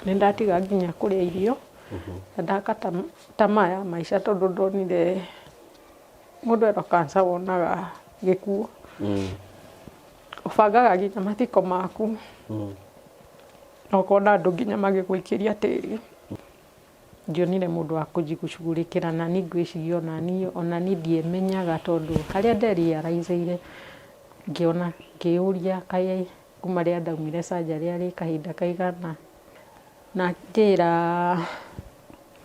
Nĩ ndatiga nginya kũrĩa irio, na ndaka tamaa ya maica tondũ ndonire mũndũ erwo cancer wonaga gĩkuũ. Ũbangaga nginya mathiko maku, na ũkona andũ nginya magĩgũikĩria tĩri. Ndionire mũndũ wa kũnjicugurĩkĩra na niĩ ngwĩciria ona niĩ ndiemenyaga tondũ harĩa nderealize-ire ngĩona ngĩyũria kaĩ kuma rĩrĩa ndaumire surgery arĩ kahinda kaigana na ngĩra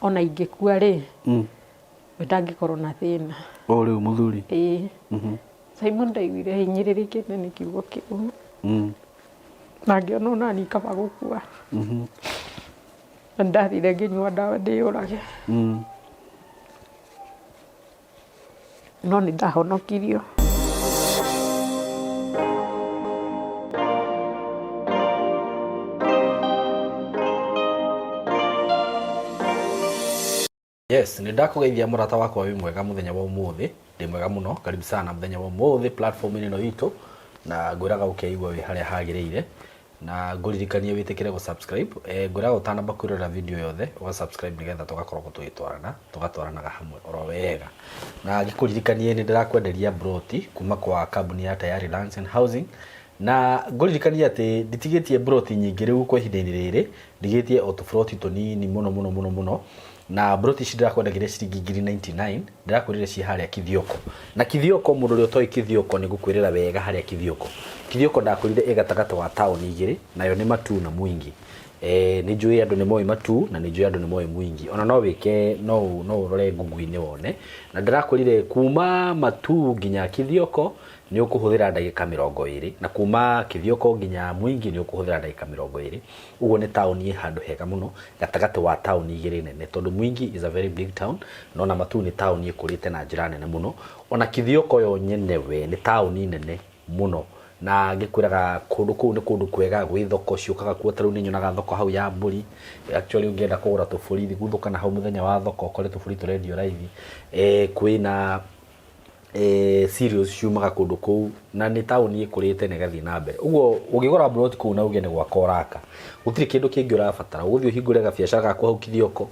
ona ingĩkua rĩ we ndangĩkorwo na thĩna. O rĩu mũthuri? Ĩĩ. Simon ndaiguire hinyĩrĩrĩkĩte nĩ kiugo kĩu na ngĩona onaniĩ kaba gũkua. Na nĩndathire ngĩnyua ndawa ndĩyũrage. No nĩ ndahonokirio. Yes, nĩ ndakũgeithia mũrata wakwa wĩ mwega mũthenya wa ũmũthĩ. Ndĩ mwega mũno, karibu sana mũthenya wa ũmũthĩ platform-inĩ ĩno itũ, na ngwĩraga ũkeigua wĩ harĩa hagĩrĩire, na ngũririkanie wĩtĩkĩre gũ subscribe. Eh, ngwĩraga ũtanamba kwĩrorera video yothe, ũga subscribe nĩgetha tũgakoragwo tũgĩtwarana, tũgatwaranaga hamwe oro wega. Na ngĩkũririkanie nĩ ndĩrakwenderia mburoti kuma kwa kambuni ya Tayari Lands and Housing, na ngũririkanie atĩ nditigĩtie mburoti nyingĩ rĩu kwa ihinda-inĩ rĩrĩ, ndigĩtie o tũburoti tũnini mũno mũno mũno mũno, na mburoti ici ndĩrakwendagĩria ciringi ngiri 99, ndĩrakwĩrire ciĩ harĩa Kithioko. Na Kithioko mũndũ ũrĩa ũtoĩ Kithioko nĩ ngũkwĩrĩra wega harĩa Kithioko. Kithioko ndakwĩrire ĩ gatagatĩ wa taũni igĩrĩ, nayo nĩ Matuu na Mwingi. E, nĩ njũĩ andũ nĩ moĩ Matuu na nĩ njũĩ andũ nĩ moĩ Mwingi. Ona no wĩke no, no ũrore Google-inĩ wone. Na ndĩrakwĩrire kuma Matuu nginya Kithioko nĩ ũkũhũthĩra ndagĩka 20, na kuma Kithioko nginya Mwingi nĩ ũkũhũthĩra ndagĩka 20. Ũguo nĩ taũni ĩ handũ hega mũno, gatagatĩ wa taũni igĩrĩ nene, tondũ Mwingi is a very big town, na ona Matuu nĩ taũni ĩkũrĩte na njĩra nene mũno. Ona Kithioko yo nyenewe nĩ taũni nene mũno, na ngĩkwĩraga kũndũ kũu nĩ kũndũ kwega, gwĩ thoko ciũkaga kuo, ta rĩu nĩ nyonaga thoko hau ya mbũri, actually ũngĩenda kũgũra tũbũri, guthũka na hau mũthenya wa thoko ũkore tũbũri tũrendio raithi. Kwĩna cereals ciumaga kũndũ kũu na nĩ taũni ĩkũrĩte na ĩgathiĩ na mbere. Ũguo ũngĩgũra mburoti kũu na uge nĩ gwaka ũraka, gũtirĩ kĩndũ kĩngĩ ũrabatara. Ũgũthiĩ ũhingũre gabiacara gaku hau Kithioko,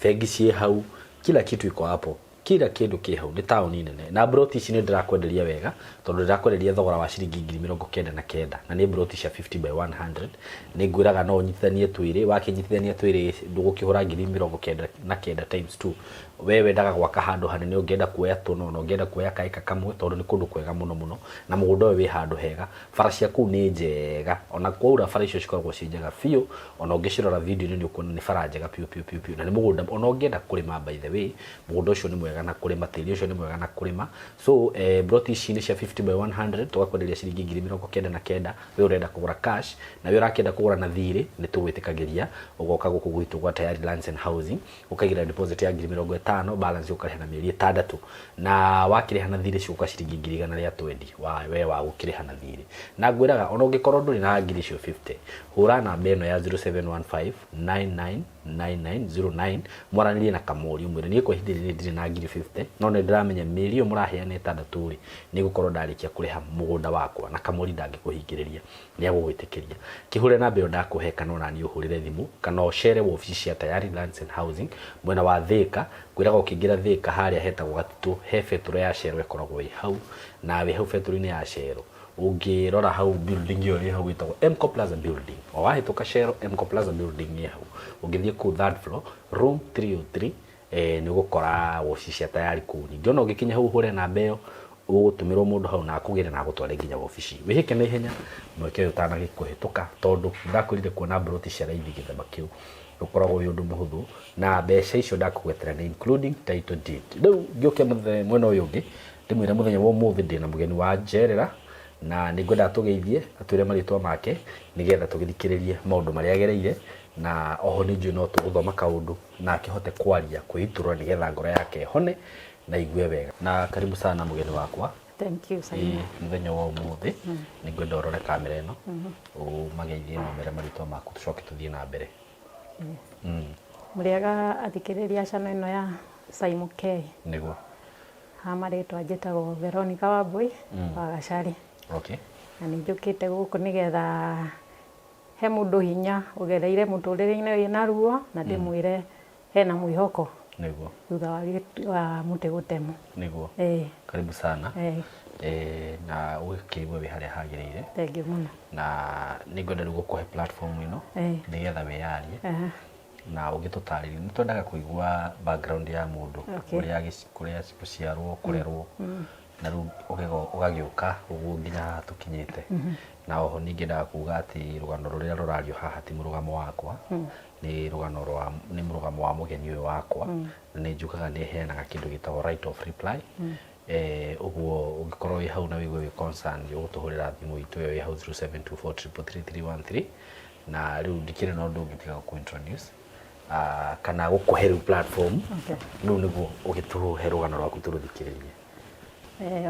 bengi ciĩ hau, kila kitu iko hapo. Kila kĩndũ kĩ hau, nĩ taũni nene. Na mburoti ici nĩ ndĩrakwenderia wega, tondũ ndĩrakwenderia thogora wa ciringi ngiri 99, na nĩ mburoti cia 50 by 100. Nĩ ngwĩraga no ũnyitithanie twĩrĩ, wakĩnyitithania twĩrĩ ndũgũkĩhũra ngiri 99 times two. We wendaga gwaka handũ hanene ũngĩenda kuoya tũna ona ũngĩenda kuoya ka ĩka kamwe tondũ nĩ kũndũ kwega mũno mũno na mũgũnda ũyũ wĩ handũ hega. Bara cia kũu nĩ njega ona kwaura bara icio cikoragwo ciĩ njega biũ ona ũngĩcirora video-inĩ nĩ ũkuona nĩ bara njega biũ biũ biũ biũ na nĩ mũgũnda ona ũngĩenda kũrĩma by the way mũgũnda ũcio nĩ mwega na kũrĩma tĩri ũcio nĩ mwega na kũrĩma. So mburoti ici nĩ cia 50 by 100 tũgakwenderia ciringi ngiri 99 we ũrenda kũgũra cash na we ũrakĩenda kũgũra na thirĩ nĩ tũgwĩtĩkagĩria ũgoka gũkũ gwitũ gwa Tayari Lands and Housing. Ũkaigĩrĩra deposit ya ngiri 50, balance ũkarĩha na mĩeri ĩtandatũ. Na wakĩrĩha na thirĩ cigũka ciringi ngiri igana rĩa twendi wa we wa gũkĩrĩha na thirĩ. Na ngwĩraga ona ũngĩkorwo ndũrĩ na ngiri icio 50, hũra namba ĩno ya 0715 999909 mwaranĩrie na Kamori ũmwĩre niĩ kwa ihinda rĩrĩ ndirĩ na ngiri 50 no nĩ ndĩramenya mĩeri ĩyo mũraheana ĩtandatũ rĩ, nĩ ngũkorwo ndarĩkia kũrĩha mũgũnda wakwa na Kamori ndangĩkũhingĩrĩria. Nĩ egũgwĩtĩkĩria. Kĩhũre namba ĩyo ndakũhe kana ona niĩ ũhũrĩre thimũ kana ũcere wobici cia Tayari Lands and Housing mwena wa Thĩka. Ngwĩraga ũkĩingĩra Thĩka harĩa hetagwo Gatitũ he betũrũ ya Shell ĩkoragwo ĩ hau na wĩ hau betũrũ-inĩ ya Shell ũngĩrora hau building ĩyo ĩ hau ĩtagwo Mco Plaza building. O wahĩtũka Shell, Mco Plaza building ĩ hau. Ũngĩthiĩ kũu third floor room 303 nĩ ũgũkora wobici cia Tayari kũu. Ningĩ ona ũngĩkinya hau ũhũre namba ĩyo, ũgũtũmĩrwo mũndũ hau na akũgĩre na agũtware nginya wobici. Wĩhĩke na ihenya mweke ũyũ ũtanagĩkũhĩtũka tondũ ndakwĩrire kuona mburoti cia raithi gĩthemba kĩu ndũkoragwo wĩ ũndũ mũhũthũ na mbeca icio ndakũgwetera nĩ including title deed. Rĩu ngĩũke mwena ũyũ ũngĩ ndĩmwĩre mũthenya wa ũmũthĩ ndĩna mũgeni wa njerera na nĩ ngwenda atũgeithie atwĩre marĩtwa make nĩgetha tũgĩthikĩrĩrie maũndũ marĩa agereire na oho nĩ njũĩ no tũgũthoma kaũndũ na akĩhote kwaria kwĩitũrũra nĩgetha ngoro yake ĩhone na igue wega. Na karibu sana mũgeni wakwa. Thank you Simon. Ĩĩ, mũthenya wa ũmũthĩ nĩ ngwenda ũrore kamera ĩno ũmageithie na ũmere marĩtwa maku tũcoke tũthiĩ na mbere. Mũrĩega athikĩrĩria a channel ĩno ya Simon K. Nĩguo. Ha marĩtwa njĩtagwo Veronica Wambui wa Gacari. Okay. Na nĩ njũkĩte gũkũ nĩgetha he mũndũ hinya ũgereire mũtũrĩre-inĩ wĩna ruo na ndĩmwĩre hena mwĩhoko thutha wa mũtĩ gũtemwo. Nĩguo. Karibu sana. Na ũgĩkĩigua wĩ harĩa hagĩrĩire. Thengiũ mũno. Na nĩngwenda rĩu gũkũhe platform ĩno nĩgetha wĩyarie na ũgĩtũtarĩrie. Nĩ twendaga kũigua background ya mũndũ, ũrĩa kũrĩa gũciarwo, kũrerwo, na rĩu ũgagĩũka ũguo nginya haha tũkinyĩte. Na oho ningĩ ndaga kuga atĩ rũgano rũrĩa rũrario haha ti mũrũgamo wakwa, nĩ rũgano rwa nĩ mũrũgamo wa mũgeni ũyũ wakwa, na nĩ njugaga nĩ heanaga kĩndũ gĩtagwo right of reply. Ũguo ũngĩkorwo wĩ hau na wĩigue wĩ concerned, ũgũtũhũrĩra thimũ itũ ĩyo ĩ hau 0724333313. Na rĩu ndikĩrĩ na ũndũ ũngĩ tiga gũkũ introduce kana gũkũhe rĩu platform rĩu nĩguo ũgĩtũhe rũgano rwaku tũrũthikĩrĩrie.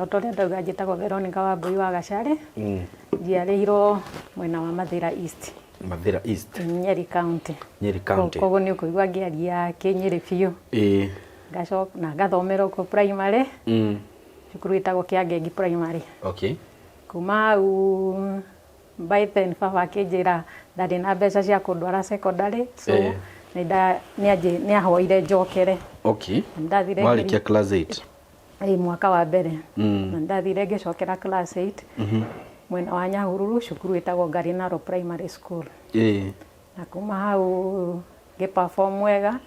O ta ũrĩa ndauga, njĩtagwo Veronica Wambui wa Gacharĩ. Njiarĩirwo mwena wa Mathĩra East. Mathĩra East. Nyeri County. Nyeri County. Koguo nĩ ũkũigua ngĩaria Kĩnyĩrĩ biũ. Ngacoka na ngathomera okuo primary, cukuru ĩtagwo Kĩangengi Primary. Kuma hau, by then baba akĩnjĩra ndarĩ na mbeca cia kũndwara secondary, so nĩ ahoire njokere. Ndathire Warĩkia class 8? Ĩ, mwaka wa mbere. Na ndathire ngĩcokera class 8 mwena wa Nyahururu, cukuru ĩtagwo Ngarinaro Primary School. Na kuma hau ngĩ perform wega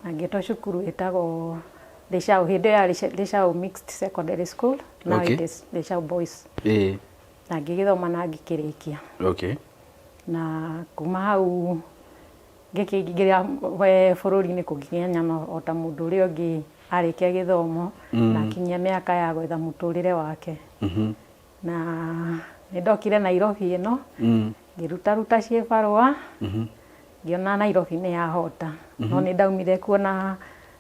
na ngĩtwo cukuru ĩtagwo Leshau. Hĩndĩ ĩyo yarĩ Leshau Mixed Secondary School, now it is Leshau Boys. Na ngĩgĩthoma na ngĩkĩrĩkia. Na kuma hau ngĩkĩingĩra bũrũri-inĩ kũnginya o ta mũndũ ũrĩa ũngĩ arĩkia gĩthomo na akinyia mĩaka ya gwetha mũtũrĩre wake. Na nĩ ndokire Nairobi ĩno, ngĩrutaruta ciĩbarũa, ngĩona Nairobi nĩ yahota, no nĩ ndaumire kuo na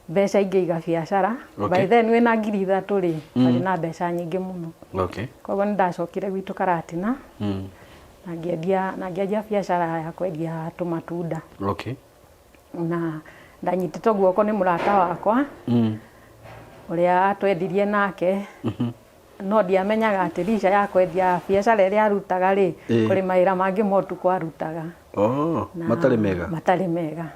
mbeca ingĩiga biacara. By then wĩna 3000 rĩ, warĩ na mbeca nyingĩ mũno. Koguo nĩ ndacokire gwitũ Karatina na ngĩendia na ngĩanjia biacara ya kwendia tũmatunda. Na ndanyitĩtwo guoko nĩ mũrata wakwa ũrĩa twendirie nake, no ndiamenyaga atĩ licha ya kwendia biacara ĩrĩa arutaga rĩ, kũrĩ mawĩra mangĩ ma ũtukũ arutaga. Oh, matarĩ mega. Matarĩ mega.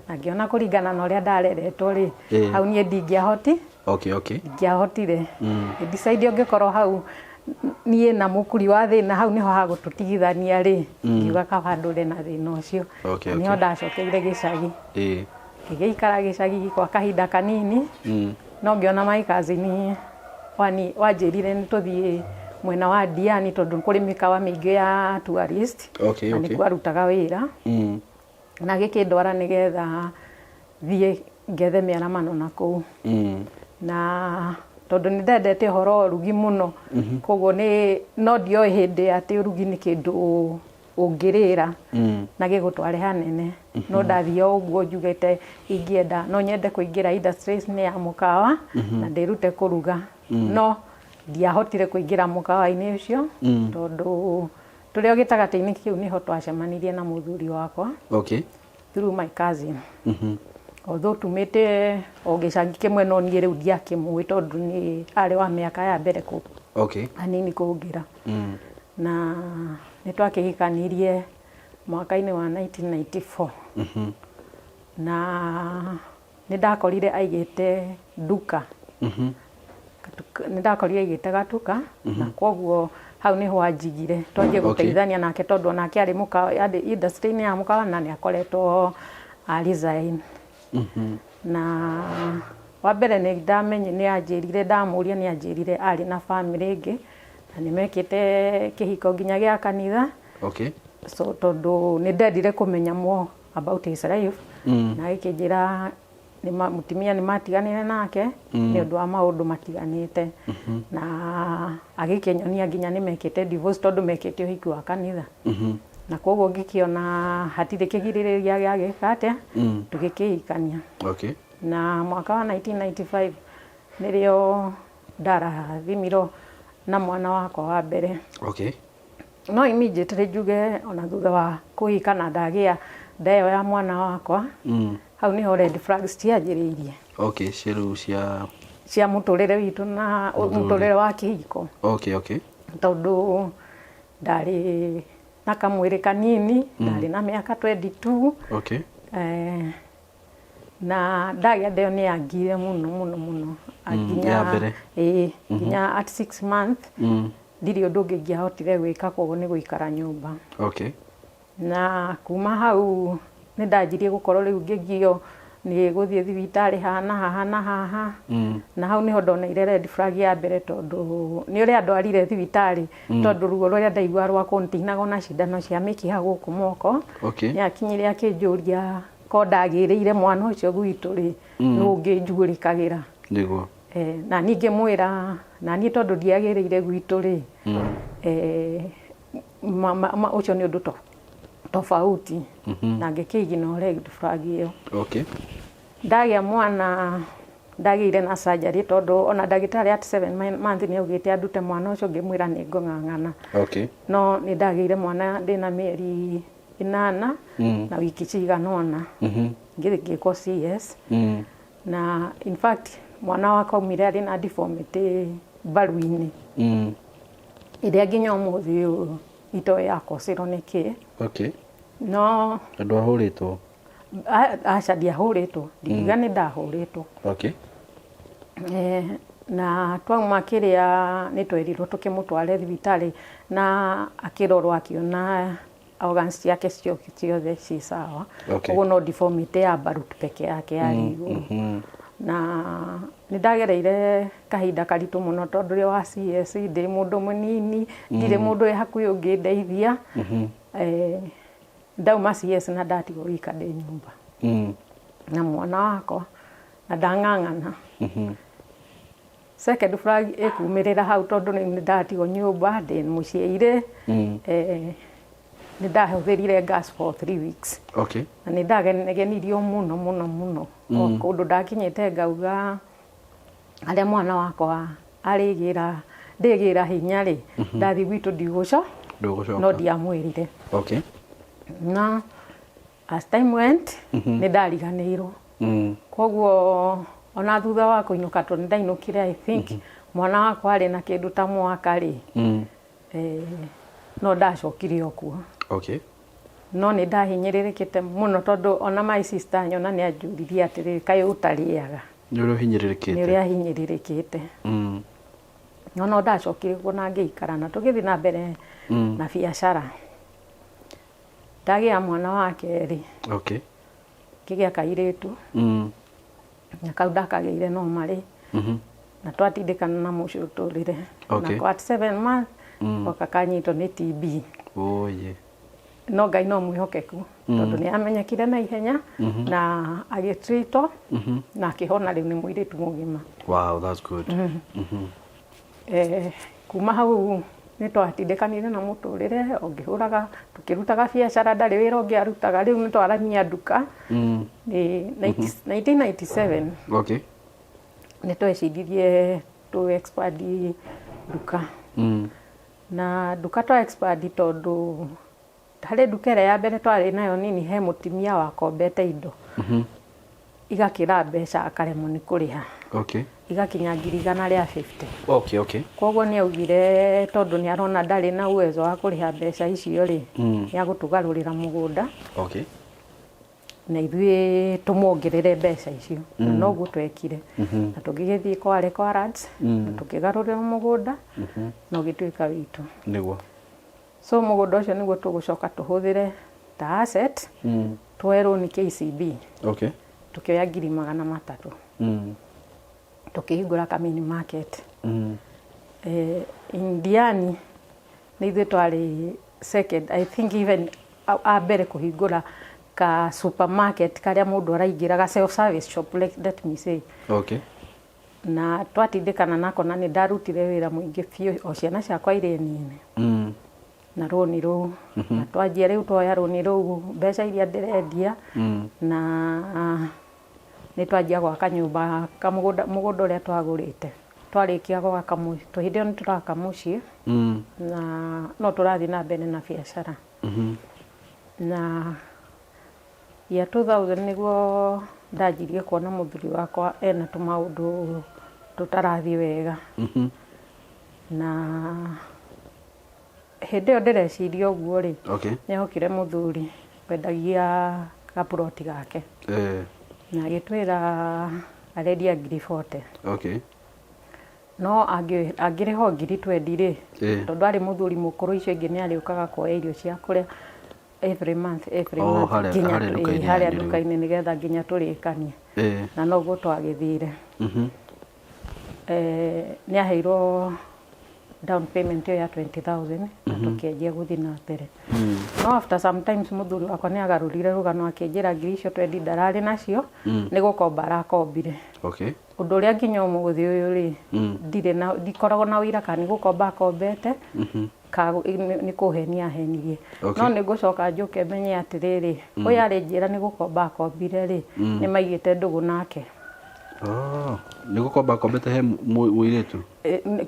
Na ngĩona kũringana na ũrĩa ndareretwo rĩ, hau niĩ ndingĩahoti ndingĩahotire. Decide ũngĩkorwo hau niĩ na mũkuri wa thĩna, hau nĩho hagũtũtigithania rĩ, ngiuga kaba ndũre na thĩna ũcio. Na nĩho ndacokeire gĩcagi. Ngĩgĩikara gĩcagi kwa kahinda kanini, no ngĩona my cousin wani wanjĩrire nĩ tũthiĩ mwena wa Diani tondũ kũrĩ mĩkawa mĩingĩ ya tourist na nĩkuo arutaga wĩra, na gĩkĩndwara nĩgetha thiĩ ngethe mĩaramano na kũu. Na tondũ nĩ ndendete ũhoro wa ũrugi mũno, koguo nĩ no ndioĩ hĩndĩ atĩ ũrugi nĩ kĩndũ ũngĩrĩra na gĩgũtware hanene, no ndathiĩ o ũguo njugĩte ingĩenda no nyende kũingĩra industries-inĩ ya mũkawa na ndĩrute kũruga, no ndiahotire kũingĩra mũkawa-inĩ ũcio tondũ tũrĩ o gĩtagatĩ-inĩ kĩu nĩho twacemanirie na mũthuri wakwa through my cousin. Although tumĩte o gĩcagi kĩmwe, no niĩ rĩu ndiakĩmũĩ tondũ nĩ arĩ wa mĩaka ya mbere kũ hanini kũngĩra. Na nĩ twakĩhikanirie mwaka-inĩ wa 1994, na nĩ ndakorire aigĩte nduka. Nĩ ndakorire aigĩte gatuka, na koguo hau nĩho anjigire twanjie gũteithania nake, tondũ onake arĩ mũkawa, arĩ industry-inĩ ya mũkawa, na nĩ akoretwo a resign. Na wa mbere nĩ ndamenye nĩ anjĩrire, ndamũria nĩ anjĩrire arĩ na family ĩngĩ na nĩ mekĩte kĩhiko nginya gĩa kanitha. So tondũ nĩ ndendire kũmenya more about his life, na agĩkĩnjĩra mũtumia nĩ matiganire nake nĩ ũndũ wa maũndũ matiganĩte, na agĩkĩnyonia nginya nĩ mekĩte divorce tondũ mekĩte ũhiki wa kanitha. Na koguo ngĩkĩona hatirĩ kĩgirĩrĩria gĩa gĩka atĩa, tũgĩkĩhikania. Na mwaka wa 1995 nĩrĩo ndarathimirwo na mwana wakwa wa mbere. No immediately njuge ona thutha wa kũhika na ndagĩa nda ĩyo ya mwana wakwa, hau nĩho red flags cianjĩrĩirie. Okay, cia rĩu cia cia mũtũrĩre witũ na mũtũrĩre wa kĩhiko. Tondũ ndarĩ Na kamwĩrĩ kanini, ndarĩ na mĩaka 22. Na ndagĩa nda ĩyo nĩ yangire mũno mũno mũno. Nginya Ya mbere. Ĩĩ, nginya at 6 months ndirĩ ũndũ ũngĩ ingĩahotire gwĩka, koguo nĩ gũikara nyũmba. Na kuma hau nĩ ndanjirie gũkorwo rĩu ngĩgio nĩ gũthiĩ thibitarĩ haha na haha na haha. Na hau nĩho ndoneire red flag ya mbere, tondũ nĩ ũrĩa ndwarire thibitarĩ, tondũ ruo rũrĩa ndaigua rwa kũntinaga na cindano cia mĩkiha gũkũ moko. Nĩ akinyire akĩnjũria ko ndagĩrĩire mwana ũcio gwitũ rĩ, nũ ũngĩnjugũrĩkagĩra? Na niĩ ngĩmwĩra na niĩ tondũ ndiagĩrĩire gwitũ rĩ, ũcio nĩ ũndũ tofauti, na ngĩkĩignore red flag ĩyo. Ndagĩa mwana ndagĩire na surgery, tondũ ona ndagĩtarĩ at 7 month nĩ augĩte andute mwana ũcio, ngĩmwĩra nĩ ngũng'ang'ana. No nĩ ndagĩire mwana ndĩna mĩeri 8 na wiki cigana ũna. Ngĩthiĩ ngĩkwo CS. Na in fact mwana wakwa aumire arĩ na deformity mbaru-inĩ ĩrĩa nginya ũmũthĩ ũyũ itoĩ yakocĩrwo nĩ kĩ. No Andũ ahũrĩtwo? Aca, ndiahũrĩtwo, ndingiuga nĩ ndahũrĩtwo. Na twauma kĩrĩa nĩ twerirwo tũkĩmũtware thibitarĩ na akĩrorwo, akĩona organs ciake ciothe ci sawa. Ũguo no deformity ya mbaru peke yake yarĩ igũrũ. Na nĩ ndagereire kahinda karitũ mũno, tondũ rĩo wa CS ndĩ mũndũ mũnini, ndirĩ mũndũ wĩ hakuhĩ ũngĩndeithia. Ndauma CS na ndatigwo wika ndĩ nyũmba na mwana wakwa na ndang'ang'ana. Second flag ĩkumĩrĩra hau, tondũ nĩ ndatigwo nyũmba ndĩ mũciĩ nĩ ndahũthĩrire gas for 3 weeks. Na nĩ ndagenegenirio mũno mũno mũno. O kũndũ ndakinyĩte ngauga harĩa mwana wakwa arĩgĩra ndĩgĩra hinya rĩ, ndathiĩ gwitũ ndigũco. Ndũgũcoka. No ndiamwĩrire. Na as time went nĩ ndariganĩirwo. Koguo ona thutha wa kũinũka, tondũ nĩ ndainũkire, I think mwana wakwa arĩ na kĩndũ ta mwaka rĩ, no ndacokire o kuo. No nĩ ndahinyĩrĩrĩkĩte mũno, tondũ ona my sister nyona nĩ anjũririe atĩrĩrĩ, kaĩ ũtarĩaga? Nĩ ũrĩa ũhinyĩrĩrĩkĩte. Nĩ ũrĩa hinyĩrĩrĩkĩte. No ndacokire kuo na ngĩikara na tũgĩthiĩ na mbere na biacara. Ndagĩa mwana wa kerĩ, ngĩgĩa kairĩtu. Na kau ndakagĩire no marĩ na twatindĩkana na mũcũtũrĩre. Nako at 7 months goka kanyitwo nĩ TB. Oye. No Ngai no mwĩhokeku, tondũ nĩ amenyekire na ihenya na agĩtreatwo na akĩhona, rĩu nĩ mũirĩtu mũgima. Wow, that's good. Kuma hau nĩ twatindĩkanire na mũtũrĩre o ngĩhũraga, tũkĩrutaga biacara, ndarĩ wĩra ũngĩ arutaga, rĩu nĩ twaramia nduka. Nĩ 1997. Nĩ tweciririe tũ expand nduka. Na nduka twa expand, tondũ harĩ nduka ĩrĩa ya mbere twarĩ nayo nini, he mũtumia wakombete indo igakĩra mbeca akaremwo nĩ kũrĩha. Igakinya 150,000. Koguo nĩ augire tondũ nĩ arona ndarĩ na uwezo wa kũrĩha mbeca icio rĩ, nĩ agũtũgarũrĩra mũgũnda na ithuĩ tũmuongerere mbeca icio. Na noguo twekire, na tũgĩgĩthiĩ Kwale kwa Lands na tũkĩgarũrĩra mũgũnda na ũgĩtuĩka witũ. So mũgũnda ũcio nĩguo tũgũcoka tũhũthĩre ta asset. Tuoe loan KCB. Tukĩoya 300,000. Tukĩhingũra ka mini market. In Diani nĩ ithuĩ twarĩ second, I think, even a mbere kũhingũra ka supermarket karĩa mũndũ araingĩra, ga self service shop, let me say. Na twatindĩkana nako, na nĩ ndarutire wĩra mũingĩ biũ o ciana ciakwa irĩ nini. Na rũni rũu na twanjia rĩu, twoya rũni rũu, mbeca iria ndĩrendia, na nĩ twanjia gwaka nyũmba kamũgũnda, mũgũnda ũrĩa twagũrĩte. Twarĩkia gwaka hĩndĩ ĩyo nĩ tũraka mũciĩ. Na no tũrathiĩ na mbere na biacara. Na year 2000 nĩguo ndanjirie kuona mũthuri wakwa ena tũmaũndũ tũtarathiĩ wega. Na Hĩndĩ ĩyo ndĩreciria ũguo rĩ, nĩhokire mũthuri wendagia gaburoti gake na agĩtwĩra arendia 40,000. No angĩrĩha o 20,000 rĩ, tondũ arĩ mũthuri mũkũrũ, icio ingĩ nĩ arĩũkaga kuoya irio cia kũrĩa every month, every Oh, month, harĩa- nginya harĩa nduka-inĩ harĩa yanyu rĩu. nduka-inĩ, nĩgetha nginya tũrĩkanie. Na noguo twagĩthire. Nĩ aheirwo down payment ĩyo ya 20,000 na tũkĩanjia gũthiĩ na mbere. No after sometimes mũthuri wakwa nĩ agarũrire rũgano, akĩnjĩra ngiri icio twendi ndararĩ nacio, nĩ gũkomba arakombire. Ũndũ ũrĩa nginya ũmũthĩ ũyũ rĩ, ndirĩ na, ndikoragwo na ũira kana nĩ gũkomba akombete ka nĩ kũhenia ahenirie. No nĩ ngũcoka njũke menye atĩrĩrĩ, ũyũ arĩ njĩra nĩ gũkomba akombire rĩ, nĩ maigĩte ndũgũ nake. Oh, nĩ gũkomba akombete he mũirĩtu?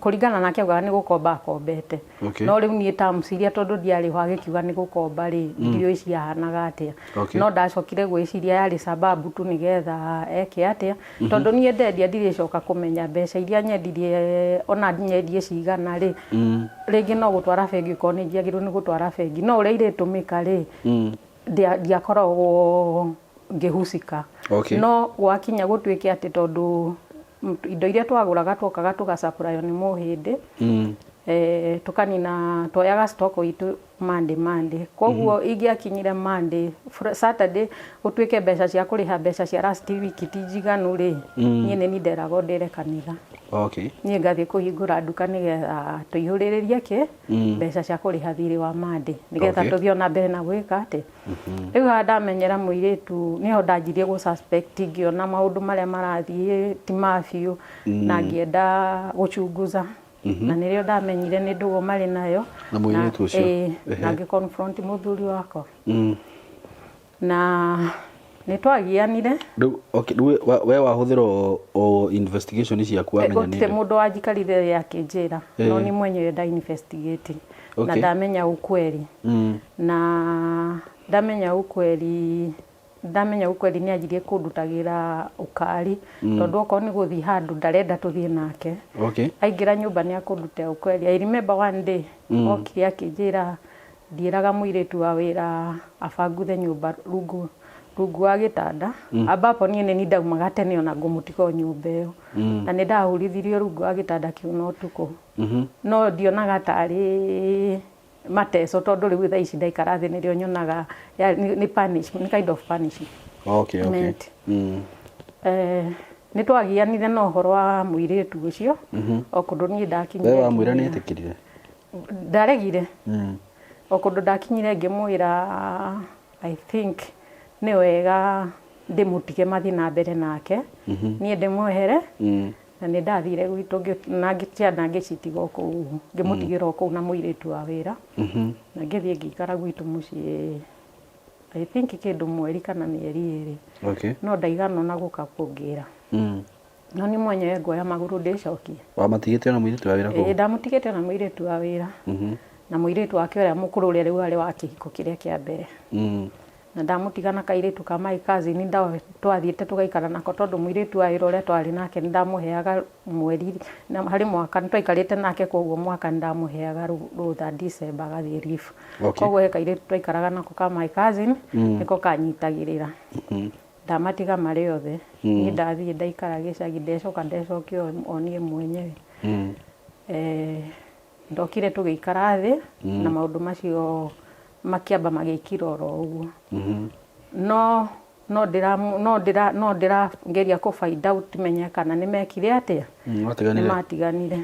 Kũringana nake augaga nĩ gũkomba akombete. No rĩu niĩ terms iria, tondũ ndiarĩ ho agĩkiuga nĩ gũkomba rĩ, ndiũĩ ciahanaga atĩa. No ndacokire gwĩciria yarĩ sababu tu nĩgetha eke atĩa, tondũ niĩ ndendia ndirĩcoka kũmenya mbeca iria nyendirie, ona nyendie cigana rĩ, rĩngĩ no gũtwara bengi, okorwo nĩ njiagĩrĩirwo nĩ gũtwara bengi, no ũrĩa irĩtũmĩka rĩ, ndiakoragwo ngĩhusika. No gwakinya gũtuĩke atĩ tondũ indo iria twagũraga twokaga tũgacapũrayo nĩ mũhĩndĩ, tũkanina, twoyaga stock itũ Monday Monday, koguo ingĩakinyire Monday, Saturday gũtuĩke mbeca cia kũrĩha mbeca cia last week ti njiganu rĩ, niĩ nĩ nderagwo ndĩre kanitha. Niĩ ngathiĩ kũhingũra nduka nĩgetha tũihũrĩrĩrie kĩ mbeca cia kũrĩha thirĩ wa Monday, nĩgetha tũthiĩ ona mbere na gwĩka atĩ. Rĩu haha ndamenyera mũirĩtu, nĩho ndanjirie gũ suspect, ngĩona maũndũ marĩa marathiĩ ti ma biũ, na ngĩenda gũchunguza, na nĩrĩo ndamenyire nĩ ndũgũ marĩ nayo Na mũirĩtu ũcio. Na ngĩ confront mũthuri wakwa na nĩ twagianire. Rĩu, okay, rĩu we wahũthĩra o investigation ciaku wamenya nĩ Gũtirĩ mũndũ wanjikarire akĩnjĩra, no ni mwenyewe nda investigate na ndamenya ukweli. Na ndamenya ukweli, nĩ anjirie kũndutagĩra ũkari, tondũ okorwo nĩ gũthiĩ handũ ndarenda tũthiĩ nake, aingĩra nyũmba nĩ akũndutĩra ukweli. I remember one day okire akĩnjĩra ndiĩraga mũirĩtu wa wĩra abanguthe nyũmba rungu wa gĩtanda, ambapo niĩ nĩ ndaumaga tene ona ngũmũtiga o nyũmba ĩyo, na nĩ ndahurithirio rungu wa gĩtanda kĩu na ũtukũ. No ndionaga tarĩ mateco, tondũ rĩu thaa ici ndaikara thĩ nĩrĩo nyonaga nĩ punishment, nĩ kind of punishment. Nĩ twagianire na ũhoro wa mũirĩtu ũcio o kũndũ niĩ ndakinyire. We wamwĩra nĩ etĩkĩrire? Ndaregire. O kũndũ ndakinyire ngĩmwĩra I think nĩ wega ndĩmũtige mathiĩ na mbere nake, niĩ ndĩmwehere. Na nĩ ndathire gwitũ na ciana ngĩcitiga o kũu, ngĩmũtigĩra o kũu na mũirĩtu wa wĩra, na ngĩthiĩ ngĩikara gwitũ mũciĩ I think kĩndũ mweri kana mĩeri 2. No ndaigana ona gũka kũngĩra. No nĩ mwenyewe nguoya magũrũ ndĩcokie. Wamatigĩte ona mũirĩtu wa wĩra Ĩĩ, kũu? Ndamũtigĩte na mũirĩtu wa wĩra na mũirĩtu wake ũrĩa mũkũrũ, ũrĩa rĩu arĩ wa kĩhiko kĩrĩa kĩa mbere. Na ndamũtiga na kairĩtu ka my cousin twathiĩte tũgaikara nako, tondũ mũirĩtu wa wĩra ũrĩa twarĩ nake nĩ ndamũheaga mweri na harĩ mwaka nĩ twaikarĩte nake, koguo mwaka nĩ ndamũheaga rũtha December agathiĩ leave. Koguo he kairĩtu twaikaraga nako ka my cousin, nĩko kanyitagĩrĩra. Ndamatiga marĩ othe, niĩ ndathiĩ ndaikara gĩcagi, ndecoka ndecokia o niĩ mwenyewe. Ndokire tũgĩikara thĩ na maũndũ macio makĩamba magĩkira oro ũguo. No no ndĩra no ndĩra no ndĩrageria kũ find out menye kana nĩ mekire atĩa. Matiganire. Nĩ matiganire.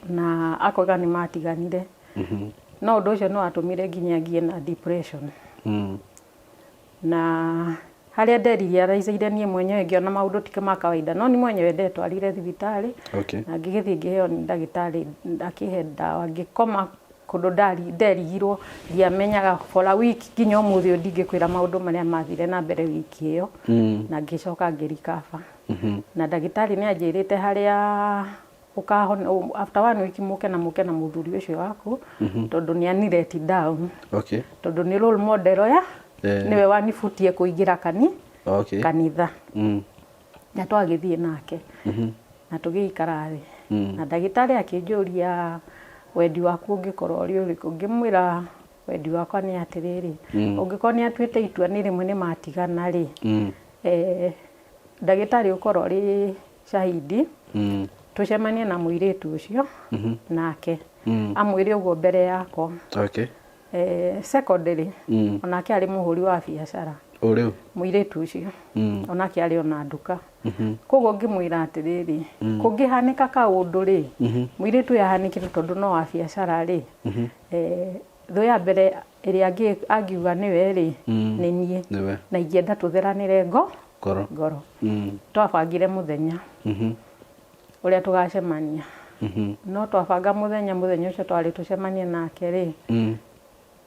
Na akoiga nĩ matiganire, no ũndũ ũcio nĩ watũmire nginya ngie na depression. Na harĩa nderirealizeire niĩ mwenyewe, ngĩona maũndũ ti ma kawaida, no ni mwenyewe ndetwarire thibitarĩ. Na ngĩgĩthiĩ ngĩheo nĩ ndagĩtarĩ, akĩhe ndawa, ngĩkoma kũndũ nderigirwo, ndiamenyaga for a week. Nginya ũmũthĩ ũyũ ndingĩkwĩra maũndũ marĩa mathire na mbere wiki ĩyo. Na ngĩcoka ngĩrikaba, na ndagĩtarĩ nĩ anjĩrĩte harĩa ũkahona after one week, mũke na mũthuri ũcio waku, tondũ nĩ ani let down, tondũ nĩ role model ya nĩwe wanibutie kũingĩra kanitha. Na twagĩthiĩ nake na tũgĩikara thĩ, na ndagĩtarĩ akĩnjũria Wendi waku ũngĩkorwo ũrĩ ũrĩkũ? Ngĩmwĩra wendi wakwa nĩ atĩrĩrĩ, ũngĩkorwo nĩ atuĩte itua nĩ rĩmwe nĩ matigana rĩ, ndagĩtarĩ ũkorwo ũrĩ shahidi, tũcemanie na mũirĩtu ũcio nake amwĩre ũguo mbere yakwa. Secondary, onake arĩ mũhũri wa biacara. O rĩu? Mũirĩtu ũcio onake arĩ ona nduka. Koguo ngĩmwĩra atĩrĩrĩ, kũngĩhanĩka kaũndũ rĩ, mũirĩtu ũyũ ahanĩkĩte tondũ no wa biacara rĩ, thũ ya mbere ĩrĩa angiuga nĩwe rĩ, nĩ niĩ. Nĩwe. Na ingĩenda tũtheranĩre ngoro. Ngoro. Twabangire mũthenya ũrĩa tũgacemania. No twabanga mũthenya, mũthenya ũcio twarĩ tũcemanie nake rĩ,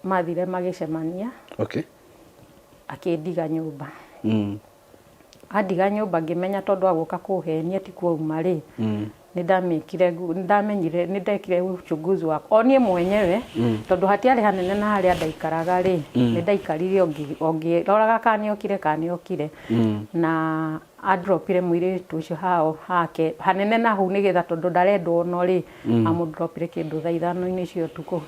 mathire magĩcemania. Akĩndiga nyũmba. Andiga nyũmba ngĩmenya tondũ agũka kũhenia ti kuo auma rĩ, nĩndamĩkire, nĩndamenyire, nĩndekire uchunguzi wakwa o niĩ mwenyewe, tondũ hatiarĩ hanene na harĩa ndaikaraga rĩ, nĩndaikarire o ngĩroraga kana nĩokire kana nĩokire. Na andropire mũirĩtu ũcio hao hake hanene na hau nĩgetha tondũ ndarendwo ono rĩ, amũndropire kĩndũ thaa 5-inĩ cia ũtukũ.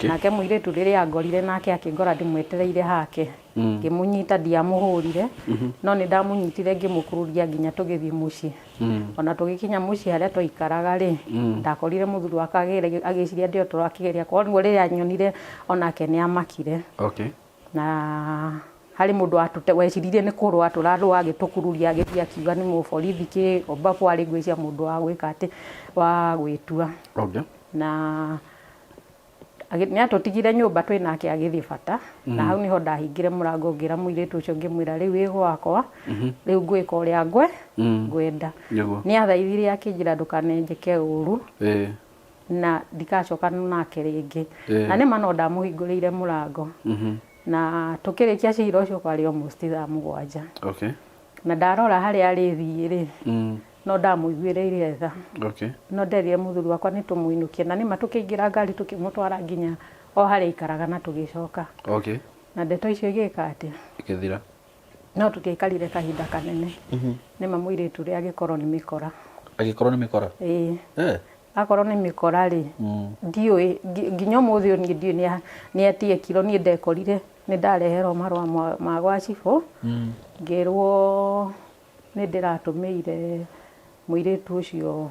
Nake mũirĩtu rĩrĩa angorire nake akĩngora ndĩmwetereire hake. Ngĩmũnyita, ndiamũhũrire, no nĩ ndamũnyitire ngĩmũkururia nginya tũgĩthiĩ mũciĩ. Ona tũgĩkinya mũciĩ harĩa twaikaraga rĩ, ndakorire mũthuri wakwa agĩciria ndĩ o toro akĩgeria koguo rĩrĩa anyonire onake nĩ amakire. Na harĩ mũndũ weciririe nĩ kũrũa tũrarũa agĩtũkururia agĩthiĩ akiuga nĩ mũborithi kĩ ambapo arĩ ngwĩciria mũndũ wa gwĩka atĩ wa gwĩtua. Na nĩ atũtigire nyũmba twĩ nake agĩthiĩ bata, na hau nĩho ndahingire mũrango ngĩra mũirĩtu ũcio ngĩmwĩra rĩu wĩ gwakwa, rĩu ngwĩka ũrĩa ngwenda. Nĩ athaithire akĩnjĩra ndũkanenjĩke ũru, na ndikacokana nake rĩngĩ. Na nĩma no ndamũhingũrĩire mũrango. Na tũkĩrĩkia cira ũcio kwarĩ almost thaa 7. Na ndarora harĩa arĩthiĩ rĩ, no ndamũiguĩrĩire tha. No nderire mũthuri wakwa nĩ tũmũinũkie, na nĩma tũkĩingĩra ngari tũkĩmũtwara nginya o harĩa aikaraga na tũgĩcoka. Na ndeto icio igĩka atĩa? Igĩthira. No tũtiaikarire kahinda kanene. Nĩma mũirĩtu ũrĩa agĩkorwo nĩ mĩkora. Agĩkorwo nĩ mĩkora? Ĩĩ. Akorwo nĩ mĩkora rĩ, ndiũĩ, nginya ũmũthĩ ũyũ niĩ ndiũĩ nĩ atiekirwo, niĩ ndekorire nĩ ndareherwo marũa ma gwa cibũ, ngĩrwo nĩ ndĩratũmĩire mũirĩtu ũcio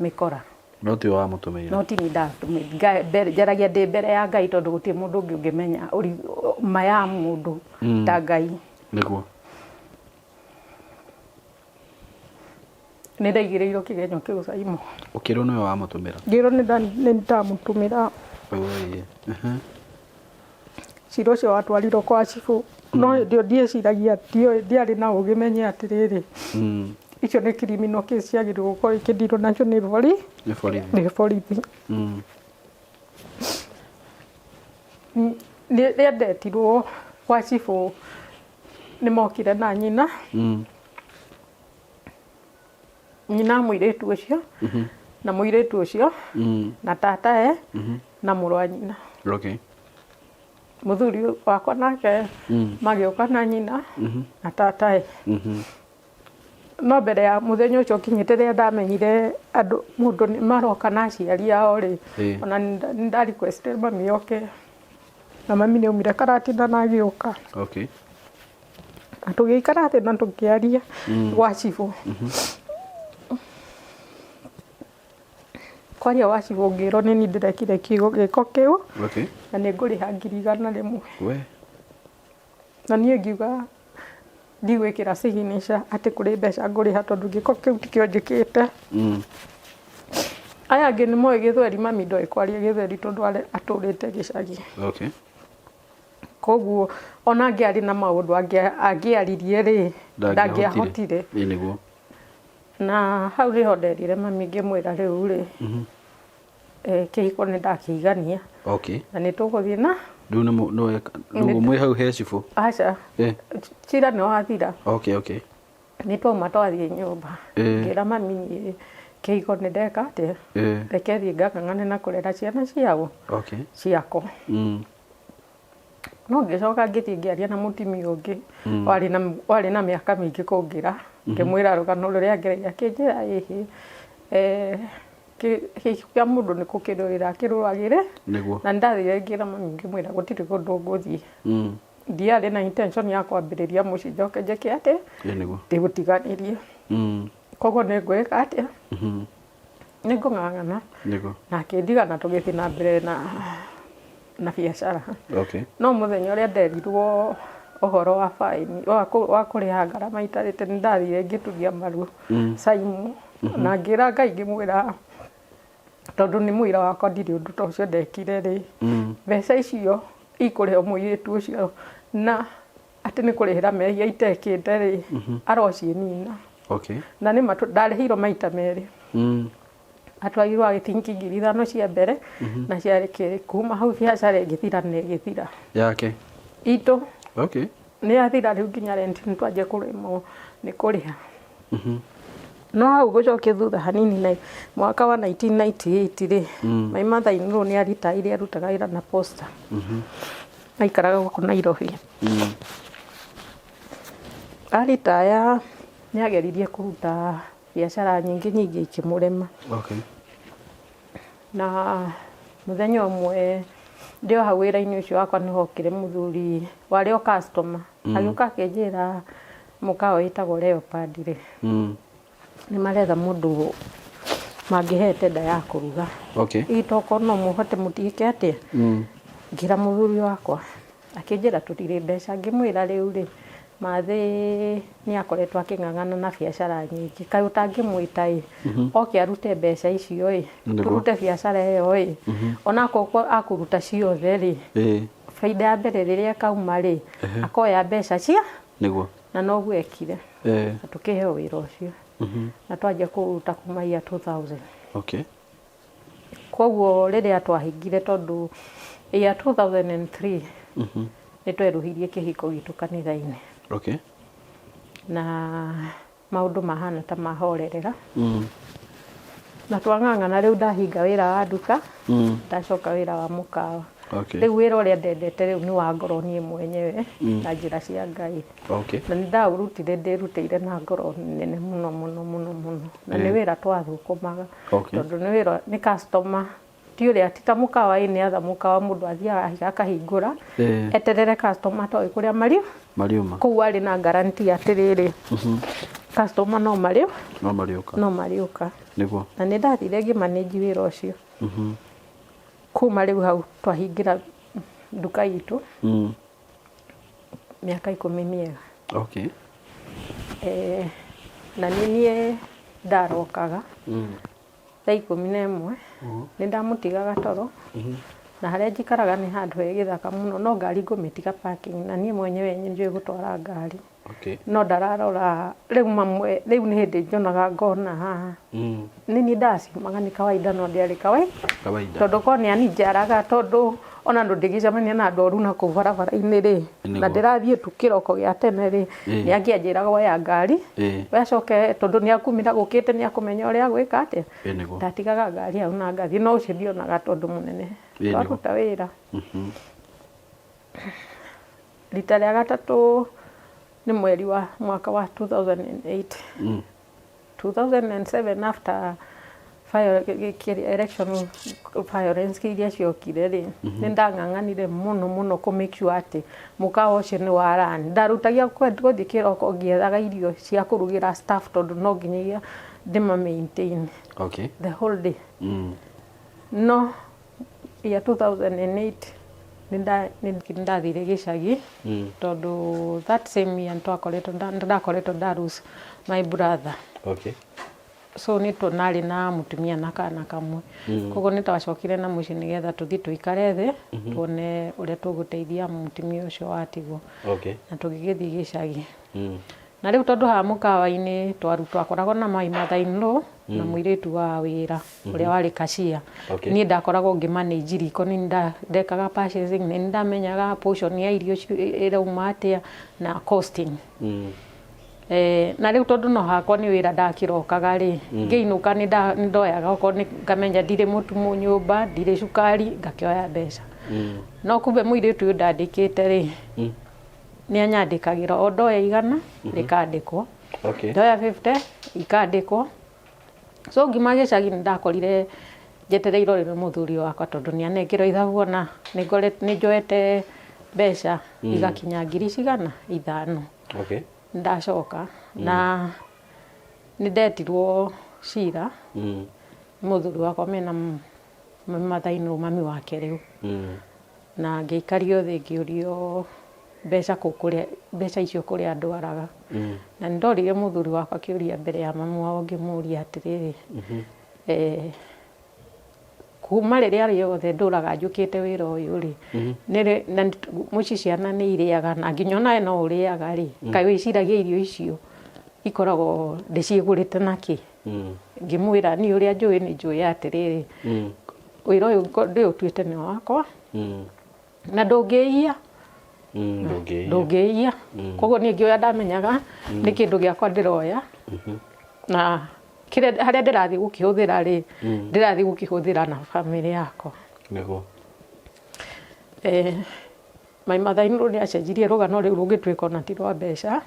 mĩkora. No tiwe wamũtũmĩire? No ti niĩ ndatũmĩire. Njaragia ndĩ mbere ya Ngai tondũ gũtirĩ mũndũ ũngĩ ũngĩmenya ma ya mũndũ ta Ngai. Nĩguo. Nĩ ndaigĩrĩirwo kĩgenyo kĩu Saimo. Ũkĩrwo nĩwe wamũtũmĩra? Ngĩrwo nĩ ndamũtũmĩra. Cira ũcio watwarirwo kwa cibũ, no hĩndĩ ĩyo ndieciragia, ndiũĩ, ndiarĩ na ũgĩ menye atĩrĩrĩ, icio nĩ criminal case ciagĩrĩirwo gũkorwo ikĩndirwo nacio nĩ Nĩ borithi. Nĩ borithi. Rĩrĩa ndetirwo kwa cibũ nĩ mokire na nyina. Nyina mũirĩtu ũcio, na mũirĩtu ũcio, na tatae, na mũrũ wa nyina. Mũthuri wakwa nake magĩũka na nyina, na tatae. No mbere ya mũthenya ũcio ũkinyĩte rĩrĩa ndamenyire andũ mũndũ nĩ maroka na aciari ao rĩ, ona nĩ nda request mami oke, na mami nĩ aumire Karatina na agĩũka. Na tũgĩikara thĩ na tũkĩaria gwa cibũ. Kwaria gwa cibũ ngĩrwo nĩ niĩ ndĩrekire gĩko kĩu, na nĩ ngũrĩha 100,000. Na niĩ ngiuga ndigwĩkĩra signature atĩ kũrĩ mbeca ngũrĩha tondũ gĩko kĩu tikĩo njĩkĩte. Aya angĩ nĩ moĩ gĩthweri, mami ndoĩ kwaria gĩthweri tondũ atũrĩte gĩcagi. Koguo ona angĩarĩ na maũndũ angĩaririe rĩ, ndangĩahotire. Ĩĩ nĩguo. Na hau nĩho nderire mami ngĩmwĩra rĩu rĩ, kĩhiko nĩ ndakĩigania. Na nĩ tũgũthiĩ na Rĩu nĩ rĩu mwĩ hau he cibũ? Aca. Cira nĩ wathira. Nĩ twauma twathiĩ nyũmba. Ngĩra mami niĩ kĩhiko nĩ ndeka atĩa? Reke thiĩ ngang'ang'ane na kũrera ciana ciao. Ciakwa. No ngĩcoka ngĩthiĩ ngĩaria na mũtumia ũngĩ warĩ na mĩaka mĩingĩ kũngĩra, ngĩmwĩra rũgano rũrĩa ngereire, akĩnjĩra ĩhĩ, Gĩkuũ kĩa mũndũ nĩ kũkĩrũĩra akĩrũagĩre. Nĩguo. Na nĩndathire ngĩra mami ngĩmwĩra gũtirĩ kũndũ ngũthiĩ. Ndiarĩ na intention ya kwambĩrĩria mũciĩ njoke njĩke atĩ Ĩĩ nĩguo. ndĩũtiganĩrie. Koguo nĩ ngwĩka atĩa? Nĩ ngũng'ang'ana. Nĩguo. Na akĩndiga na tũgĩthiĩ na mbere na biacara. Okay. No mũthenya ũrĩa nderirwo ũhoro wa baĩni wa kũrĩha ngarama itarĩte, nĩ ndathire ngĩturia maru Saimu na ngĩra Ngai ngĩmwĩra tondũ nĩ mũira wakwa ndirĩ ũndũ ta ũcio ndekire rĩ, mbeca icio ikũrĩhwo mũirĩtu ũcio na atĩ nĩ kũrĩhĩra mehia itekĩte rĩ, arociĩnina. Okay. Na nĩ ma ndarĩhirwo maita merĩ. Atwarirwo agĩtingi 5,000 cia mbere na cia kerĩ. Kuma hau biacara ĩgĩthira na ĩgĩthira. Yake. Itũ. Okay. Nĩ yathira rĩu nginya rent nĩ twanjia kũremwo nĩ kũrĩha. No hau gũcokia thutha hanini na mwaka wa 1998 rĩ, my mother in law nĩ aritaire arutaga wĩra na Posta. Aikaraga gũkũ Nairobi. Aritaya nĩ ageririe kũruta biacara nyingĩ nyingĩ ikĩmũrema. Okay. Na mũthenya ũmwe ndĩ o hau wĩra-inĩ ũcio wakwa nĩ hokire mũthuri warĩ o customer. Agĩũka akĩnjĩra mũkawa wĩtagwo Leopard rĩ, nĩ maretha mũndũ mangĩhe tender ya kũruga. Okay. Itokorwo no mũhote mũtiĩke atĩa? Ngĩra mũthuri wakwa akĩnjĩra tũtirĩ mbeca, ngĩmwĩra rĩu rĩ, Mathĩ nĩ akoretwo akĩng'ang'ana na biacara nyingĩ, kaĩ ũtangĩmwĩta ĩ oke arute mbeca icio ĩ, tũrute biacara ĩyo ĩ, onakorwo akũruta ciothe rĩ, baida ya mbere rĩrĩa ĩkauma rĩ, akoya mbeca cia. Nĩguo. Na noguo ekire. Na tũkĩheo wĩra ũcio. Na twanjia kũruta kuma year 2000. Okay. Koguo rĩrĩa twahingire tondũ year 2003 nĩ twerũhirie kĩhiko gitũ kanitha-inĩ. Okay. Na maũndũ mahana ta mahorerera. Na twang'ang'ana rĩu ndahinga wĩra wa nduka, ndacoka wĩra wa mũkawa. Okay. Rĩu wĩra ũrĩa ndendete rĩu nĩ wa ngoro niĩ mwenyewe na njĩra cia Ngai. Okay. Na nĩ ndaũrutire ndĩrutĩire na ngoro nene mũno mũno mũno mũno. Na nĩ wĩra twathũkũmaga. Okay. Tondũ nĩ wĩra nĩ customer ti ũrĩa ti ta mũkawa ĩ nĩ atha mũkawa mũndũ athiaga akahingũra eterere customer atoĩ kũrĩa marĩ Mariuma. Kũu arĩ na guarantee atĩrĩrĩ, customer no marĩ No mariũka. No marĩũka. Nĩguo. Na nĩ ndathire ngĩmanage wĩra ũcio. Kuma rĩu hau twahingĩra nduka itũ mĩaka 10 mĩega. Okay. Na nĩ niĩ ndarokaga thaa 11, nĩ ndamũtigaga toro, na harĩa njikaraga nĩ handũ he gĩthaka mũno, no ngari ngũmĩtiga parking, na niĩ mwenyewe nĩ njũĩ gũtwara ngari. Okay. No ndararora rĩu mamwe rĩu nĩ hĩndĩ njonaga ngona haha. Nĩ niĩ ndaciumaga nĩ kawaida, no ndiarĩ kawaida. Kawaida. Tondũ korwo nĩ ani njaraga, tondũ ona andũ ndĩgĩcemania na andũ oru na kũu barabara-inĩ rĩ, na ndĩrathiĩ tu kĩroko gĩa tene rĩ, nĩ angĩanjĩraga oya ngari, we acoke tondũ nĩ akumĩra gũkĩte nĩ akũmenya ũrĩa agwĩka atĩa. Nĩguo. Ndatigaga ngari hau na ngathiĩ, no ũcio ndionaga tondũ mũnene. Nĩguo. Twaruta wĩra. Rita rĩa gatatũ nĩ mweri wa mwaka wa 2008. 2007 after election violence iria ciokire rĩ, nĩ ndang'ang'anire mũno mũno kũ make sure atĩ mũkawa ũcio nĩ wa run. Ndarutagia gũthiĩ kĩroko ngĩethaga irio cia kũrugĩra staff tondũ no nginyagia ndĩma maintain Okay. the whole day. No year 2008 nĩ ndathire gĩcagi tondũ that same year nĩ ndakoretwo nda lose my brother. Okay. So nĩ narĩ na mũtumia na kana kamwe, koguo nĩ twacokire na mũciĩ nĩgetha tũthiĩ tũikare thĩ tuone ũrĩa tũgũteithia mũtumia ũcio watigwo. Okay. Na tũgĩgĩthiĩ gĩcagi. Na rĩu tondũ haha mũkawa-inĩ twakoragwo na my mother in law na mũirĩtu wa wĩra ũrĩa warĩ cashier. Okay. Niĩ ndakoragwo ngĩmanage riko, nĩ ndekaga purchasing, nĩ ndamenyaga portion ya irio ĩrauma atĩa na costing. Na rĩu tondũ no hakwa nĩ wĩra ndakĩrokaga rĩ, ngĩinũka nĩ ndoyaga okorwo nĩ ngamenya ndirĩ mũtu nyũmba, ndirĩ cukari, ngakĩoya mbeca. No kumbe mũirĩtu ũyũ ndandĩkĩte rĩ, nĩ anyandĩkagĩra o ndoya 100 rĩkandĩkwo. Okay. Ndoya 50 ikandĩkwo. So ngiuma gĩcagi nĩ ndakorire njetereirwo rĩu nĩ mũthuri wakwa, tondũ nĩ anengerwo ithabu, ona nĩ njoete mbeca igakinya ngiri cigana 5. Ndacoka na nĩ ndetirwo cira nĩ mũthuri wakwa mena mother-in-law, mami wake rĩu, na ngĩikario thĩ, ngĩũrio mbeca kũu kũrĩa mbeca icio kũrĩa ndwaraga. Na nĩ ndoririe mũthuri wakwa kĩũria mbere ya mamu wao, ngĩmũria atĩrĩrĩ, kuma rĩrĩa rĩothe ndũraga njũkĩte wĩra ũyũ rĩ, na mũciĩ ciana nĩ irĩaga na nginya onawe no ũrĩaga rĩ, kaĩ wĩciragia irio icio ikoragwo ndĩciĩgũrĩte nakĩ? Ngĩmwĩra niĩ ũrĩa njũĩ, nĩ njũĩ atĩrĩrĩ, wĩra ũyũ ndĩũtuĩte nĩ wakwa na ndũngĩia. Ndũngĩia. Ndũngĩia. Koguo niĩ ngĩoya, ndamenyaga nĩ kĩndũ gĩakwa ndĩroya, na kĩrĩa harĩa ndĩrathiĩ gũkĩhũthĩra rĩ, ndĩrathiĩ gũkĩhũthĩra na bamĩrĩ yakwa. My mother in law nĩ acenjirie rũgano rĩu rũgĩtuĩka ona ti rwa mbeca,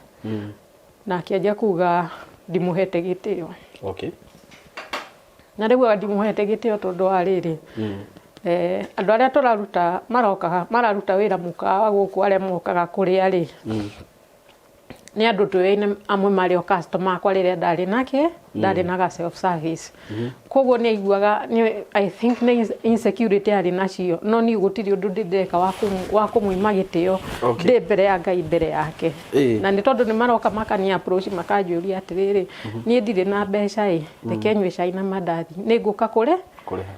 na akĩanjia kuga ndimũhete gĩtĩo. Na rĩu ndimũhete gĩtĩo tondũ wa rĩrĩ, andũ arĩa tũraruta marokaga mararuta wĩra mũkawa gũkũ, arĩa mokaga kũrĩa rĩ, nĩ andũ tũyaine, amwe marĩ o customer akwa rĩrĩa ndarĩ nake, ndarĩ na ga self service. Koguo nĩ aiguaga I think nĩ insecurity arĩ nacio, no niĩ gũtirĩ ũndũ ndĩ ndeka wa kũmũima gĩtĩo. Ndĩ mbere ya Ngai, mbere yake. Na nĩ tondũ nĩ maroka makani approach, makanjũria atĩrĩrĩ, niĩ ndirĩ na mbeca ĩ, reke nyue cai na mandathi, nĩ ngũka kũre. Kũrĩha.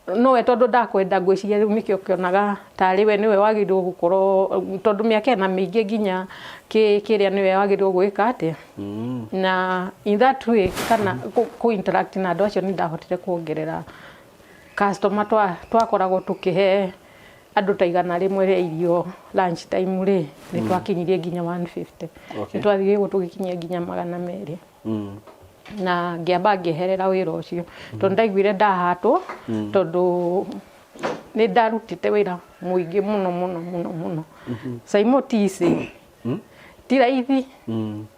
Nowe tondũ ndakwenda, ngwĩciria rĩu nĩkĩo kĩonaga tarĩ we nĩwe wagĩrĩirwo gũkorwo, tondũ mĩaka ĩna mĩingĩ nginya kĩrĩa nĩwe wagĩrĩirwo gwĩka atĩa. Na in that way kana kũ interact na andũ acio, nĩ ndahotire kuongerera customer. Twakoragwo tũkĩhe andũ ta 100 rĩa irio lunch time rĩ, nĩ twakinyirie nginya 150. Nĩ twathire ũguo tũgĩkinyia nginya 200. Na ngĩamba ngĩeherera wĩra ũcio tondũ ndaiguire ndahatwo, tondũ nĩ ndarutĩte wĩra mũingĩ mũno mũno mũno mũno. Saimo tici ti raithi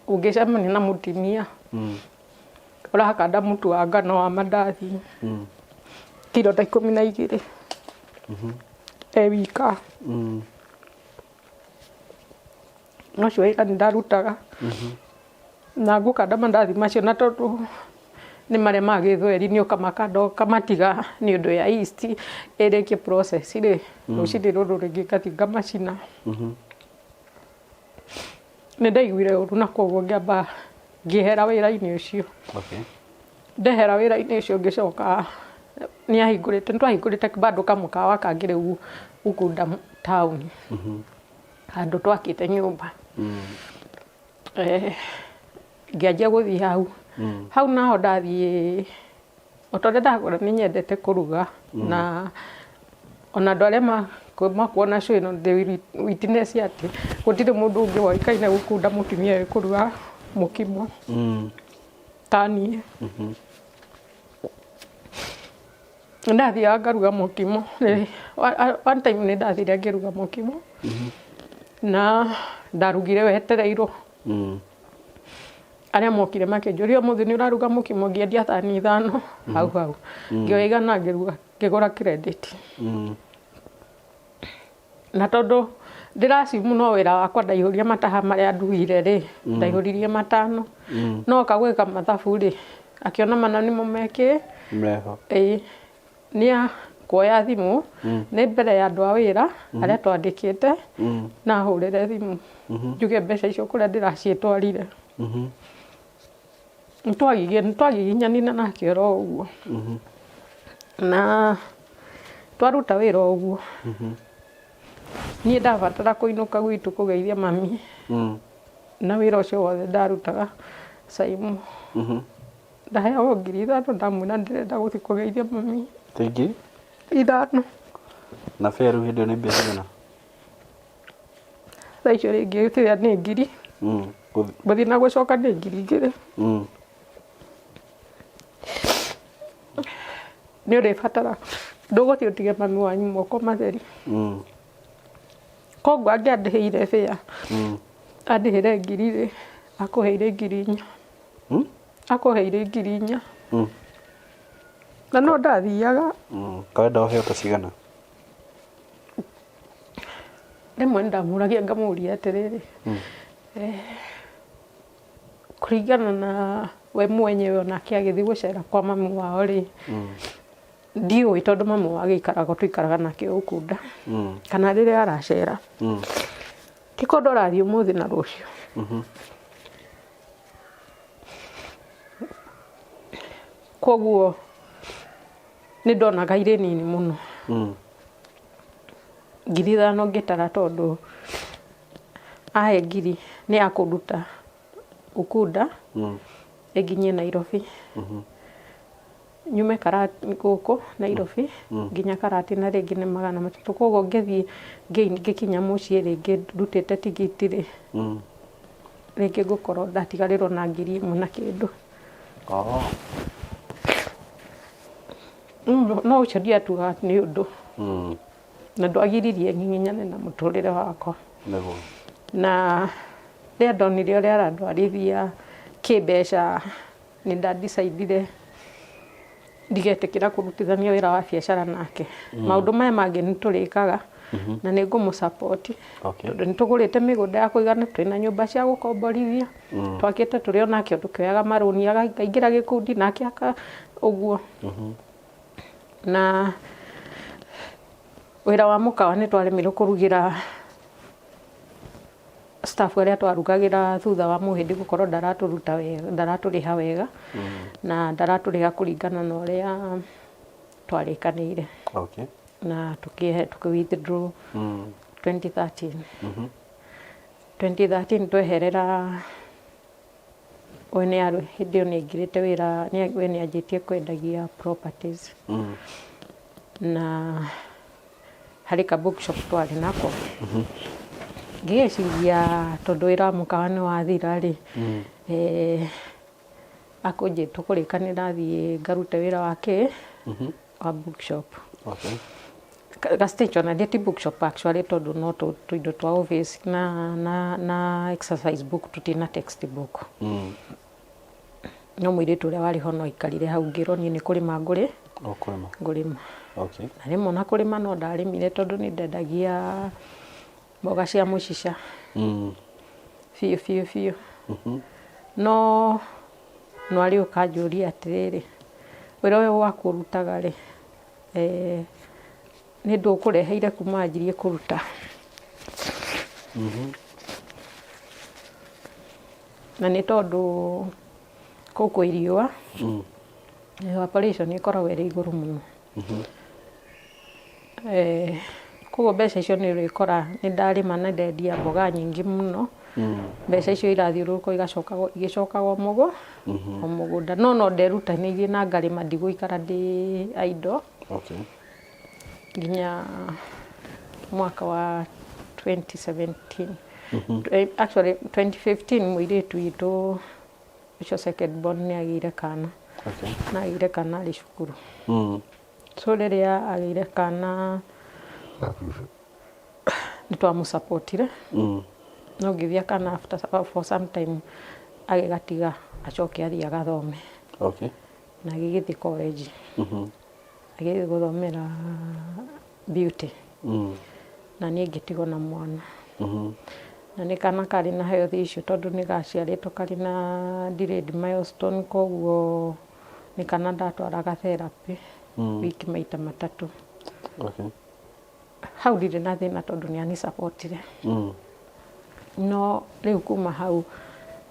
ũngĩcemania na mũtumia ũrakanda mũtu wa ngano wa mandathi kiro ta 12 e wika. No ũcio wĩra nĩ ndarutaga na ngũkanda mandathi macio, na tondũ nĩ marĩa ma gĩthweri, nĩ ũkamakanda ũkamatiga nĩ ũndũ ya yeast ĩrĩkie process rĩ, rũcinĩ rũrũ rĩngĩ ngathiĩ ngamacina. Nĩ ndaiguire ũru na koguo ngĩamba ngĩehera wĩra-inĩ ũcio. Ndehera wĩra-inĩ ũcio, ngĩcoka nĩ ahingũrĩte, nĩ twahingũrĩte bado kamũkawa kangĩ rĩu Ukunda town, handũ twakĩte nyũmba. Ngĩanjia gũthiĩ hau hau naho ndathiĩ, o ta ũrĩa ndakwĩra, nĩ nyendete kũruga, na ona andũ arĩa makuona show ĩno, they will witness atĩ gũtirĩ mũndũ ũngĩ woĩkaine gũkunda mũtumia wĩ kũruga mũkimo ta niĩ. Nĩ ndathiaga ngaruga mũkimo. One time nĩ ndathire ngĩruga mũkimo na ndarugire wetereirwo. Arĩa mokire makĩnjũria, "Ũmũthĩ nĩ ũraruga mũkimo?" Ngĩendia thani 5 hau hau, ngĩoya 100 ngĩruga, ngĩgũra credit. Na tondũ ndĩracimu no wĩra wakwa, ndaihũria mataha marĩa nduire rĩ, ndaihũririe 5, no oka gwĩka mathabu rĩ, akĩona mana nĩmo mekĩ. Meho. Ĩĩ, nĩ kuoya thimũ nĩ mbere ya andũ a wĩra arĩa twandĩkĩte, na hũrĩre thimũ njuge mbeca icio kũrĩa ndĩraciĩtwarire. Nĩtwagiginyanire nake oro ũguo na twaruta wĩra o ũguo. Niĩ ndabatara kũinũka gwitũ kũgeithia mami, na wĩra ũcio wothe ndarutaga, Saimu, ndaheagwo 5000. Ndamwĩra ndĩrenda gũthiĩ kũgeithia mami. Ngiri? 5. Na fare rĩu hĩndĩ ĩyo nĩ mbia cigana? Thaa icio rĩngĩ fare nĩ ngiri gũthiĩ na gũcoka nĩ 2000. Nĩ ũrĩbatara ndũgũthiĩ ũtige mami wanyu moko matheri. Koguo angĩandĩhĩire fare, andĩhĩre 1000 rĩ, akũheire 4000. Akũheire 4000. Na no ndathiaga. Kawenda ũheo ta cigana? Rĩmwe nĩndamũragia ngamũria atĩrĩrĩ, kũringana na we mwenyewe onake agĩthiĩ gũcera kwa mami wao rĩ, ndiũĩ tondũ mami wao agĩikaraga tũikaraga nake o Ukunda, kana rĩrĩa aracera, ti kũndũ arathiĩ ũmũthĩ na rũciũ. Koguo nĩ ndonaga irĩ nini mũno. 5,000 ngĩtara tondũ ahe ngiri nĩ ya kũnduta Ukunda ĩnginyie Nairobi. Nyume gũkũ Nairobi nginya Karatina rĩngĩ nĩ 300. Koguo ngĩthiĩ ngĩkinya mũciĩ rĩngĩ ndutĩte tigiti rĩ, rĩngĩ ngũkorwo ndatigarĩrwo na 1,000 na kĩndũ. Oh. No ũcio ndiatuaga nĩ ũndũ. Na ndwagiririe ngiginyane na mũtũrĩre wakwa. Nĩguo. Na rĩrĩa ndonire ũrĩa arandwarithia kĩmbeca nĩ nda decide-ire ndigetĩkĩra kũrutithania wĩra wa biacara nake. Maũndũ maya mangĩ nĩ tũrĩkaga na nĩ ngũmũ support tondũ nĩ tũgũrĩte mĩgũnda ya kũigana, twĩna nyũmba cia gũkomborithia, twakĩte tũrĩ o nake tũkĩoyaga marũni, akaingĩra gĩkundi nake aka ũguo. Na wĩra wa mũkawa nĩ twaremirwo kũrugĩra staff arĩa twarugagĩra thutha wa mũhĩndĩ gũkorwo ndaratũruta wega, ndaratũrĩha wega na ndaratũrĩha kũringana na ũrĩa twarĩkanĩire. Na tũkĩ withdraw 2013. 2013 tweherera we nĩ hĩndĩ ĩyo nĩ aingĩrĩte wĩra, we nĩ anjĩtie kwendagia properties. Na harĩ ka bookshop twarĩ nako. Ngĩgĩciria tondũ wĩra wa mũkawa nĩ wathira rĩ, akũnjĩ tũkũrĩkanĩra thiĩ ngarute wĩra wa kĩ wa bookshop. Ga stationery ti bookshop actually tondũ no tũindo twa office na exercise book tũtirĩ na textbook. No mũirĩtu ũrĩa warĩ ho no aikarire hau ngĩrwo niĩ nĩ kũrĩma ngũrĩ Ũkũrĩma. ngũrĩma. Na rĩmwe ona kũrĩma no ndarĩmire tondũ nĩ ndendagia mboga cia mũcica. Biũ biũ biũ. No mwarĩ ũkanjũria atĩrĩrĩ, wĩra ũyũ waku ũrutaga rĩ, nĩ ndũ ũkũreheire kuma wanjirie kũruta? Na nĩ tondũ kũu kwĩ riũa, evaporation ĩkoragwo ĩrĩ igũrũ mũno. Koguo mbeca icio nĩ ũrĩkora nĩ ndarĩma na ndendia mboga nyingĩ mũno, mbeca icio irathiũrũrũka igacoka igĩcokaga o mũgũnda. No no nderutanĩirie na ngarĩma ndigũikara ndĩ idle. Nginya mwaka wa 2017. Actually 2015 mũirĩtu witũ ũcio second born nĩ agĩire kana. Na agĩire kana arĩ cukuru. So rĩrĩa agĩire kana nĩ twamũ-support-ire. No ngĩthiĩ kana after for some time agĩgatiga acoke athiĩ agathome. Na agĩgĩthiĩ college. Agĩthiĩ gũthomera beauty. Na niĩ ngĩtigwo na mwana. Na nĩ kana karĩ na health issue tondũ nĩ gaciarĩtwo karĩ na delayed milestone koguo nĩ kana ndatwaraga therapy wiki maita matatũ. Hau ndirĩ na thĩna tondũ nĩ ani-support-ire. No rĩu kuma hau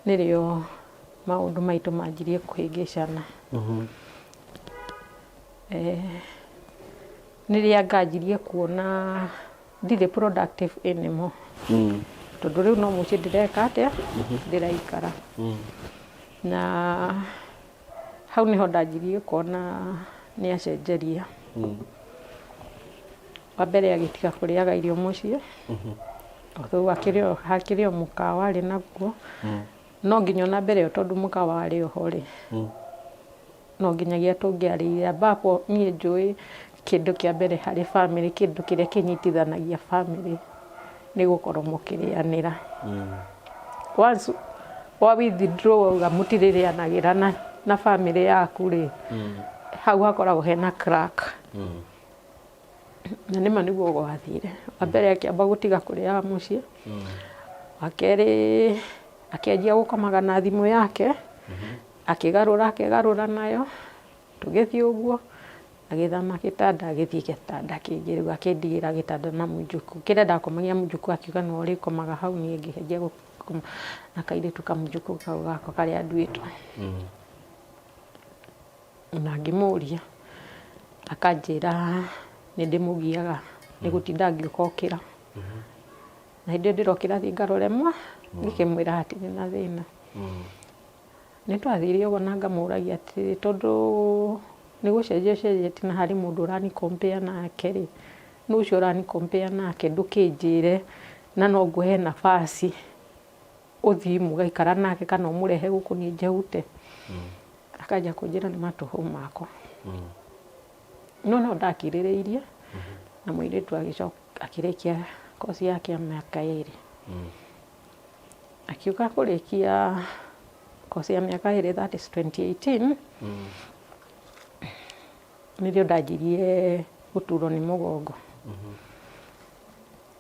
nĩrĩo maũndũ maitũ manjirie kũhĩngĩcana. Nĩrĩa nganjirie kuona ndirĩ productive anymore. Tondũ rĩu no mũciĩ ndĩreka atĩa? Ndĩraikara. Na hau nĩho ndanjirie kuona nĩ acenjeria. Wa mbere agĩtiga kũrĩaga irio mũciĩ. Although akĩrĩ o hakĩrĩ o mũkawa arĩ naguo. No nginya ona mbere ĩyo tondũ mũkawa warĩ o ho rĩ, no nginyagia tũngĩarĩire ambapo niĩ njũĩ kĩndũ kĩa mbere harĩ bamĩrĩ, kĩndũ kĩrĩa kĩnyitithanagia bamĩrĩ nĩ gũkorwo mũkĩrĩanĩra. Once wa withdraw wauga mũtirĩrĩanagĩra na bamĩrĩ yaku rĩ, Hau hakoragwo hena crack. Na nĩma nĩguo gwathire. Wa mbere akĩamba gũtiga kũrĩaga mũciĩ. Wa kerĩ akĩanjia gũkomaga na thimũ yake. Akĩgarũra akĩgarũra nayo. Tũgĩthiĩ ũguo agĩthama gĩtanda agĩthiĩ gĩtanda kĩngĩ rĩu akĩndigĩra gĩtanda na mũjukũ. Kĩrĩa ndakomagia mũjukũ akiuga nĩwe ũrĩkomaga hau, niĩ ngĩanjia gũkoma na kairĩtu kamũjukũ kau gakwa karĩa nduĩtwo. Na ngĩmũria akanjĩra nĩ ndĩmũgiaga nĩ gũtinda ngĩũka okĩra. Na hĩndĩ ĩyo ndĩrokĩra thiĩ ngarore mwa, ngĩkĩmwĩra hatirĩ na thĩna. Nĩ twathire ũguo na ngamũragia atĩrĩrĩ, tondũ nĩ gũcenjia ũcenjetie na harĩ mũndũ ũrani compare nake rĩ, nũ ũcio ũrani compare nake ndũkĩnjĩre na no ngũhe nafasi ũthiĩ mũgaikara nake kana ũmũrehe gũkũ niĩ njehute. Akanjia kũnjĩra nĩ matũhũ makwa. No no ndakirĩrĩirie na mũirĩtu agĩcoka akĩrĩkia koci yake ya mĩaka 2. Akiuga kũrĩkia koci ya mĩaka 2, that is 2018, nĩrĩo ndanjirie gũturwo nĩ mũgongo.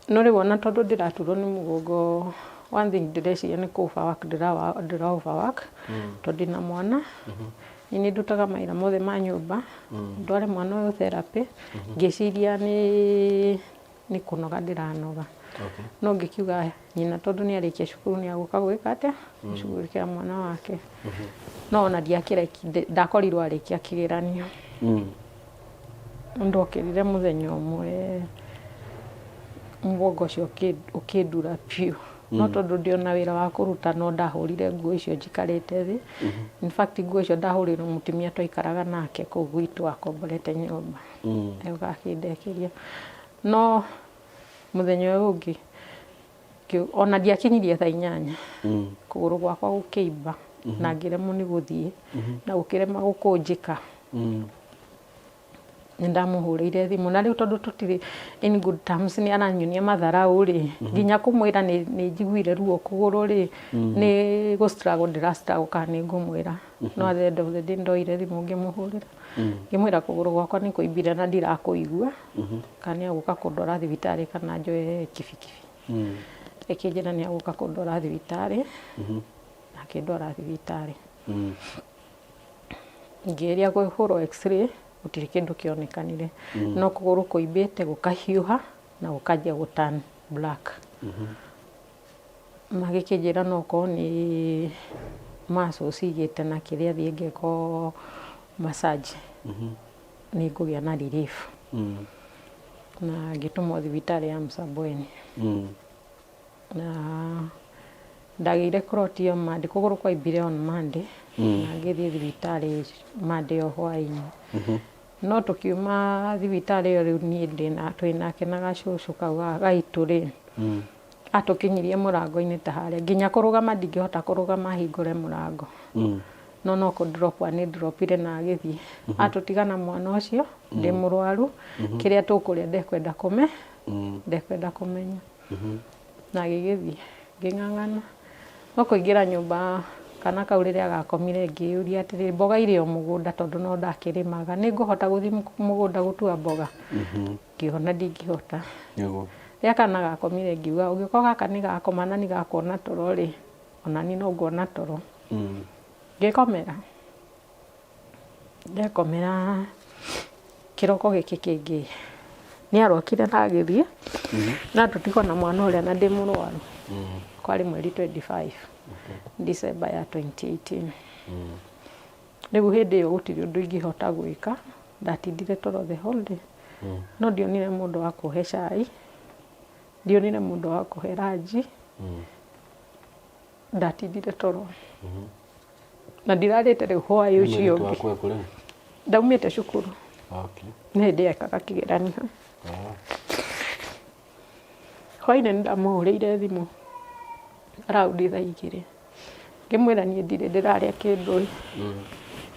No rĩu ona tondũ ndĩraturwo nĩ mũgongo, one thing ndĩreciria nĩ kũ overwork, ndĩra overwork tondũ ndĩna mwana. Niĩ nĩ ndutaga mawĩra mothe ma nyũmba, ndware mwana ũyũ therapy, ngĩciria nĩ kũnoga ndĩranoga. No ngĩkiuga nyina tondũ nĩ arĩkia cukuru nĩ agũka gwĩka atĩa, gũcugurĩkĩra mwana wake. No ona ndiakĩreki, ndakorirwo arĩkia kĩgeranio. Ndokĩrire mũthenya ũmwe mũgongo ũcio ũkĩndura biũ. No tondũ ndĩ ona wĩra wa kũruta no ndahũrire nguo icio njikarĩte thĩ. In fact nguo icio ndahũrĩirwo mũtumia twaikaraga nake kũu gwitũ akomborete nyũmba. Agĩũka akĩndekeria. No mũthenya ũyũ ũngĩ ona ndiakinyirie thaa 8, kũgũrũ gwakwa gũkĩimba na ngĩremwo nĩ gũthiĩ na gũkĩrema gũkũnjĩka. Nĩ ndamũhũrĩire thimũ na rĩu tondũ tũtirĩ in good terms nĩ aranyonia matharau rĩ, nginya kũmwĩra nĩ njiguire ruo kũgũrũ rĩ, nĩ gũ struggle ndĩra struggle kana nĩ ngũmwĩra. No at the end of the day ndoire thimũ ngĩmũhũrĩra, ngĩmwĩra kũgũrũ gwakwa nĩ kũimbire na ndirakũigua, kana nĩ egũka kũndwara thibitarĩ kana njoe kibikibi. Akĩnjĩra nĩ egũka kũndwara thibitarĩ, na akĩndwara thibitarĩ. Ngĩgeria kũhũrwo x-ray gũtirĩ kĩndũ kĩonekanire, no kũgũrũ kũimbĩte gũkahiũha na gũkanjia gũ turn black. Magĩkĩnjĩra no ũkorwo nĩ muscles igĩte na kĩrĩa, thiĩ ngekwo massage nĩ ngũgĩa na relief. Na ngĩtũmwo thibitarĩ ya Msambweni. Na ndagĩire clot ĩyo Monday, kũgũrũ kwaimbire on Monday, na ngĩthiĩ thibitarĩ Monday o hwaĩ-inĩ. No tũkiuma thibitarĩ ĩyo rĩu niĩ ndĩna twĩnake na gacũcũ kau gaitũ rĩ, atũkinyirie mũrango-inĩ ta harĩa, nginya kũrũgama ndingĩhota kũrũgama hingũre mũrango. No no kũ drop nĩ dropire na agĩthiĩ. Atũtiga na mwana ũcio, ndĩ mũrwaru, kĩrĩa tũkũrĩa ndekwenda kũme, ndekwenda kũmenya. Na agĩgĩthiĩ, ngĩng'ang'ana. No kũingĩra nyũmba kana kau rĩrĩa gakomire ngĩyũria atĩrĩrĩ, mboga irĩ o mũgũnda tondũ no ndakĩrĩmaga, nĩ ngũhota gũthiĩ mũgũnda gũtua mboga? Ngĩona ndingĩhota. Rĩrĩa kana gakomire ngiuga ũngĩkorwo gaka nĩ gakoma na nĩ gakuona toro rĩ, ona niĩ no nguona toro. Ngĩkomera. Ndekomera kĩroko gĩkĩ kĩngĩ nĩ arokire na agĩthiĩ, na tũtigwo na mwana ũrĩa na ndĩ mũrwaru. Kwarĩ mweri 25 December ya 2018. Rĩu hĩndĩ ĩyo gũtirĩ ũndũ ingĩhota gwĩka, ndatindire toro the whole day. No ndionire mũndũ wa kũhe cai, ndionire mũndũ wa kũhe ranji, ndatindire toro. Na ndirarĩte rĩu hwaĩ ũcio ũngĩ. Ndaumĩte cukuru. Nĩ hĩndĩ ekaga kĩgeranio. Hwaĩ-inĩ nĩ ndamũhũrĩire thimũ around thaa 2. Ngĩmwĩra niĩ ndirĩ ndĩrarĩa kĩndũ ĩ,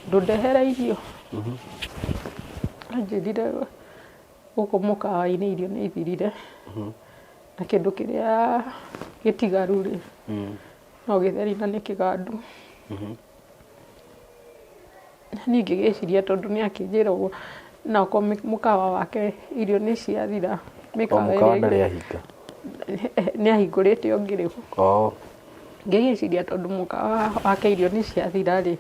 ndũndehere irio. Anjĩrire gũkũ mũkawa-inĩ irio nĩ ithirire, na kĩndũ kĩrĩa gĩtigaru rĩ, no gĩtheri na nĩ kĩgandu. Niĩ ngĩgĩciria tondũ nĩ akĩnjĩra ũguo na okorwo mũkawa wake irio nĩ ciathira. O mũkawa ndarĩ ahinga? Nĩ ahingũrĩte ũngĩ rĩu. Oh. Ngĩgĩciria tondũ mũkawa wake irio nĩ ciathira rĩ,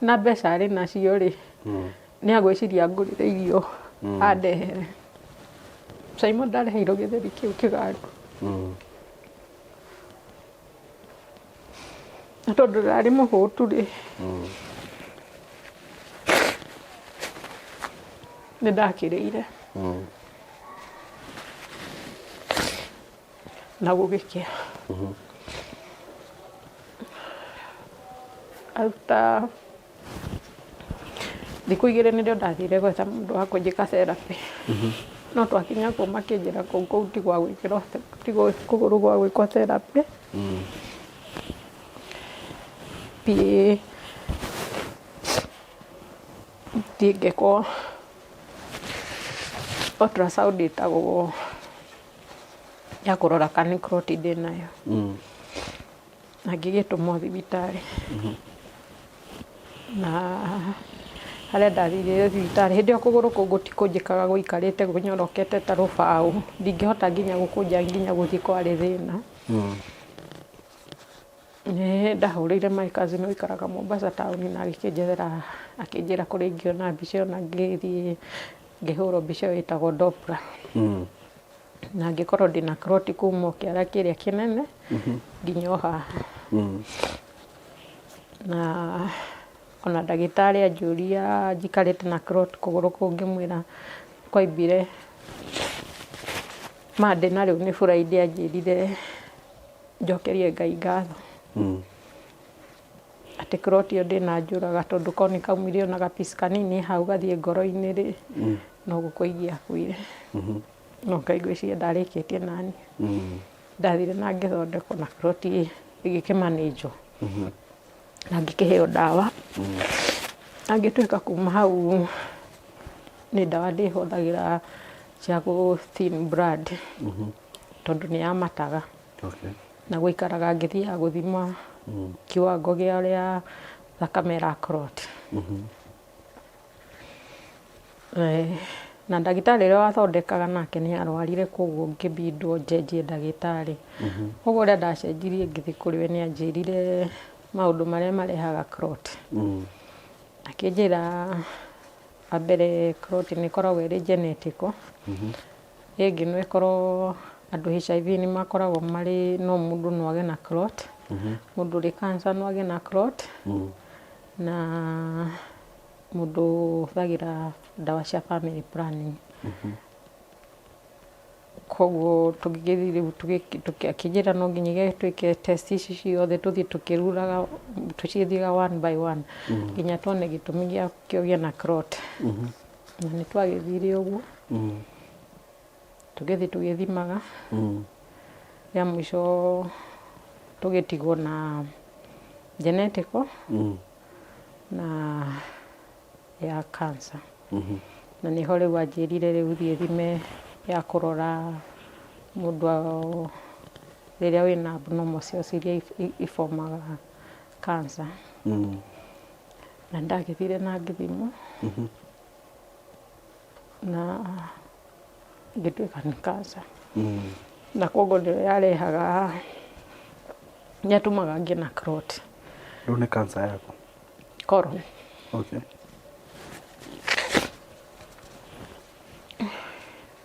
na mbeca arĩ nacio rĩ, nĩ agwĩciria angũrĩre irio andehere. Simon ndareheirwo gĩtheri kĩu kĩgandu. Na tondũ ndarĩ mũhũtu rĩ, nĩ ndakĩrĩire na gũgĩkĩa. After thikũ 2 nĩrĩo ndathire gwetha mũndũ wa kũnjĩka therapy. No twakinya kũu makĩnjĩra kũu kũu ti gwa gwĩkĩrwo ti kũgũrũ gwa gwĩkwo therapy. Thiĩ thiĩ ngekwo ultrasound ĩtagwo ya kũrora kana nĩ clot ndĩnayo. Na ngĩgĩtũmwo thibitarĩ. Na harĩa ndathire thibitarĩ, hĩndĩ ĩyo kũgũrũ kũu gũtikũnjĩkaga gũikarĩte kũnyorokete ta rũbaũ, ndingĩhota nginya gũkũnja nginya gũthiĩ kwarĩ thĩna. Nĩ ndahũrĩire my cousin ũikaraga Mombasa taũni na agĩkĩnjethera akĩnjĩra kũrĩa ingĩona mbica ĩyo na ngĩthiĩ ngĩhũrwo mbica ĩyo ĩtagwo Doppler. Na ngĩkorwo ndĩna clot kuma o kĩara kĩrĩa kĩnene nginya o haha. Na ona ndagĩtarĩ anjũria njikarĩte na clot kũgũrũ kũu ngĩmwĩra kwaimbire Monday na rĩu nĩ Friday anjĩrire njokerie Ngai ngatho. Atĩ clot ĩyo ndĩnanjũraga tondũ korwo nĩ kaumire ona ga piece kanini hau gathiĩ ngoro-inĩ rĩ, no gũkua ingĩakuire. No Ngai ngwĩciria ndarĩkĩtie naniĩ. Ndathire na ngĩthondekwo na clot ĩgĩkĩmanĩnjwo na ngĩkĩheo ndawa. Na ngĩtuĩka kuma hau nĩ ndawa ndĩhũthagĩra cia gũ thin blood tondũ nĩ yamataga. Na gũikaraga ngĩthiaga gũthima kiwango gĩa ũrĩa thakame ĩra clot. Na ndagĩtarĩ ũrĩa wathondekaga nake nĩ arwarire koguo ngĩbindwo njenjie ndagĩtarĩ. Koguo ũrĩa ndacenjirie ngĩthiĩ kũrĩ we nĩ anjĩrire maũndũ marĩa marehaga clot. Akĩnjĩra wa mbere clot nĩ ĩkoragwo ĩrĩ genetic. Ĩngĩ no ĩkorwo andũ HIV nĩ makoragwo marĩ no mũndũ no agĩe na clot. Mũndũ ũrĩ cancer no agĩe na clot. Na mũndũ ũhũthagĩra ndawa cia family planning. Koguo tũgĩgĩthiĩ rĩu akĩnjĩra no nginya twĩke test ici ciothe tũthiĩ tũkĩruraga tũcithiaga one by one nginya tuone gĩtũmi gĩa ũgĩe na clot. Na nĩ twagĩthire ũguo, tũgĩthiĩ tũgĩthimaga, rĩa mũico tũgĩtigwo na genetic na ya cancer. Na nĩho rĩu anjĩrire rĩu thiĩ thime ya kũrora mũndũ rĩrĩa wĩna abnormal cells iria ibomaga cancer. Na ndagĩthire na ngĩthimwo na ngĩtuĩka nĩ cancer. Na koguo nĩyo yarehaga yatũmaga ngĩe na clot. Rĩu nĩ cancer yaku? Colon. Okay.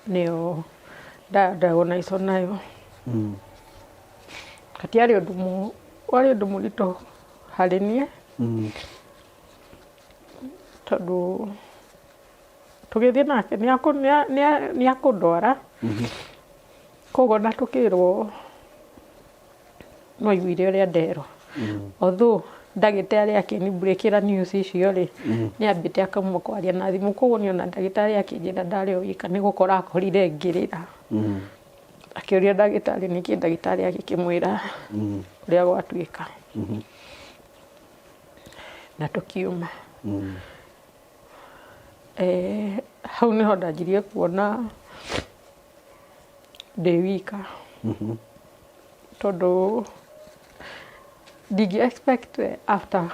Nĩyo ndadiagnosed nayo. Hatiarĩ ũndũ warĩ ũndũ mũritũ harĩ niĩ tondũ tũgĩthiĩ nake nĩ akũndwara koguo ona tũkĩrwo no aiguire ũrĩa nderwo. Although ndagĩtarĩ akĩnibũrĩkĩra news icio rĩ, nĩ ambĩte akauma kwaria na thimũ koguo niĩ ona ndagĩtarĩ akĩnjĩra ndarĩ o wika nĩ gũkora akorire ngĩrĩra. Akĩũria ndagĩtarĩ nĩkĩ, ndagĩtarĩ agĩkĩmwĩra ũrĩa gwatuĩka. Na tũkiuma. Hau nĩho ndanjirie kuona ndĩ wika. Tondũ ndingĩ expect after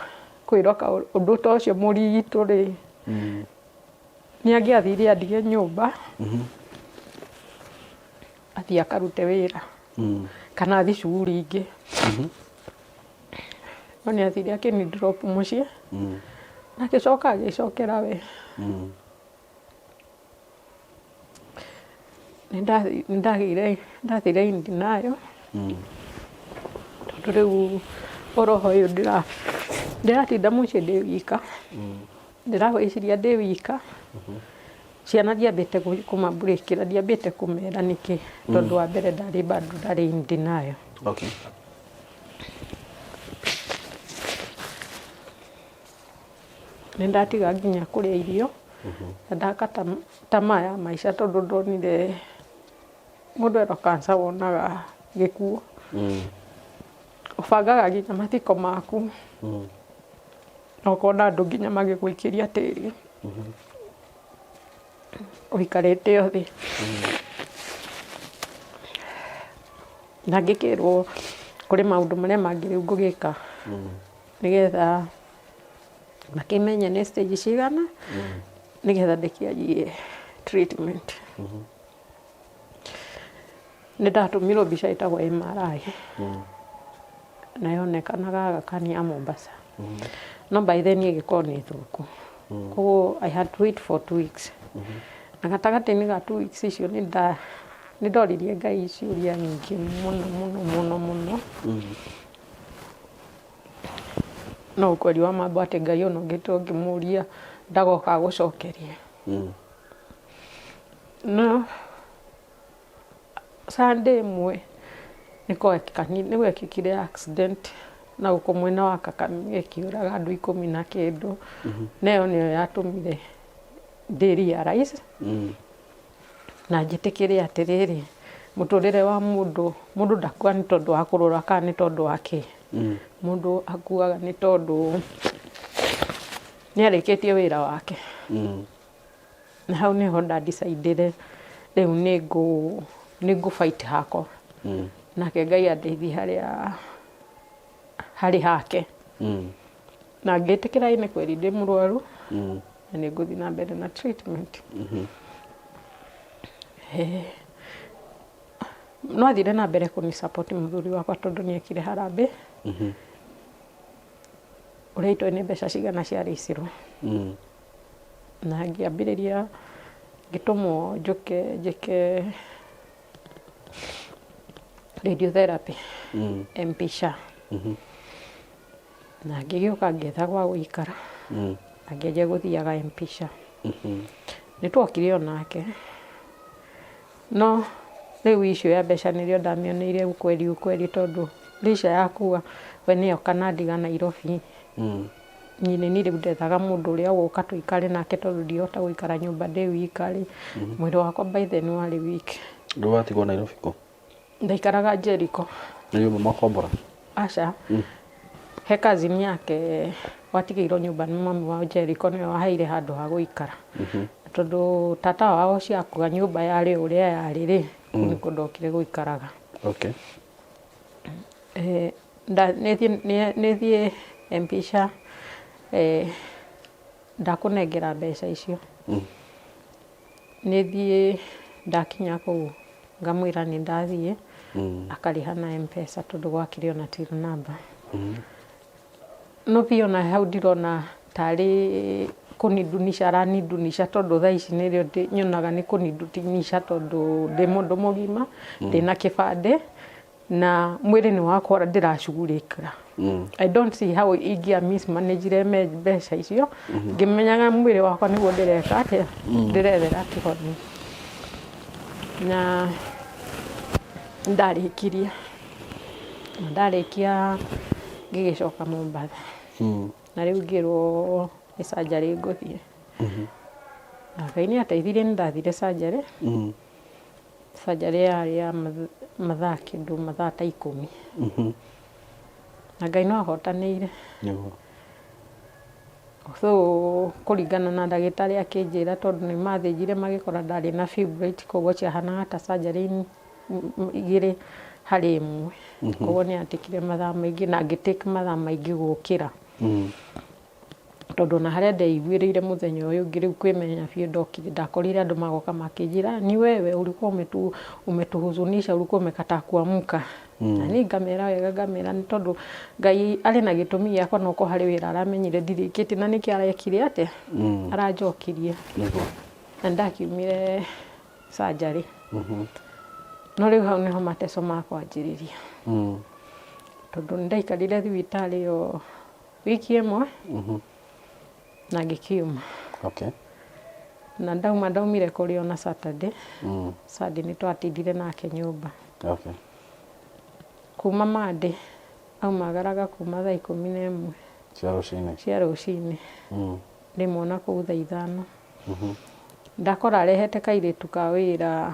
Kwĩrwo ũndũ ta ũcio mũritũ rĩ, nĩ angĩathire andige nyũmba, athiĩ akarute wĩra kana athiĩ cuguri ingĩ. No nĩ athire akĩni drop mũciĩ na agĩcoka agĩcokera we. Nĩ ndagĩire ndathire in denial tondũ rĩu ũroho ũyũ ndĩratinda mũciĩ ndĩ wika, ndĩrawĩciria ndĩ wika, ciana ndiambĩte kũmambũrĩkĩra, ndiambĩte kũmera nĩkĩ, tondũ wa mbere ndarĩ bado ndarĩ in denial. Okay. Nĩ ndatiga nginya kũrĩa irio, na ndaka tamaa ya maica tondũ ndonire mũndũ erwo cancer wonaga gĩkuũ. Ũbangaga nginya mathiko maku, na ũkona andũ nginya magĩgũikĩria tĩri, ũikarĩte o thĩ. Na ngĩkĩrwo kũrĩ maũndũ marĩa mangĩ rĩu ngũgĩka nĩgetha makĩmenye nĩ stage cigana, nĩgetha ndĩkĩanjie treatment. Nĩ ndatũmirwo mbica ĩtagwo MRI, na yonekanaga Aga Khan ya Mombasa, no by then ĩgĩkorwo nĩ thũku, koguo I had to wait for 2 weeks, na gatagatĩ-inĩ ga 2 weeks icio nĩ ndoririe Ngai ciũria nyingĩ mũno mũno mũno mũno. No ũkweri wa mambo atĩ Ngai ona ũngĩtua ũngĩmũria ndagoka agũcokerie. No Sunday ĩmwe nĩ gwekĩkire accident na gũkũ mwena wa Kakamega ĩkĩũraga andũ ikũmi na kĩndũ, na ĩyo nĩyo yatũmire ndĩ realize na njĩtĩkĩre atĩrĩrĩ, mũtũrĩre wa mũndũ, mũndũ ndakua nĩ tondũ wa kũrũra kana nĩ tondũ wa kĩ, mũndũ akuaga nĩ tondũ nĩ arĩkĩtie wĩra wake. Na hau nĩho nda decide rĩu nĩ ngũ fight hakwa, nake Ngai andeithie harĩa harĩ hake, na ngĩtĩkĩra ĩ nĩ kweri ndĩ mũrwaru na nĩ ngũthiĩ na mbere na treatment. No athire na mbere kũni support mũthuri wakwa tondũ nĩ ekire harambĩ ũrĩa itoĩ nĩ mbeca cigana ciarĩcirwo, na ngĩambĩrĩria ngĩtũmwo njũke njĩke radiotherapy MP Shah, na ngĩgĩũka ngĩetha gwa gũikara na ngĩanjia gũthiaga MP Shah. Nĩ twokire onake, no rĩu issue ya mbeca nĩrĩo ndamĩoneire ukweli ukweli, tondũ licha ya kuga we nĩoka na ndiga Nairobi, niĩ nĩ niĩ rĩu ndethaga mũndũ ũrĩa ũgũka tũikare nake, tondũ ndihota gũikara nyũmba ndĩ wika rĩ, mwĩrĩ wakwa by then warĩ weak. Rĩu watigwo Nairobi kũ? Ndaikaraga Jericho. Nĩ nyũmba makombora? Aca, he cousin yake watigĩirwo nyũmba nĩ mami wao Jericho, nĩwe waheire handũ ha gũikara, tondũ tata wao ũcio akua nyũmba yarĩ ũrĩa yarĩ rĩ, kũu nĩkuo ndokire gũikaraga. Nĩthiĩ MP Shah, ndakũnengera mbeca icio. Nĩthiĩ, ndakinya kũu ngamwĩra nĩ ndathiĩ, akarĩha na M-Pesa tondũ gwakĩrĩ ona till number. No biũ ona hau ndirona tarĩ kũnindunisha aranindunisha, tondũ thaa ici nĩrĩo nyonaga nĩ kũnindunisha, tondũ ndĩ mũndũ mũgima, ndĩna kĩbandĩ na mwĩrĩ nĩ wakwa ndĩracugurĩkĩra. I don't see how ingĩa mismanagire mbeca icio ngĩmenyaga mwĩrĩ wakwa nĩguo ndĩreka atĩa, ndĩrethera kĩhonia. Na ndarĩkirie, na ndarĩkia ngĩgĩcoka Mombatha, na rĩu ngĩrwo nĩ surgery ngũthiĩ, na Ngai nĩ ateithirie, nĩ ndathire surgery. Surgery yarĩ ya mathaa kĩndũ mathaa ta 10, na Ngai no ahotanĩire. So kũringana na ndagĩtarĩ akĩnjĩra, tondũ nĩ mathĩnjire magĩkora ndarĩ na fibroid, koguo ciahanaga ta surgery igĩrĩ harĩ ĩmwe, koguo nĩ yatekire mathaa maingĩ na ngĩtake mathaa maingĩ gũkĩra. Tondũ ona harĩa ndeiguĩrĩire mũthenya ũyũ ũngĩ rĩu kwĩmenya biũ ndokire ndakorire andũ magoka makĩnjĩra ni wewe ulikuwa umetuhuzunisha, ulikuwa umekataa kuamka. Na niĩ ngamera wega, ngamera nĩ tondũ Ngai arĩ na gĩtũmi gĩakwa, no korwo harĩ wĩra aramenyire ndirĩkĩtie na nĩkĩo arekire atĩa, aranjokirie. Na nĩndakiumire surgery. No rĩu hau nĩho mateso makwanjĩrĩria. Tondũ nĩndaikarire thibitarĩ ĩyo wiki ĩmwe na ngĩkiuma. Na ndauma ndaumire kũrĩ o na Saturday. Sunday nĩ twatindire nake nyũmba. Kuma Monday aumagaraga kuma thaa 11 Cia rũcinĩ. Cia rũcinĩ. Ndĩmuona kũu thaa 5. Ndakora arehete kairĩtu ka wĩra,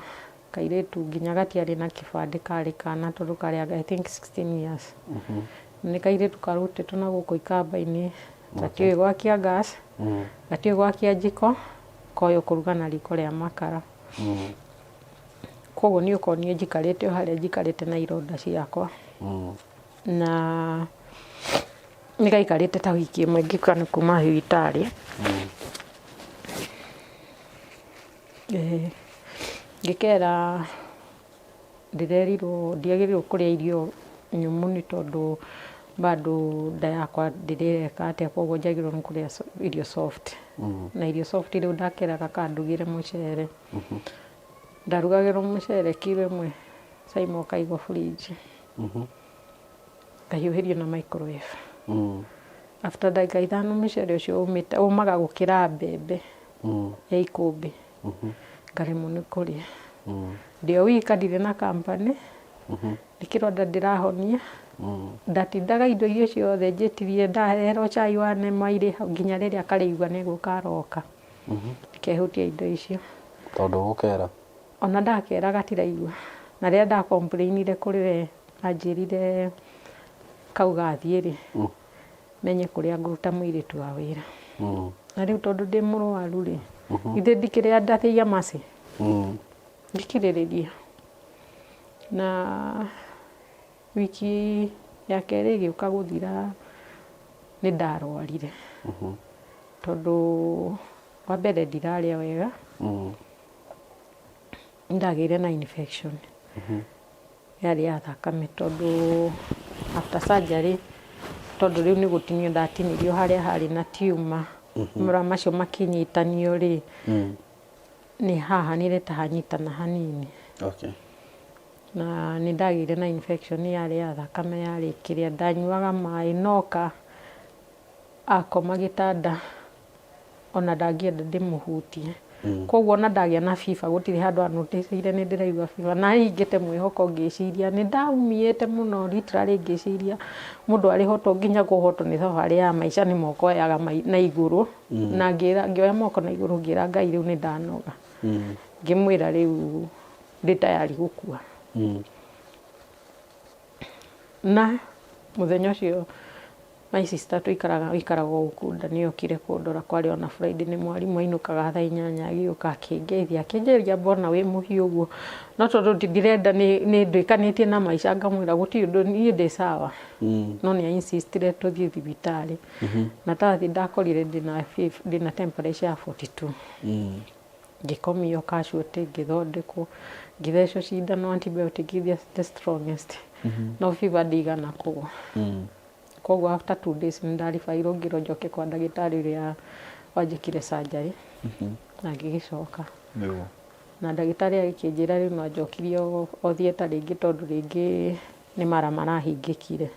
kairĩtu nginya gatiarĩ na kĩbandĩ, karĩ kana tondũ karĩ I think 16 years. Nĩ kairĩtu karutĩtwo na gũkũ ikamba-inĩ, gatiũĩ gwakia gas, gatiũĩ gwakia njiko, koĩ kũruga na riko rĩa makara. Koguo niĩ okorwo niĩ njikarĩte o harĩa njikarĩte na ironda ciakwa. Na nĩ gaikarĩte ta wiki ĩmwe ngĩũka nĩ kuma thibitarĩ. Ngĩkera ndĩrerirwo ndiagĩrĩirwo kũrĩa irio nyũmũ nĩ tondũ bado nda yakwa ndĩreka atĩa, koguo njagĩrĩirwo nĩ kũrĩa irio soft. Na irio soft rĩu ndakeraga kandugĩre mũcere. Ndarugagĩrwo mũcere kiro ĩmwe Saimo ũkaigwo fridge. Ngahiũhĩrio na microwave. After ndagĩka 5 mũcere ũcio ũmĩte, ũmaga gũkĩra mbembe ya ikũmbĩ. Ngaremwo nĩ kũrĩa. Ndĩ o wika, ndirĩ na company. Nĩ kĩronda ndĩrahonia. Ndatindaga indo iria ciothe njĩtirie, ndaherwo cai wa nema irĩ hau nginya rĩrĩa karĩigua nĩ gũka aroka. Kehutia indo icio. Tondũ ũgũkera? Ona ndakera gatiraigua. Na rĩrĩa nda complainire kũrĩ we, anjĩrire kau gathiĩ rĩ, menye kũrĩa ngũruta mũirĩtu wa wĩra. Na rĩu tondũ ndĩ mũrwaru rĩ, ithe ndikĩrĩ ndathĩia maci. Ngĩkirĩrĩria. Na wiki ya kerĩ ĩgĩũka gũthira nĩ ndarwarire. Tondũ wa mbere ndirarĩa wega. Nĩndagĩire na infection. Yarĩ ya thakame tondũ after surgery, tondũ rĩu nĩ gũtinio ndatinirio harĩa harĩ na tumor. Mara macio makĩnyitanio rĩ, nĩ hahanire ta hanyitana hanini. Na nĩ ndagĩire na infection yarĩ ya thakame, yarĩ kĩrĩa ndanyuaga maĩ noka akoma gĩtanda ona ndangĩenda ndĩmũhutie. Koguo ona ndagĩa na fever gũtirĩ handũ anoticire nĩ ndĩraigua fever. Na hingĩte mwĩhoko ngĩciria nĩ ndaumĩte mũno literally, ngĩciria mũndũ arĩhotwo nginya kũhotwo nĩ thabarĩ ya maica nĩ moko oyaga na igũrũ. Na ngĩra, ngĩoya moko na igũrũ ngĩra Ngai rĩu nĩ ndanoga. Ngĩmwĩra rĩu ndĩ tayari gũkua. Na mũthenya ũcio my sister tũikaraga ũikaraga o Ukunda nĩ okire kũndora, kwarĩ ona Friday, nĩ mwarimũ ainũkaga thaa 8, agĩũka akĩngeithia akĩnjĩria mbona wĩ mũhiũ ũguo, no tondũ ndirenda nĩ nduĩkanĩtie na maica ngamwĩra gũtirĩ ũndũ, niĩ ndĩ sawa. No nĩ insistire tũthiĩ thibitarĩ. Na tathiĩ ndakorire ndĩna temperature ya 42. Ngĩkomio casualty, ngĩthondekwo, ngĩthecwo cindano antibiotic iria the strongest, no fever ndĩigana kũgwa. Koguo after 2 days nĩ ndaribairwo ngĩrwo njoke kwa ndagĩtarĩ ũrĩa wanjĩkire surgery, na ngĩgĩcoka. Na ndagĩtarĩ agĩkĩnjĩra rĩu no anjokirie o theatre rĩngĩ tondũ rĩngĩ nĩ mara marahingĩkire.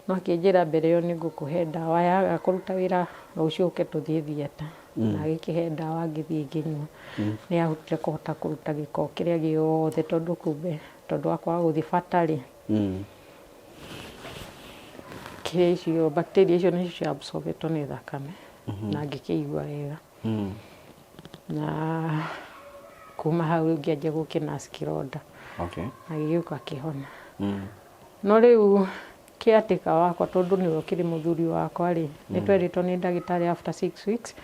No akĩnjĩra mbere ĩyo nĩ ngũkũhe ndawa yaga kũruta wĩra rũciũ ũke tũthiĩ theatre. Na agĩkĩhe ndawa ngĩthiĩ ngĩnyua. Nĩ yahotire kũhota kũruta gĩko kĩrĩa gĩothe tondũ kumbe tondũ wa kwaga gũthiĩ bata rĩ, kĩrĩa icio bacteria icio nĩcio cia absorbetwo nĩ thakame na ngĩkĩigua wega. Na kuma hau rĩu ngĩanjia gũkĩnurse kĩronda. Na gĩgĩũka kĩhona. No rĩu caretaker wakwa tondũ nĩwe ũkĩrĩ mũthuri wakwa rĩ, nĩ twerĩtwo nĩ ndagĩtarĩ after 6 weeks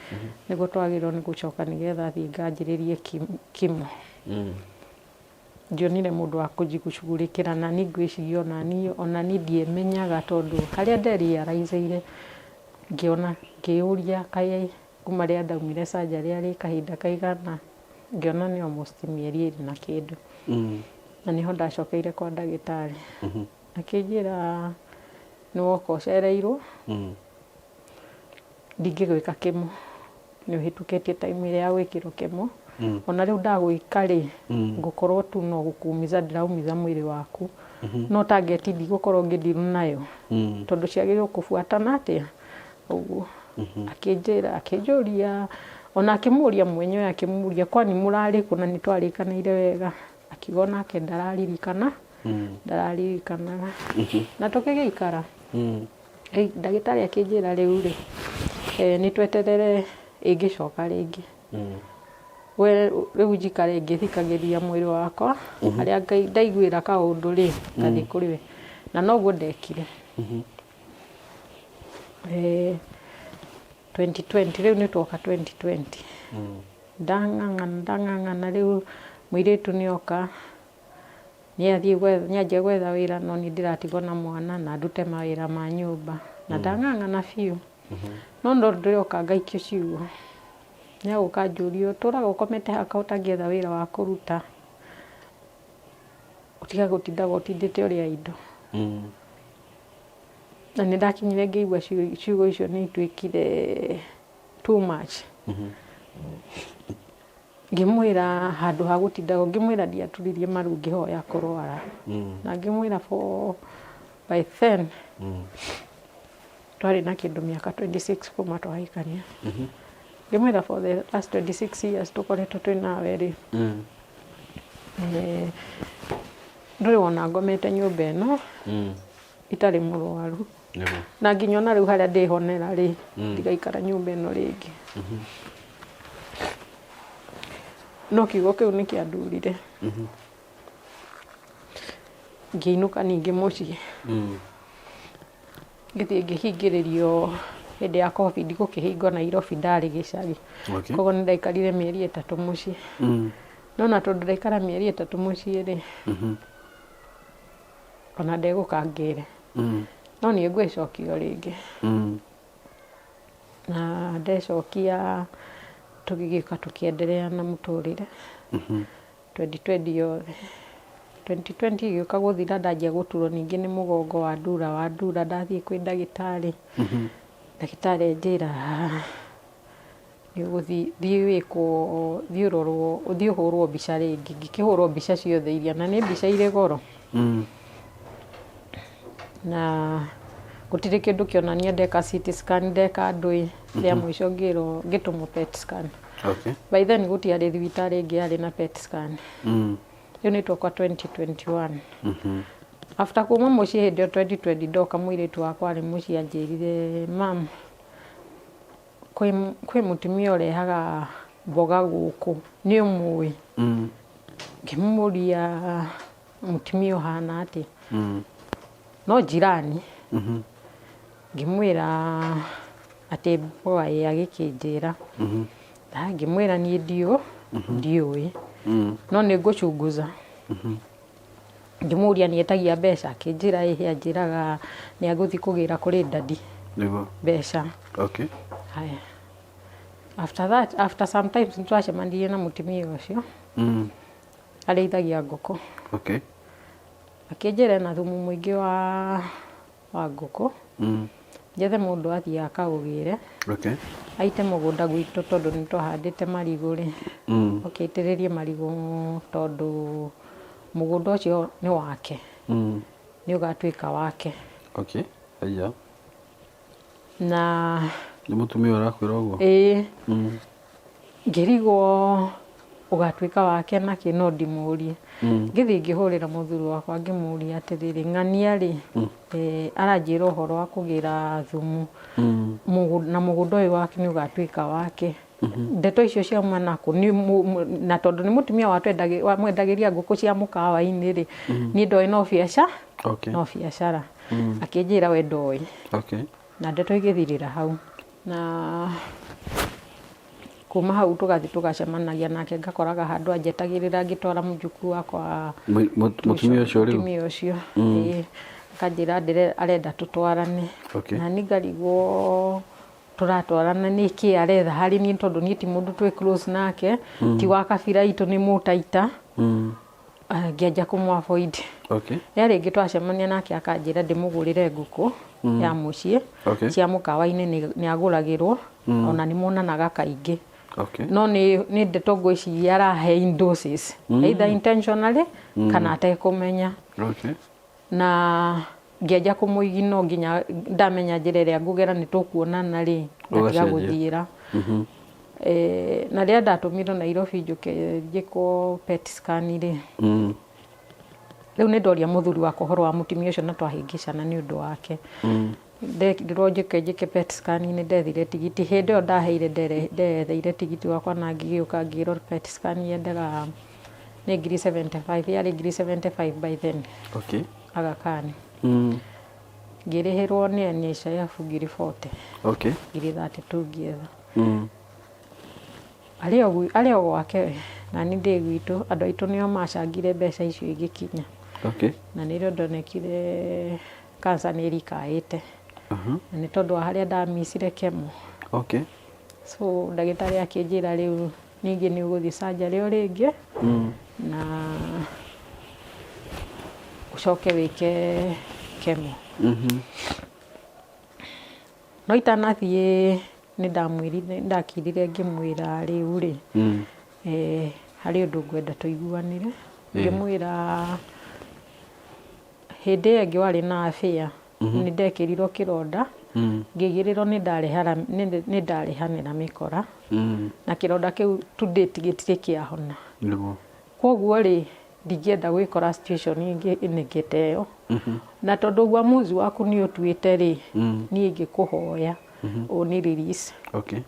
nĩguo twagĩrĩirwo nĩ gũcoka nĩgetha thiĩ nganjĩrĩrie chemo. Ndionire mũndũ wa kũnjicugurĩkĩra na niĩ ngwĩciria ona niĩ ndiĩmenyaga tondũ harĩa nderealizeire Ngĩona ngĩyũria kaĩ kuma rĩrĩa ndaumire surgery arĩ kahinda kaigana, ngĩona nĩ almost mĩeri ĩrĩ na kĩndũ. Na nĩho ndacokeire kwa ndagĩtarĩ. Akĩnjĩra nĩ woka ũcereirwo, ndingĩgwĩka chemo, nĩ ũhĩtũkĩtie time ĩrĩa ya gwĩkĩrwo chemo. Ona rĩu ndagwĩka rĩ, ngũkorwo tu no gũkũumiza ndĩraumiza mwĩrĩ waku. No target ndigũkorwo ngĩ deal nayo, tondũ ciagĩrĩirwo kũbuatana atĩa ũguo. Akĩnjĩra, akĩnjũria, ona akĩmũria mwenyewe akĩmũria kwani mũrarĩ kũ na nĩ twarĩkanĩire wega. Akiuga onake ndararirikana, ndararirikanaga. Na tũgĩgĩikara. Ndagĩtarĩ akĩnjĩra rĩu rĩ, nĩ tweterere ĩngĩcoka rĩngĩ. We rĩu njikare ngĩthikagĩrĩria mwĩrĩ wakwa, harĩa ndaiguĩra kaũndũ rĩ, ngathiĩ kũrĩ we. Na noguo ndekire. 2020, rĩu nĩ twoka 2020. Ndang'ang'ana ndang'ang'ana rĩu mũirĩtu nĩ oka, nĩ athiĩ gwetha, nĩ anjia gwetha wĩra no niĩ ndĩratigwo na mwana na ndute mawĩra ma nyũmba. Na ndang'ang'ana biũ. No no ndĩroka ngaikio ciugo. Nĩ agũka anjũrie ũtũraga ũkomete haha kaĩ ũtangĩetha wĩra wa kũruta, ũtige gũtindaga ũtindĩte ũrĩa indo. Na nĩ ndakinyire ngĩigua ciugo icio nĩ ituĩkire too much. Ngĩmwĩra handũ ha gũtindaga ngĩmwĩra ndiaturirie maru ngĩhoya kũrwara. Na ngĩmwĩra for by then twarĩ na kĩndũ mĩaka 26 kuma twahikania. Ngĩmwĩra for the last 26 years tũkoretwo twĩ nawe rĩ, ndũrĩ wona ngomete nyũmba ĩno itarĩ mũrwaru. Na nginya ona rĩu harĩa ndĩhonera rĩ, ndigaikara nyũmba ĩno rĩngĩ. No kiugo kĩu nĩ kĩandurire. Ngĩinũka ningĩ mũciĩ. Ngĩthiĩ ngĩhingĩrĩrio hĩndĩ ya Covid gũkĩhingwo Nairobi ndarĩ gĩcagi. Koguo nĩ ndaikarire mĩeri 3 mũciĩ. No na tondũ ndaikara mĩeri 3 mũciĩ rĩ, ona ndegũka ngĩre. No niĩ ngwĩcokia o rĩngĩ. Na ndecokia tũgĩgĩũka tũkĩenderea na mũtũrĩre. 2020 yothe. 2020 ĩgĩũka gũthira ndanjia gũturwo ningĩ nĩ mũgongo wandura wandura ndathiĩ kwĩ ndagĩtarĩ. Ndagĩtarĩ anjĩra nĩ ũgũthiĩ thiĩ wĩkwo thiĩ ũrorwo thiĩ ũhũrwo mbica rĩngĩ. Ngĩkĩhũrwo mbica ciothe iria na nĩ mbica irĩ goro. Na gũtirĩ kĩndũ kĩonania ndeka CT scan ndeka ndũĩ, rĩa mũico ngĩrwo ngĩtũmwo PET scan. By then gũtiarĩ thibitarĩ ĩngĩ yarĩ na PET scan. Rĩu nĩ twoka 2021. After kuma mũciĩ hĩndĩ ĩyo 2020 ndoka mũirĩtu wakwa arĩ mũciĩ anjĩrire mum kwĩ mũtumia ũrehaga mboga gũkũ nĩ ũmũĩ? Ngĩmũria mũtumia ũhana atĩa? No jirani. Ngĩmwĩra atĩ mboga ĩ agĩkĩnjĩra. Ngĩmwĩra niĩ ndiũĩ no nĩ ngũchunguza. Ngĩmũria nĩ etagia mbeca akĩnjĩra ĩhĩ anjĩraga nĩ agũthiĩ kũgĩra kũrĩ daddy mbeca. Haya. After that, after some times nĩ twacemanirie na mũtumia ũcio. Arĩithagia ngũkũ. Akĩnjĩra ena thumu mũingĩ wa ngũkũ. Njethe mũndũ athiĩ akaũgĩre. Aite mũgũnda gwitũ tondũ nĩ twahandĩte marigũ rĩ. Oke aitĩrĩrie marigũ tondũ mũgũnda ũcio nĩ wake. Nĩ ũgatuĩka wake. Haiya. Na Nĩ mũtumia ũrakwĩra ũguo? Ĩĩ. Ngĩrigwo ũgatuĩka wake nakĩ no ndimũrie. Ngĩthiĩ ngĩhũrĩra mũthuri wakwa ngĩmũria atĩrĩrĩ, ng'ania rĩ, aranjĩra ũhoro wa kũgĩra thumu na mũgũnda ũyũ wake nĩ ũgatuĩka wake. Ndeto icio ciauma nakũ? Na tondũ nĩ mũtumia wamwendagĩria ngũkũ cia mũkawa-inĩ rĩ, niĩ ndoĩ no biacara, no biacara. Akĩnjĩra we ndoĩ. Na ndeto igĩthirĩra hau. Na kuma hau tũgathiĩ tũgacemanagia nake ngakoraga handũ anjetagĩrĩra ngĩtwara mũjukuu wakwa. Mũtumia ũcio rĩu? Mũtumia ũcio. Ĩĩ. Akanjĩra arenda tũtwarane. Na niĩ ngarigwo. Tũratwarana nĩ kĩ aretha harĩ niĩ, tondũ niĩ ti mũndũ twĩ close nake, ti wa kabira itũ, nĩ Mũtaita. Ah, ngĩanjia kũmũ avoid. Ya rĩngĩ twacemania nake akanjĩra ndĩmũgũrĩre ngũkũ ya mũciĩ. Cia mũkawa-inĩ nĩ agũragĩrwo, ona nĩ monanaga kaingĩ. No nĩ ndeto ngwĩciria arahe in doses, either intentionally kana atekũmenya. Na ngĩanjia kũmũigino nginya ndamenya njĩra ĩrĩa ngũgera nĩ tũkuonana rĩ, ngatiga. Ũgacenjia. Gũthiĩra. Eh, na rĩrĩa ndatũmirwo Nairobi njũke njĩkwo PET scan rĩ, rĩu nĩ ndoria mũthuri wakwa ũhoro wa mũtumia ũcio na twahĩngĩcana nĩ ũndũ wake. Nderirwo njũke njĩke PET scan, nĩ ndethire tigiti hĩndĩ ĩyo ndaheire, ndeyetheire tigiti wakwa na ngĩgĩũka, ngĩrwo PET scan yendaga nĩ ngiri 75, yarĩ ngiri 75 by then. Aga Khan. Ngĩrĩhĩrwo nĩ NHIF ngiri 40. Ngiri 32 ngĩetha. Arĩ o gwake na niĩ ndĩ gwitũ, andũ aitũ nĩo macangire mbeca icio igĩkinya. Na nĩrĩo ndonekire cancer nĩ ĩrikaĩte. Na nĩ tondũ wa harĩa ndamicire chemo. So ndagĩtarĩ akĩnjĩra rĩu ningĩ nĩ ũgũthiĩ surgery o rĩngĩ na ũcoke wĩke chemo. No itanathiĩ nĩ ndamwĩrire, ndakirire ngĩmwĩra rĩu rĩ, harĩ ũndũ ngwenda tũiguanĩre. Ngĩmwĩra hĩndĩ ĩyo ĩngĩ warĩ na affair nĩ ndekĩrirwo kĩronda, ngĩigĩrĩrwo nĩ ndarĩhanĩra mĩkora, na kĩronda kĩu to date gĩtirĩ kĩahona. Koguo rĩ, ndingĩenda gwĩkora situation ĩngĩ ĩngĩ ta ĩyo, na tondũ uamuzi waku nĩ ũtuĩte rĩ, niĩ ingĩkũhoya ũni release,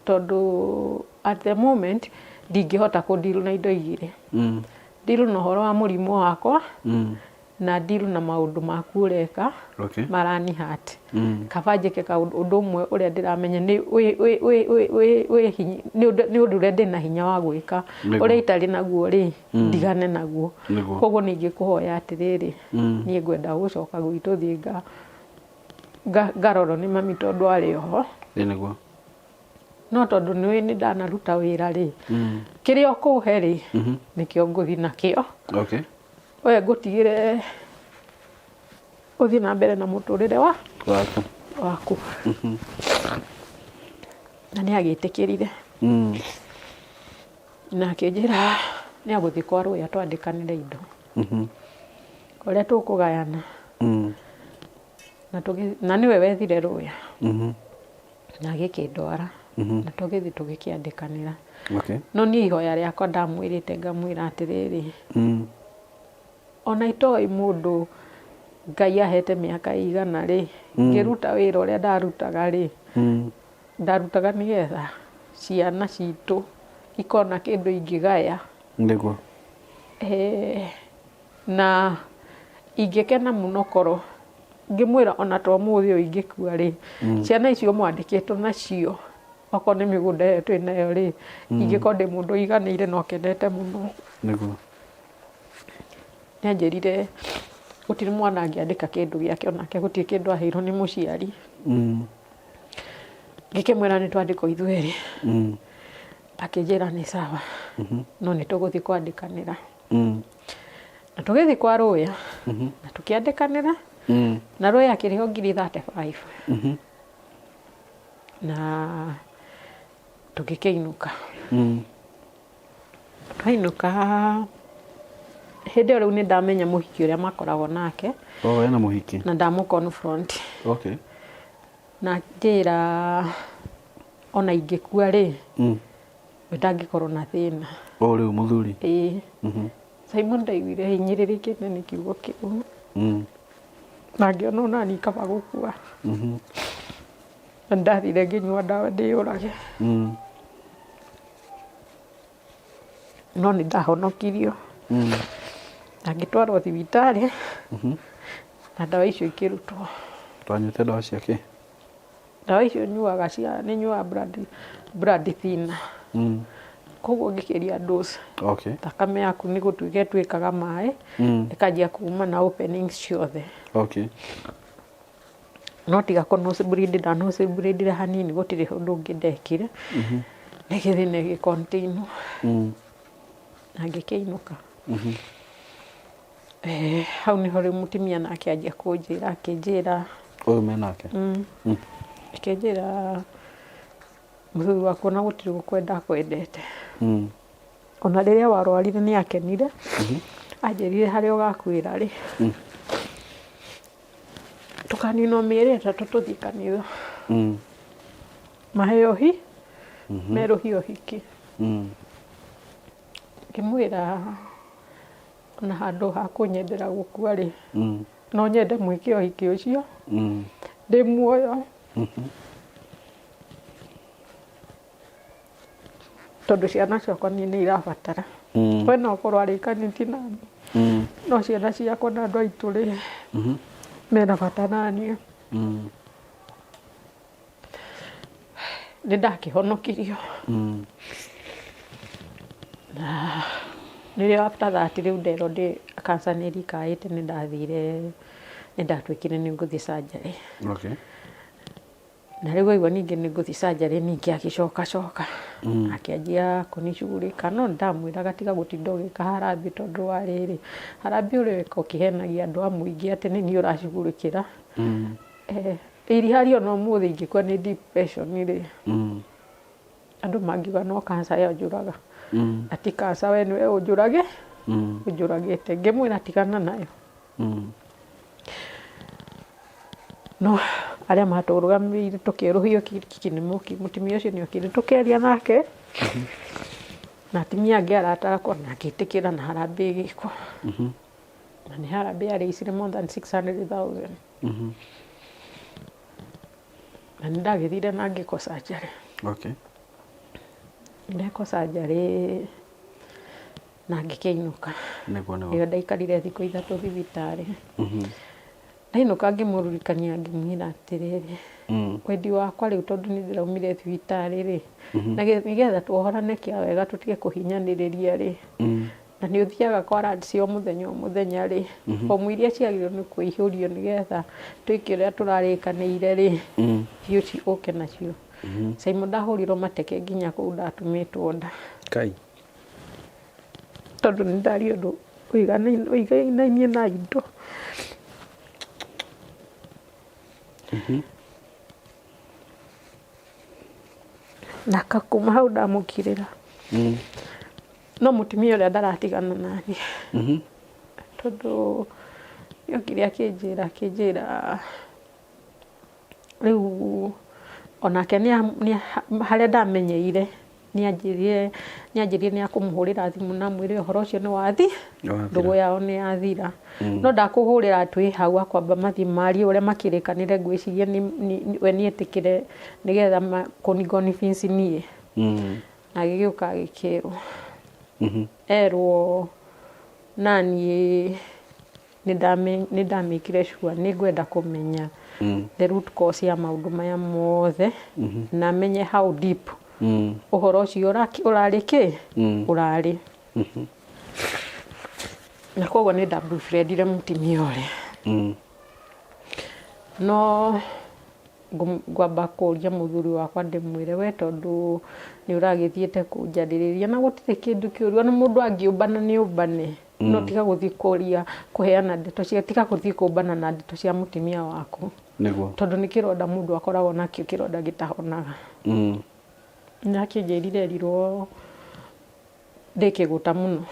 tondũ at the moment ndingĩhota kũ deal na indo igĩrĩ, deal na ũhoro wa mũrimũ wakwa na deal na maũndũ maku ũreka marani hurt. Kaba njĩke kaũndũ ũndũ ũmwe ũrĩa ndĩramenya nĩ wĩ- wĩ- wĩ- wĩ- wĩ- wĩ hinya- nĩ ũndũ ũrĩa ndĩna hinya wa gwĩka. Ũrĩa itarĩ naguo rĩ, ndigane naguo. Koguo nĩ ingĩkũhoya atĩrĩrĩ, niĩ ngwenda gũcoka gwitũ, thiĩ ngarorwo nĩ mami tondũ arĩ oho. Ĩ nĩguo. No tondũ nĩũĩ nĩ ndanaruta wĩra rĩ, kĩrĩa ũkũhe rĩ, nĩkĩo ngũthiĩ nakĩo. We ngũtigĩre ũthiĩ na mbere na mũtũrĩre wa Waku. Waku. Na nĩ agĩtĩkĩrire na akĩnjĩra nĩ agũthiĩ kwa rũya twandĩkanĩre indo ũrĩa tũkũgayana. Na nĩwe wethire rũya na agĩkĩndwara na tũgĩthiĩ tũgĩkĩandĩkanĩra. No niĩ ihoya rĩakwa ndamwĩrĩte, ngamwĩra atĩrĩrĩ, ona itoĩ mũndũ Ngai ahete mĩaka ĩigana rĩ, ngĩruta wĩra ũrĩa ndarutaga rĩ, ndarutaga nĩgetha ciana citũ ikona kĩndũ ingĩgaya. Eh, na ingĩkena mũno korwo ngĩmwĩra ona to ũmũthĩ ũyũ ingĩkua rĩ, ciana icio mwandĩkĩtwo nacio, okorwo nĩ mĩgũnda ĩyo twĩ nayo rĩ, ingĩkorwo ndĩ mũndũ ũiganĩire na ũkenete mũno. Nĩanjĩrire gũtirĩ mwana angĩandĩka kĩndũ gĩake, onake gũtirĩ kĩndũ aheirwo nĩ mũciari. Ngĩkĩmwĩra nĩ twandĩkwo ithuerĩ. Akĩnjĩra nĩ sawa, no nĩ tũgũthiĩ kwandĩkanĩra. Na tũgĩthiĩ kwa rũya na tũkĩandĩkanĩra, na rũya akĩrĩhwo ngiri 35 na tũgĩkĩinũka. Twainũka, hĩndĩ ĩyo rĩu nĩ ndamenya mũhiki ũrĩa makoragwo nake. Oh, ena mũhiki. Na ndamũ confront. Na njĩra ona ingĩkua rĩ, we ndangĩkorwo na thĩna. Oh, rĩu mũthuri. Ĩĩ. Simon, ndaiguire hinyĩrĩrĩkĩte nĩ kiugo kĩu na ngĩona ona niĩ kaba gũkua, na ndathire ngĩnyua ndawa ndĩyũrage. No nĩ ndahonokirio na ngĩtwarwo thibitarĩ na ndawa icio ikĩrutwo. Twanyuĩte ndawa ciake. Ndawa icio nyuaga cia nĩ nyuaga blood thinner. Koguo ngĩkĩria dose, thakame yaku nĩ gũtuĩka ĩtuĩkaga maĩ, ĩkanjia kuma na openings ciothe. No tiga kũ nose bleed nda nose bleed hanini gũtirĩ ũndũ ũngĩ ndekire. Nĩ gĩthĩ nĩ gĩ continue. Na ngĩkĩinũka. Hau nĩho rĩu mũtumia nake anjia kũnjĩra akĩnjĩra Ũyũ menake? Akĩnjĩra mũthuri waku ona gũtirĩ gũkwenda akwendete. Ona rĩrĩa warwarire nĩ akenire. Anjĩrire harĩa ũgakuĩra rĩ, tũkaninwo mĩeri 3 tũthiĩ kanitha. Maheo hi merũhie ũhiki. Ngĩmwĩra ona handũ ha kũnyendera gũkua rĩ, no nyende mwĩke ũhiki ũcio ndĩ muoyo. Tondũ ciana ciakwa niĩ nĩ irabatara. We no ũkorwo arĩkanĩtie naniĩ, no ciana ciakwa na andũ aitũ rĩ, mena bata naniĩ. Nĩ ndakĩhonokirio. Na rĩrĩa after that rĩu nderwo ndĩ cancer nĩ ĩrikaĩte nĩ ndathire nĩ ndatuĩkire nĩ ngũthiĩ surgery. Na rĩu aigua ningĩ nĩ ngũthiĩ surgery ningĩ agĩcoka coka. Akĩanjia kũnicugurĩka no nĩ ndamwĩraga tiga gũtinda ũgĩka harambee tondũ wa rĩrĩ, harambee ũreka ũkĩhenagia andũ a mũingĩ atĩ nĩ niĩ ũracugurĩkĩra. Iriharia ona ũmũthĩ ingĩkua nĩ depression rĩ, andũ mangiuga no cancer yanjũraga. Na ti cancer we nĩwe ũnjũrage, ũnjũragĩte. Ngĩmwĩra tigana nayo. No arĩa matũrũgamĩrĩire tũkĩerũhio kiki nĩ mũtumia ũcio nĩ okire tũkĩaria nake na atumia angĩ arata akwa na akĩtĩkĩra na harambee ĩgĩkwo. Na nĩ harambee yarĩicire more than 600,000. Na nĩ ndagĩthire na ngĩkwo surgery. Ndekwo surgery na ngĩkĩinũka. Nĩguo nĩguo. Ĩyo ndaikarire thikũ 3 thibitarĩ. Ndainũka ngĩmũririkania ngĩmwĩra atĩrĩrĩ, wendi wakwa rĩu tondũ nĩ ndĩraumire thibitarĩ rĩ, na nĩgetha tuohorane kĩa wega tũtige kũhinyanĩrĩria rĩ, na nĩ ũthiaga kwa Rad o mũthenya o mũthenya rĩ, bomu iria ciagĩrĩirwo nĩ kũihũrio nĩgetha twĩke ũrĩa tũrarĩkanĩire rĩ, thiĩ ũke nacio. Simon ndahũrirwo mateke nginya kũu ndatumĩtwo nda. Kai. Tondũ nĩ ndaria ũndũ ũiganainie na indo. Na kuma hau ndamũkirĩra. No mũtumia ũrĩa ndaratigana naniĩ. Tondũ nĩokire akĩnjĩra rĩu onake harĩa ndamenyeire nĩanjĩrire nĩ akũmũhũrĩra thimũ na amwĩre ũhoro ũcio nĩ wathi, ndũgũ yao nĩ yathira. No ndakũhũrĩra twĩ hau akwamba mathiĩ marie ũrĩa makĩrĩkanĩre ngwĩciria we nĩetĩkĩre nĩgetha kũni convince niĩ. Na agĩgĩũka agĩkĩrwo. Erwo naniĩ nĩ ndamĩkire sure nĩ ngwenda kũmenya the root cause ya maũndũ maya mothe na menye how deep ũhoro ũcio ũrarĩ kĩ ũrarĩ. Na koguo nĩ ndabefriendire mũtumia ũrĩa. No ngwamba kũria mũthuri wakwa ndĩmwĩre we tondũ nĩ ũragĩthiĩte kũnjarĩrĩria na gũtirĩ kĩndũ kĩũru ona mũndũ angĩũmbana nĩ ũmbane. No tiga gũthiĩ kũria kũheana ndeto cia tiga gũthiĩ kũmbana na ndeto cia mũtumia waku. Nĩguo. Tondũ nĩ kĩronda mũndũ akoragwo nakĩo kĩronda gĩtahonaga. Nĩ akĩnjĩrire erirwo ndĩ kĩgũta mũno.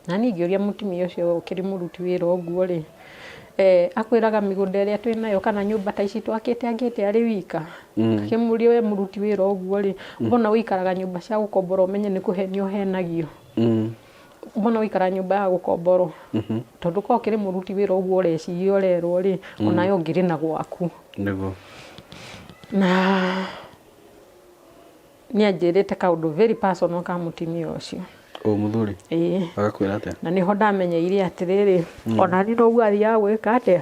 Na niĩ ngĩũria mũtumia ũcio ũkĩrĩ mũruti wĩra ũguo rĩ, akwĩraga mĩgũnda ĩrĩa twĩnayo kana nyũmba ta ici twakĩte akĩte arĩ wika. Ngĩmũria we mũruti wĩra ũguo rĩ, mbona ũikaraga nyũmba cia gũkombora ũmenye nĩ kũhenio ũhenagio. Mbona ũikaraga nyũmba ya gũkomborwo. Tondũ korwo ũkĩrĩ mũruti wĩra ũguo ũreciria ũrerwo rĩ, onawe ũngĩrĩ na gwaku. Nĩguo. Na nĩ anjĩrĩte kaũndũ very personal ka mũtumia ũcio. Ũyũ mũthuri? Ĩĩ. Agakwĩra atĩa? Na nĩho ndamenyeire atĩrĩrĩ, ona niĩ noguo athiaga gwĩka atĩa.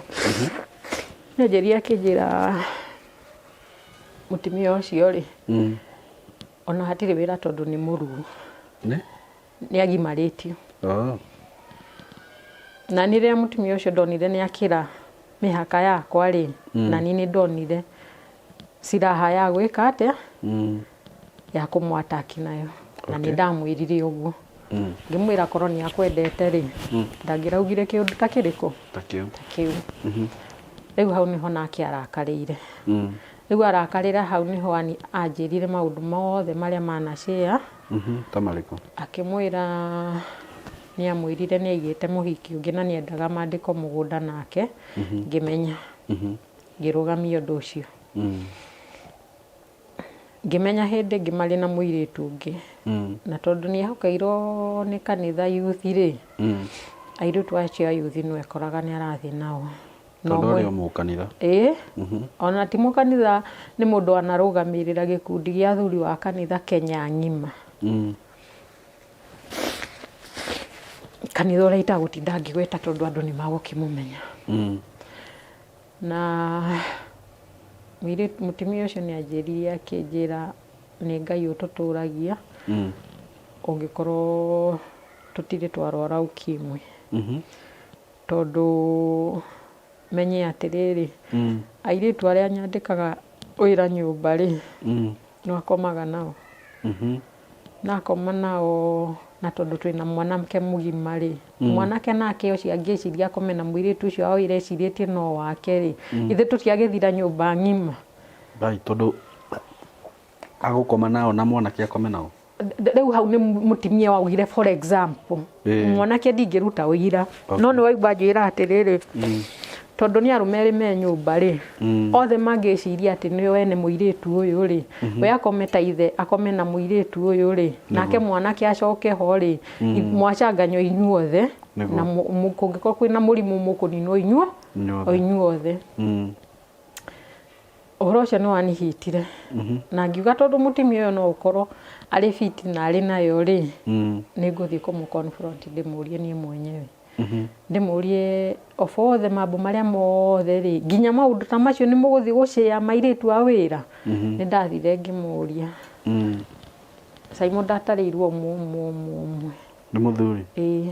Nĩ anjĩrire akĩnjĩra mũtumia ũcio rĩ, ona hatirĩ wĩra tondũ nĩ mũruu. Nĩ? Nĩ agimarĩtio. Na nĩ rĩrĩa mũtumia ũcio ndonire nĩ akĩra mĩhaka yakwa rĩ, na niĩ nĩ ndonire silaha ya gwĩka atĩa, ya kũmwataki nayo, na nĩ ndamwĩrire ũguo, ngĩmwĩra korwo nĩ akwendete rĩ, ndangĩraugire kĩũndũ ta kĩrĩkũ? Ta kĩu. Ta kĩu. Rĩu hau nĩho nake arakarĩire. Rĩu arakarĩra hau nĩho anjĩrire maũndũ mothe marĩa manacĩa. Ta marĩkũ? Akĩmwĩra nĩ amwĩrire nĩ aigĩte mũhiki ũngĩ na nĩendaga mandĩko mũgũnda nake. Ngĩmenya, ngĩrũgamia ũndũ ũcio. Ngĩmenya hĩndĩ ĩngĩ marĩ na mũirĩtu ũngĩ, na tondũ nĩ ehokeirwo nĩ kanitha youth rĩ, airĩtu acio a youth no ekoraga nĩ arathiĩ nao. Na Tondũ ũmwe- arĩ o mũkanitha. Ĩĩ, ona ti mũkanitha, nĩ mũndũ anarũgamĩrĩra gĩkundi gĩa athuri wa kanitha Kenya ng'ima. Kanitha ũrĩa itagũtinda ngĩgweta tondũ andũ nĩ magũkĩmũmenya. Na mũirĩtu, mũtumia ũcio nĩ anjĩrire, akĩnjĩra nĩ Ngai ũtũtũragia, ũngĩkorwo tũtirĩ twarwara ukimwi. Tondũ menye atĩrĩrĩ, airĩtu arĩa nyandĩkaga wĩra nyũmba rĩ, no akomaga nao. Na akoma nao, na tondũ twĩna mwanake mũgima rĩ, mwanake nake ũcio angĩciria akome na mũirĩtu ũcio wa wĩra ecirĩtie no wake rĩ, ithuĩ tũtiagĩthira nyũmba ng'ima. Ngai, tondũ agũkoma nao na mwanake akome nao. Rĩu hau nĩ mũtumia waugire, for example, mwanake ndingĩruta ũira, no nĩ waigua njĩra atĩrĩrĩ, tondũ nĩ arũme erĩ me nyũmba rĩ, othe mangĩciria atĩ nĩo ene mũirĩtu ũyũ rĩ, we akome ta ithe, akome na mũirĩtu ũyũ rĩ, nake mwanake acoke ho rĩ, mwacanganywo inyuothe. Na kũngĩkorwo kwĩna mũrimũ, mũkũninwo inyuo o Inyuothe. Inyuothe. Ũhoro ũcio nĩ wanihitire, na ngiuga tondũ mũtumia ũyũ no ũkorwo arĩ fiti na arĩ nayo rĩ, nĩ ngũthiĩ kũmũ confront, ndĩmũrie niĩ mwenyewe, ndĩmũrie of all the mambo marĩa mothe rĩ, nginya maũndũ ta macio nĩ mũgũthiĩ gũcĩa mairĩtu a wĩra. Nĩ ndathire ngĩmũria. Simon ndatarĩirwo ũmwe ũmwe ũmwe ũmwe. Nĩ mũthuri. Ĩĩ,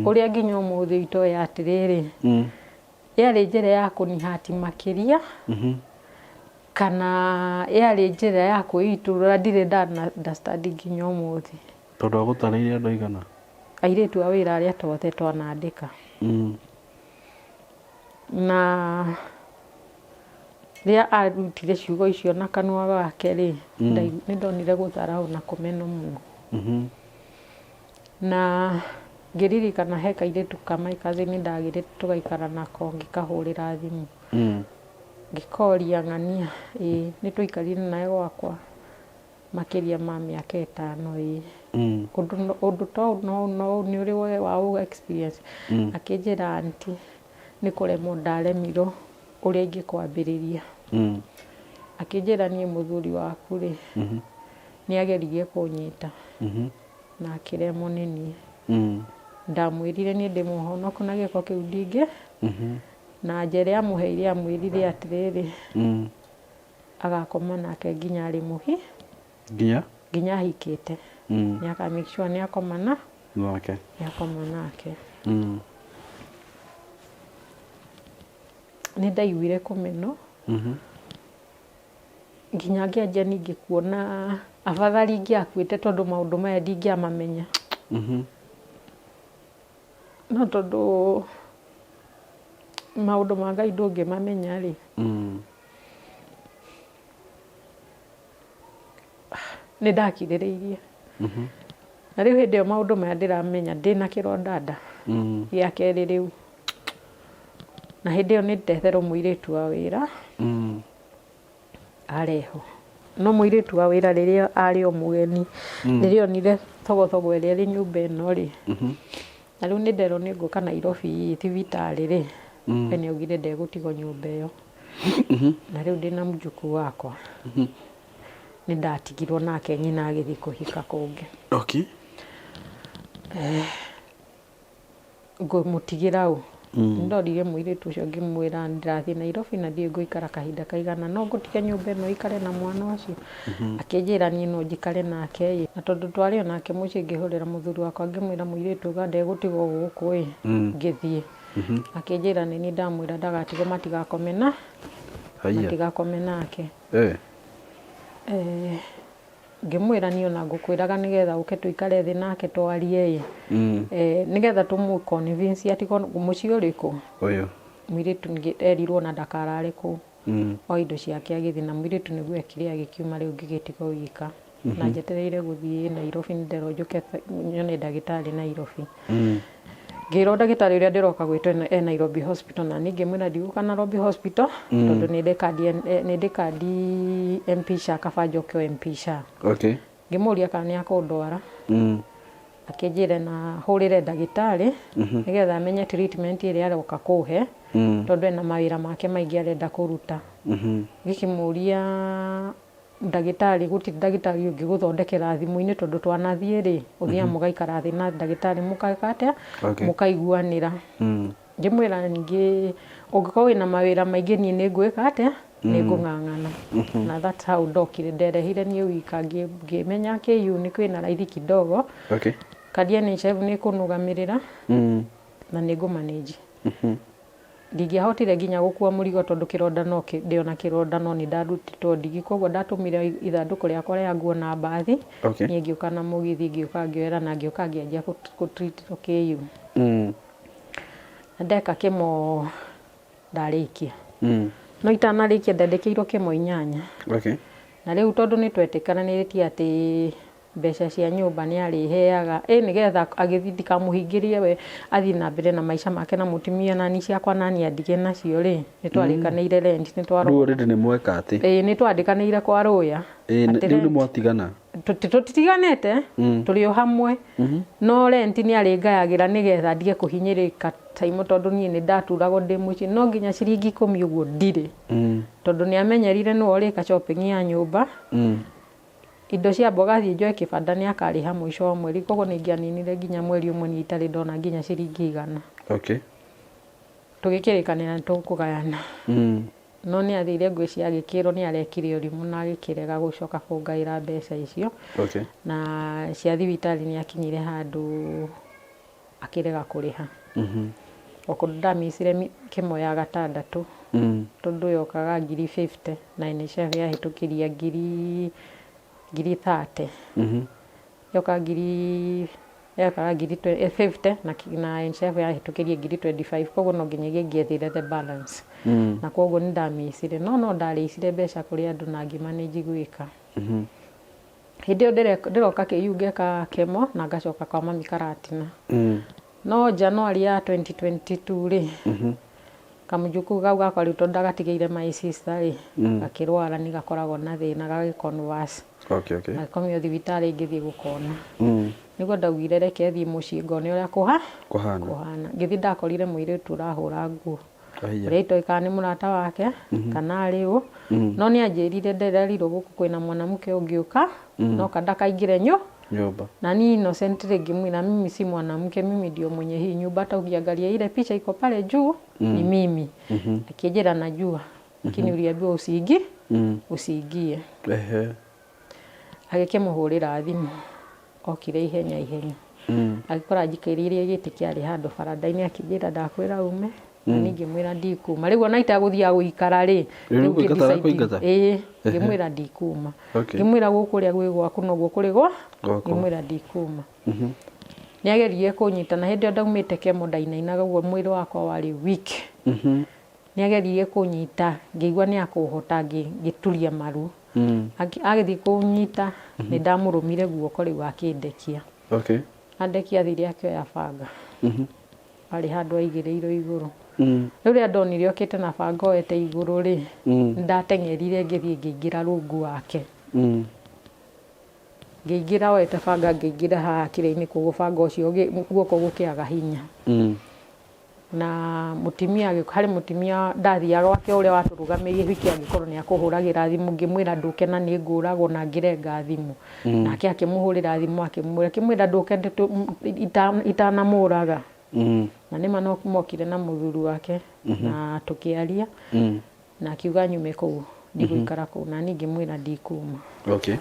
ũrĩa nginya ũmũthĩ itoĩ atĩrĩrĩ, yarĩ njĩra ya kũnihati makĩria kana yarĩ njĩra ya kwĩitũrũra, ndirĩ ndana understand nginya ũmũthĩ. Tondũ agũtarĩirie andũ aigana? Airĩtu a wĩra arĩa twothe twanandĩka. Na rĩrĩa arutire ciugo icio na kanua gake rĩ, nĩ ndonire gũtharaũ na kũmenwo mũno. Na ngĩririkana he kairĩtu ka my cousin ndagĩrĩte tũgaikara nako, ngĩkahũrĩra thimũ, ngĩkoria, ng'ania ĩĩ nĩ twaikarire nawe gwakwa makĩria ma mĩaka 5 ĩĩ, ũndũ ũndũ ta ũyũ no nĩ ũrĩ we wa ũ experience? Akĩnjĩra, "Aunty, nĩ kũremwo ndaremirwo ũrĩa ingĩkwambĩrĩria." Akĩnjĩra, "Niĩ mũthuri waku rĩ, nĩ ageririe kũnyita na akĩremwo nĩ niĩ. Ndamwĩrire niĩ ndĩ mũhonoku na gĩko kĩu ndingĩ." Na njere amũheire, amwĩrire atĩrĩrĩ, agakoma nake nginya arĩ mũhi Nginya? Nginya ahikĩte. Nĩ aka make sure nĩ akoma na Nake. Nĩ akoma nake. Nĩ ndaiguire kũmenwo, nginya ngĩanjia ningĩ kuona afadhali ingĩakuĩte, tondũ maũndũ maya ndingĩamamenya. No tondũ maũndũ ma Ngai ndũngĩmamenya rĩ, nĩ ndakirĩrĩirie. Na rĩu hĩndĩ ĩyo maũndũ maya ndĩramenya ndĩna kĩronda nda gĩa kerĩ rĩu, na hĩndĩ ĩyo nĩ ndetherwo mũirĩtu wa wĩra. Arehwo, no mũirĩtu wa wĩra rĩrĩa arĩ o mũgeni, rĩrĩa onire thogothogo ĩrĩa ĩrĩ nyũmba ĩno rĩ, na rĩu nĩ nderwo nĩ ngũka Nairobi thibitarĩ rĩ, we nĩ augire ndegũtigwo nyũmba ĩyo. Na rĩu ndĩna mjukuu wakwa, nĩ ndatigirwo nake, nyina agĩthiĩ kũhika kũngĩ. Ngũmũtigĩra ũ? Nĩ ndorire mũirĩtu ũcio, ngĩmwĩra ndĩrathiĩ Nairobi na ndiũĩ ngũikara kahinda kaigana, no ngũtige nyũmba ĩno ĩikare na mwana ũcio? Akĩnjĩra niĩ no njikare nake ĩ. Na tondũ twarĩ o nake mũciĩ, ngĩhũrĩra mũthuri wakwa, ngĩmwĩra mũirĩtu auga ndegũtigwo gũkũ ĩ. Ngĩthiĩ. Akĩnjĩra nĩ niĩ ndamwĩra ndagatigwo matigakome na Haiya. matigakome nake. Eh. Eh, ngĩmwĩra niĩ ona ngũkwĩraga nĩgetha ũke tũikare thĩ nake twarie ĩ. Eh, nĩgetha tũmũ convince atigwo mũciĩ ũrĩkũ. Ũyũ. Mũirĩtu erirwo ona ndakarare kũu. O indo ciake agĩthiĩ na mũirĩtu nĩguo ekire agĩkiuma rĩu ngĩgĩtigwo wika. Na njetereire gũthiĩ Nairobi nĩ nderwo njũke nyone ndagĩtarĩ Nairobi. Ngĩrwo ndagĩtarĩ ũrĩa ndĩroka gwĩtwo e Nairobi Hospital na niĩ ngĩmwĩra ndigũka Nairobi Hospital tondũ nĩ ndĩ kandi nĩ ndĩ kandi MP-SHA kaba njoke o MP-SHA. Okay. Ngĩmũria kana nĩ akũndwara. Akĩnjĩra na hũrĩre ndagĩtarĩ nĩgetha amenye treatment ĩrĩa aroka kũhe tondũ ena mawĩra make maingĩ arenda kũruta. Ngĩkĩmũria ndagĩtarĩ gũtirĩ ndagĩtarĩ ũngĩgũthondekera thimũ-inĩ tondũ twanathiĩ rĩ ũthiaga mũgaikara thĩ na ndagĩtarĩ mũgeka atĩa? Okay. Mũkaiguanĩra. Ngĩmwĩra ningĩ ũngĩkorwo wĩna mawĩra maingĩ niĩ nĩ ngwĩka atĩa? Nĩ ngũng'ang'ana. Na that's how ndokire nderehire niĩ wika ngĩmenya KU nĩ kwĩna raithi kidogo. Okay. Kandi ya NHIF nĩ ĩkũnũgamĩrĩra na nĩ ngũ manage. Ndingĩahotire nginya gũkua mũrigo tondũ kĩronda no ndĩ ona kĩronda no nĩ ndarutĩtwo ndigi koguo ndatũmire ithandũkũ rĩakwa rĩa nguo na mbathi. Okay. Niĩ ngĩũka na mũgithi ngĩũka ngĩoera na ngĩũka ngĩanjia gũtreatwo KU. Na ndeka kĩmo ndarĩkia. No itanarĩkia ndandĩkĩirwo kĩmo 8. Okay. Na rĩu tondũ nĩ twetĩkanĩrĩtie atĩ mbeca cia nyũmba nĩ arĩheaga ĩ nĩgetha agĩthiĩ ndikamũhingĩrie we athiĩ na mbere na maica make na mũtumia nani ciakwa nani andige nacio rĩ nĩ twarĩkanĩire rent nĩ twaro Rĩu already nĩ mweka atĩ. Ĩĩ nĩ twandĩkanĩire kwa rũya. Ĩĩ Atĩ rĩu nĩ rent- mwatigana. Tũtitiganĩte tũrĩ o hamwe no rent nĩ arĩngayagĩra nĩgetha ndige kũhinyĩrĩka taimo tondũ niĩ nĩ ndaturagwo ndĩ mũciĩ no nginya ciringi 10 ũguo ndirĩ tondũ nĩ amenyerire nĩwe ũrĩka shopping ya nyũmba. Indo cia mboga thiĩ njoe kĩbanda nĩ akarĩha mũico wa mweri koguo nĩ ingĩaninire nginya mweri ũmwe niĩ itarĩ ndona nginya ciringi 100. Okay. Tũgĩkĩrĩkanĩra nĩ tũkũgayana. No nĩ athire ngwĩciria agĩkĩrwo nĩ arekire ũrimũ na agĩkĩrega gũcoka kũngaĩra mbeca icio. Okay. Na cia thibitarĩ nĩ akinyire handũ akĩrega kũrĩha. O kũndũ ndamicire kĩmo ya 6 tondũ yokaga ngiri 50 na NHIF yahĩtũkĩria ngiri 30. Yoka ngiri yokaga ngiri 50 na NHIF yahĩtũkĩria ngiri 25 koguo no nginyagia ingĩethire the balance. Na koguo nĩ ndamicire no ndarĩicire mbeca kũrĩ andũ na ngĩmanage gwĩka. Hĩndĩ ĩyo ndĩroka KU ngeka kemo na ngacoka kwa mami Karatina. No January ya 2022 rĩ kamũjukuu kau gakwa rĩu tondũ ndagatigĩire my sister rĩ gakĩrwara nĩ gakoragwo na thĩna gagĩ converse. Okay, okay. Gagĩkomio thibitarĩ ngĩthiĩ gũkona. Nĩguo ndaugire reke thiĩ mũciĩ ngone ũrĩa Kũhana. kũhana. Ngĩthiĩ ndakorire mũirĩtu ũrahũra nguo. Haiya. Ũrĩa itoĩ kana nĩ mũrata wake kana arĩ ũ. No nĩ anjĩrire ndererirwo gũkũ kwĩna mwanamke ũngĩũka noka ndakaingĩre Nyũmba. Na ni innocently ngĩmwĩra mimi si mwanamke, mimi ndio mwenye hii nyumba, hata ukiangalia ile picha iko pale juu ni mimi. Akĩnjĩra najua lakini uliambiwa usiingie. Ehe. Agĩkĩmũhũrĩra thimũ okire ihenya ihenya. Agĩkora njikĩrĩire gĩtĩ kĩarĩ handũ baranda-inĩ akĩnjĩra ndakwĩra ume na niĩ ngĩmwĩra ndikuma. Rĩu ona itagũthiaga gũikara rĩ Rĩu rĩu kũingata ngĩ-decide- arakũingata? Ĩĩ ngĩmwĩra ndikuma. Okay. Ngĩmwĩra gũkũ ũrĩa gwĩ gwaku noguo kũrĩ gwa Gwakwa. ngĩmwĩra ndikuma. Nĩ ageririe kũnyita na hĩndĩ ĩyo ndaumĩte kemo ndainainaga ũguo mwĩrĩ wakwa warĩ weak. Nĩ ageririe kũnyita ngĩigua nĩ akũhota ngĩturia maru. Agĩthiĩ kũnyita nĩ ndamũrũmire guoko rĩu akĩndekia. Okay. Andekia athire akĩoya banga. Arĩ handũ aigĩrĩirwo igũrũ. Rĩu rĩrĩa ndonire okĩte na banga oete igũrũ rĩ ndateng'erire ngĩthiĩ ngĩingĩra rungu wake. Ngĩingĩra oete banga ngĩingĩra haha kĩrĩa-inĩ koguo banga ũcio guoko gũkĩaga hinya. Na mũtumia harĩ mũtumia ndathiaga gwake ũrĩa watũrũgamĩrĩire wiki angĩkorwo nĩ akũhũragĩra thimũ ngĩmwĩra ndũke na nĩ ngũragwo na ngĩrenga thimũ. Nake akĩmũhũrĩra thimũ akĩmwĩra ndũke itanamũraga. Na nĩma no mokire na mũthuri wake na tũkĩaria na akiuga nyume kũu ndigũikara kũu na niĩ ngĩmwĩra ndikuma. Okay.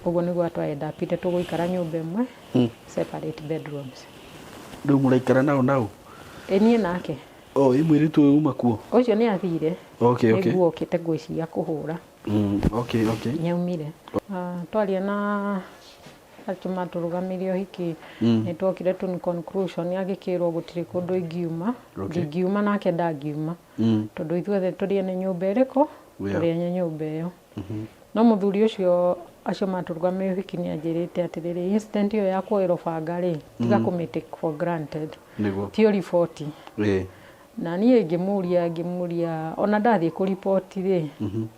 Ũguo nĩguo twaendapire tũgũikara nyũmba ĩmwe separate bedrooms. Rĩu mũraikara nao nao? Ĩ niĩ nake. Oh, ĩ mũirĩtu ũyũ uma kuo? Ũcio nĩ athire. Okay, okay. Nĩguo okĩte ngwĩciria kũhũra. Okay, okay. Nĩaumire. Twaria na acio matũrũgamĩire ũhiki, nĩ twokire to conclusion agĩkĩrwo gũtirĩ kũndũ ingiuma. Ndingiuma nake ndangiuma. Tondũ ithuothe tũrĩ ene nyũmba ĩrĩkũ? Tũrĩ ene nyũmba ĩyo. No mũthuri ũcio acio matũrũgamĩire ũhiki nĩ anjĩrĩte atĩrĩrĩ, incident ĩyo ya kuoerwo banga rĩ, tiga kũmĩ take for granted. Nĩguo. Ti ũriboti. Na niĩ ngĩmũria ngĩmũria ona ndathiĩ kũriboti rĩ,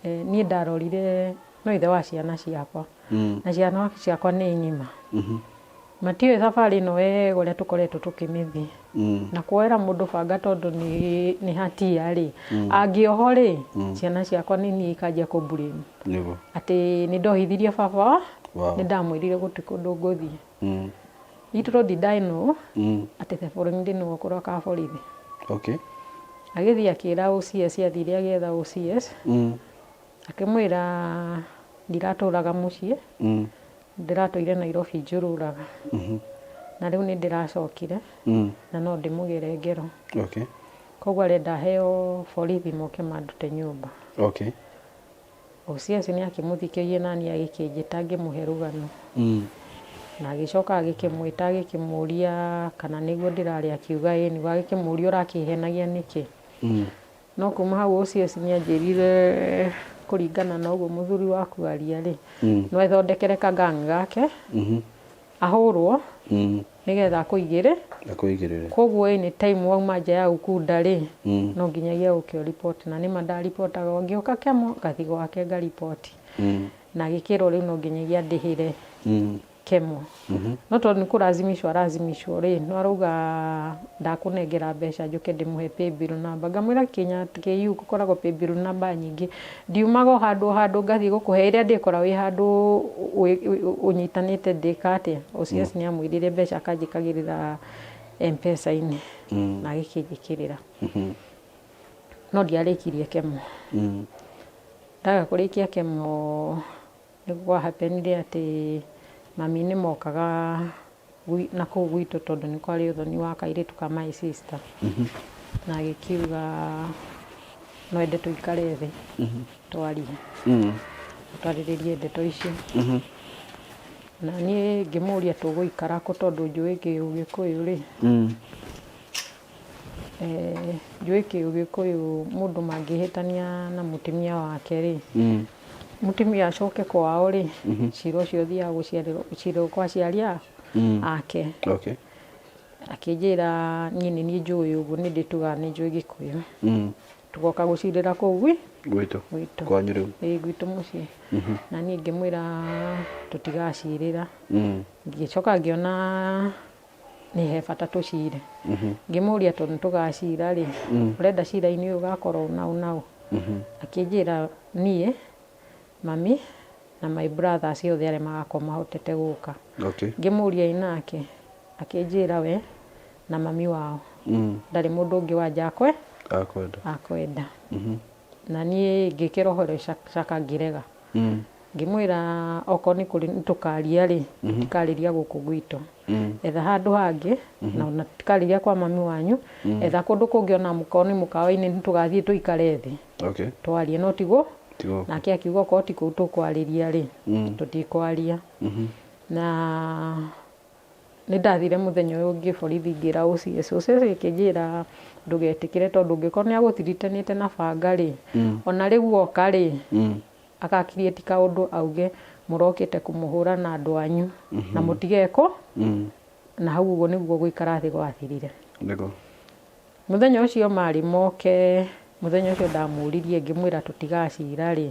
niĩ ndarorire no ithe wa ciana ciakwa. Na ciana ciakwa nĩ ng'ima. Matiũĩ thabarĩ ĩno wega ũrĩa tũkoretwo tũkĩmĩthiĩ. Na kuoera mũndũ banga tondũ nĩ hatia rĩ, angĩohwo rĩ, ciana ciakwa nĩ niĩ ikanjia kũ blame. Nĩguo. Atĩ nĩ ndohithirie baba wa, Wao. nĩ ndamwĩrire gũtirĩ kũndũ ngũthiĩ. Little did I know, atĩ the following day nĩwe ũkũroka borithi. Okay. Agĩthiĩ akĩra OCS, athire agĩetha OCS, akĩmwĩra ndiratũraga mũciĩ, ndĩratũire Nairobi njũrũraga. Na rĩu nĩ ndĩracokire, na no ndĩmũgere ngero. Okay. Koguo arenda heo borithi moke mandute nyũmba. Okay. OCS nĩ akĩmũthikĩrĩria na niĩ agĩkĩnjĩta ngĩmũhe rũgano. Na agĩcoka agĩkĩmwĩta agĩkĩmũria kana nĩguo ndĩrarĩ, akiuga ĩĩ nĩguo, agĩkĩmũria ũrakĩhenagia nĩkĩ. No kuma hau OCS nĩ anjĩrire kũringana na ũguo mũthuri waku aria rĩ, no ethondekere ka gang gake, ahũrwo, nĩgetha akũigĩrĩ. Akũigĩrĩre. Koguo any time wauma nja ya Ukunda rĩ, no nginyagia ũke ũriboti. Na nĩma ndaribotaga o ngĩũka Kemo, ngathiĩ gwake ngariboti. Na agĩkĩrwo rĩu no nginyagia ndĩhĩre Kemo. No tondũ nĩ kũracimicwo aracimicwo rĩ, no arauga ndakũnengera mbeca njũke ndĩmũhe paybill number. Ngamwĩra kinya KU gũkoragwo paybill number nyingĩ. Ndiumaga o handũ o handũ ngathiĩ gũkũhe ĩrĩa ndĩkora wĩ handũ ũnyitanĩte ndĩka atĩa. OCS nĩ amwĩrire mbeca akanjĩkagĩrĩra M-Pesa-inĩ. Na agĩkĩnjĩkĩrĩra. No ndiarĩkirie Kemo. Ndaga kũrĩkia Kemo nĩ kwa happenire atĩ mami nĩ mokaga na kũu gwitũ tondũ nĩ kwarĩ ũthoni wa kairĩtu ka my sister. Na agĩkiuga no ende tũikare thĩ twarie. Twarĩrĩrie ndeto icio. Na niĩ ngĩmũria tũgũikara kũ tondũ njũĩ kĩũgĩkũyũ rĩ, njũĩ kĩũgĩkũyũ mũndũ mangĩhĩtania na mũtumia wake rĩ, mũtumia acoke kwao rĩ, cira ũcio ũthiaga gũciarĩrwo kwa aciari ake. Okay. Akĩnjĩra niĩ nĩ niĩ njũĩ ũguo nĩ ndĩtugaga nĩ njũĩ Gĩkũyũ. Tũgoka gũcirĩra kũu Gwitũ. Gwitũ. Kwanyu rĩu. Ĩĩ gwitũ mũciĩ. Na niĩ ngĩmwĩra tũtigacirĩra. Ngĩcoka ngĩona nĩ he bata tũcire. Ngĩmũria tondũ nĩtũgacira rĩ, ũrenda cira-inĩ ũyũ ũgakorwo ũũ na ũũ na ũũ. Akĩnjĩra niĩ, mami na my brothers othe arĩa magakorwo mahotete gũka. Okay. Ngĩmũria ĩ nake, akĩnjĩra we na mami wao. Ndarĩ mũndũ ũngĩ wa nja Akwenda. Akwenda. Na niĩ ngĩkĩra ũhoro caka ngĩrega. Ngĩmwĩra okorwo nĩ kũrĩ tũkaria rĩ, tũtikarĩria gũkũ gwitũ. Etha handũ hangĩ, na ona tũtikarĩria kwa mami wanyu, etha kũndũ kũngĩ ona mũkorwo nĩ mũkawa-inĩ tũgathiĩ tũikare thĩ. Okay. Twarie no tiguo. Tiguo. Nake akiuga okorwo ti kũu tũkwarĩria rĩ, tũtikwaria. Na nĩ ndathire mũthenya ũyũ ũngĩ borithi ngĩra OCS, OCS akĩnjĩra ndũgetĩkĩre tondũ ũngĩkorwo nĩ agũthiritanĩte na banga rĩ, ona rĩu oka rĩ, aka create kaũndũ auge mũrokĩte kũmũhũra na andũ anyu na mũtigekwo. Na hau ũguo nĩguo gũikara thĩ gwathirire. Nĩguo. Mũthenya ũcio marĩ moke, mũthenya ũcio ndamũririe ngĩmwĩra tũtigacira rĩ,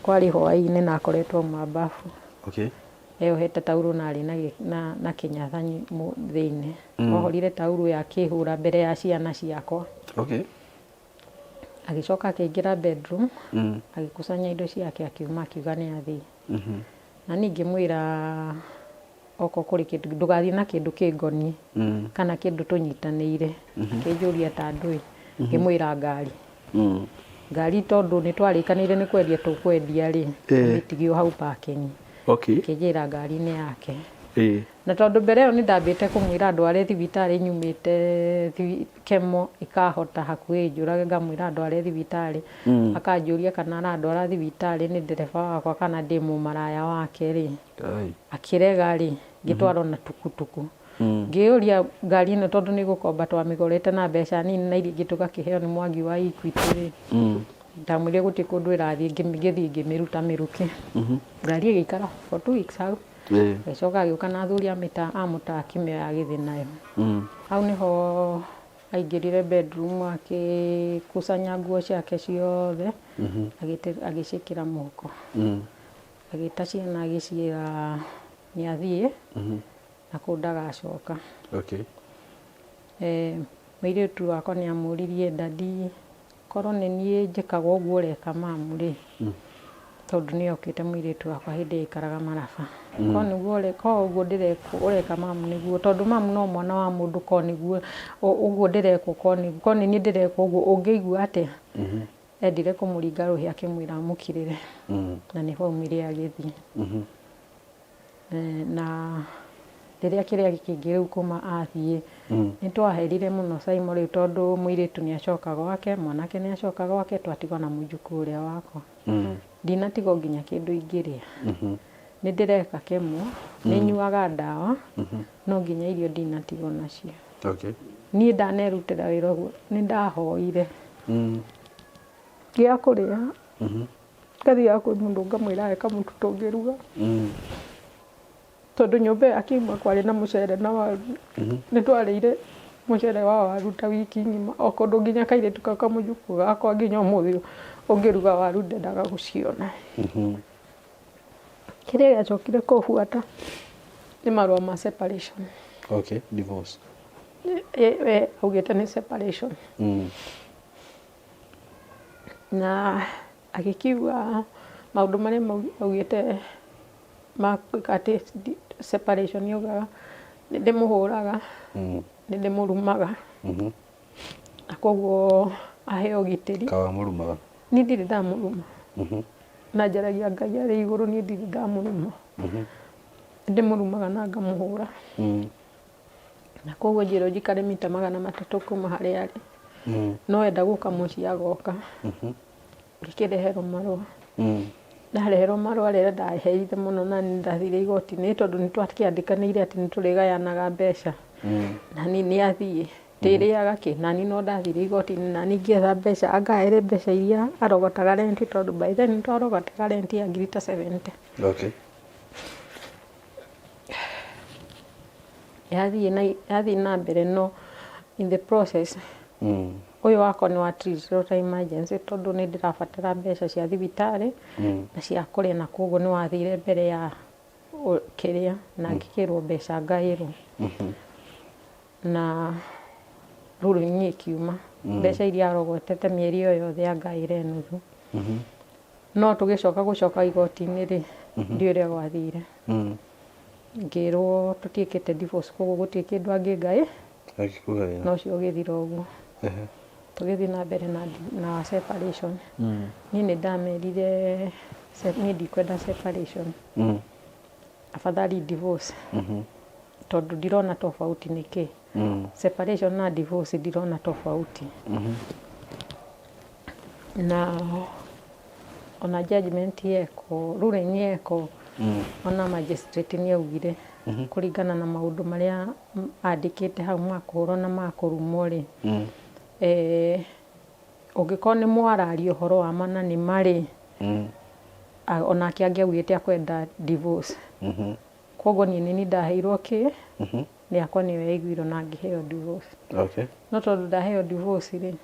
kwarĩ hwaĩ-inĩ na akoretwo auma bafu. Okay. Eyohete taurũ na arĩ na kĩnyatha thĩinĩ. Ohorire taurũ ĩyo akĩhũra mbere ya ciana ciakwa. Okay. Agĩcoka akĩingĩra bedroom, agĩkusanya indo ciake akiuma akiuga nĩ athiĩ. Na niĩ ngĩmwĩra okorwo kũrĩ kĩndũ ndũgathiĩ na kĩndũ kĩngoniĩ kana kĩndũ tũnyitanĩire. Akĩnjũria ta ndũĩ, ngĩmwĩra ngari. Ngari tondũ nĩ twarĩkanĩire nĩ kwendia tũkwendia rĩ, ĩtigio hau parking. Okay. Akĩnjĩra ngari nĩ yake. Na tondũ mbere ĩyo nĩ ndambĩte kũmwĩra ndware thibitarĩ nyumĩte kemo ikahota hakuhĩ njũrage, ngamwĩra ndware thibitarĩ, akanjũria kana arandwara thibitarĩ nĩ ndereba wakwa kana ndĩ mũmaraya wake rĩ. Akĩrega rĩ, ngĩtwarwo na tukutuku. Ngĩyũria ngari ĩno tondũ nĩ gũkomba twamĩgũrĩte na mbeca nini na iria ingĩ tũgakĩheo nĩ Mwangi wa Equity rĩ, ndamwĩrire gũtirĩ kũndũ ĩrathiĩ, ngĩthiĩ ngĩmĩruta mĩrukĩ. Ngari ĩgĩikara for 2 weeks hau. Agĩcoka agĩũka na athuri a mĩtaa a mũtaa akĩmĩoya agĩthiĩ nayo. Hau nĩho aingĩrire bedroom akĩkusanya nguo ciake ciothe, agĩciĩkĩra mũhuko. Agĩta ciana agĩciĩra nĩ athiĩ na kũu ndagacoka. Mũirĩtu wakwa nĩ amũririe, "Daddy, korwo nĩ niĩ njĩkaga ũguo ũreka mamu rĩ," tondũ nĩ okĩte mũirĩtu wakwa hĩndĩ ĩyo aikaraga Maraba, "Korwo nĩguo korwo ũguo ndĩrekwo ũreka mamu nĩguo, tondũ mamu no mwana wa mũndũ, korwo nĩguo ũguo ndĩrekwo, korwo nĩ niĩ ndĩrekwo ũguo ũngĩigua atĩa?" Endire kũmũringa rũhĩ akĩmwĩra amũkirĩre, na nĩho aumire agĩthiĩ. Na rĩrĩa kĩrĩa kĩngĩ rĩu kuma athiĩ, nĩ twaherire mũno Saimo rĩu tondũ mũirĩtu nĩ acoka gwake, mwanake nĩ acoka gwake, twatigwo na mũjukuu ũrĩa wakwa. Ndinatigwo nginya kĩndũ ingĩrĩa. Nĩ ndĩreka kemo, nĩ nyuaga ndawa, no nginya irio ndinatigwo nacio. Niĩ ndanerutĩra wĩra ũguo nĩ ndahoire gĩa kũrĩa, ngathiaga kwĩ mũndũ ngamwĩra ahe kamũtu tũngĩruga, tondũ nyũmba ĩyo akiuma kwarĩ na mũcere na waru. Nĩ twarĩire mũcere wa waru ta wiki ng'ima, o kũndũ nginya kairĩtu kau kamũjukũ gakwa nginya ũmũthĩ ũyũ ũngĩruga waru ndendaga gũciona. Kĩrĩa gĩacokire kũbuata nĩ marũa ma separation. Okay, divorce. We augĩte nĩ separation. Na agĩkiuga maũndũ marĩa augĩte ma gwĩka atĩ separation, augaga nĩ ndĩmũhũraga, nĩ ndĩmũrumaga, na koguo aheo ũgitĩri. Kawamũrumaga? Niĩ ndirĩ ndamũruma, na njaragia Ngai arĩ igũrũ, niĩ ndirĩ ndamũruma. Nĩ ndĩmũrumaga na ngamũhũra, na koguo njĩrwo njikare mita 300 kuma harĩa arĩ, no enda gũka mũciĩ agoka. Ngĩkĩreherwo marũa. Ndareherwo marũa rĩrĩa ndaheire mũno, na nĩ ndathire igoti-inĩ tondũ nĩ twakĩandĩkanĩire atĩ nĩ tũrĩgayanaga mbeca, na niĩ nĩ athiĩ ndĩrĩaga kĩ, na niĩ no ndathire igoti-inĩ na niĩ ngĩetha mbeca angaĩre mbeca iria arogotaga rent, tondũ by then nĩ twarogotaga rent ya ngiri ta 70. Yathiĩ na mbere, no in the process ũyũ wakwa nĩ wa treatirwo ta emergency tondũ nĩ ndĩrabatara mbeca cia thibitarĩ na cia kũrĩa, na koguo nĩ wathire mbere ya kĩrĩa na ngĩkĩrwo mbeca ngaĩrwo na ruling ĩkiuma, mbeca iria arogotete mĩeri ĩyo yothe angaĩre nuthu. No tũgĩcoka gũcoka igoti-inĩ rĩ, ndiũĩ ũrĩa gwathire, ngĩrwo tũtiĩkĩte divorce, koguo gũtirĩ kĩndũ angĩngaĩ. Agĩkũgaĩra. Na ũcio ũgĩthira ũguo. Tũgĩthiĩ na mbere na separation. Niĩ nĩ ndamerire niĩ ndikwenda separation, afadhali divorce, tondũ ndirona tofauti nĩ kĩ separation na divorce, ndirona tofauti. Na ona judgment yekwo, ruling yekwo, ona magistrate nĩ augire kũringana na maũndũ marĩa andĩkĩte hau ma kũhũrwo na ma kũrumwo rĩ, ũngĩkorwo nĩ mwararia ũhoro wa ma na nĩ marĩ, onake angĩaugĩte akwenda divorce. Koguo niĩ nĩ ndaheirwo kĩ rĩakwa nĩyo yaiguirwo na ngĩheo divorce. No tondũ ndaheo divorce rĩ,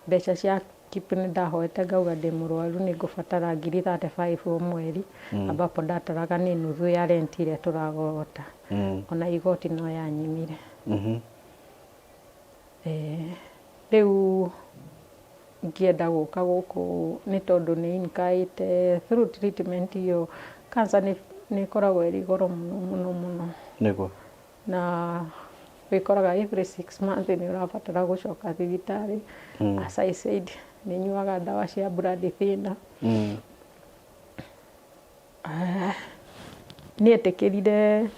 mbeca cia keep nĩ ndahoete ngauga ndĩ mũrwaru, nĩ ngũbatara ngiri 35 o mweri, ambapo ndataraga nĩ nuthu ya rent ĩrĩa tũragota. Ona igoti no yanyimire. Rĩu ngĩenda gũka gũkũ nĩ tondũ nĩ inkaĩte through treatment ĩyo. Cancer nĩ ĩkoragwo ĩrĩ goro mũno mũno mũno. Na wĩkoraga every 6 months nĩ ũrabatara gũcoka thibitarĩ. As I said, nĩ nyuaga ndawa cia blood thinner. Nĩetĩkĩrire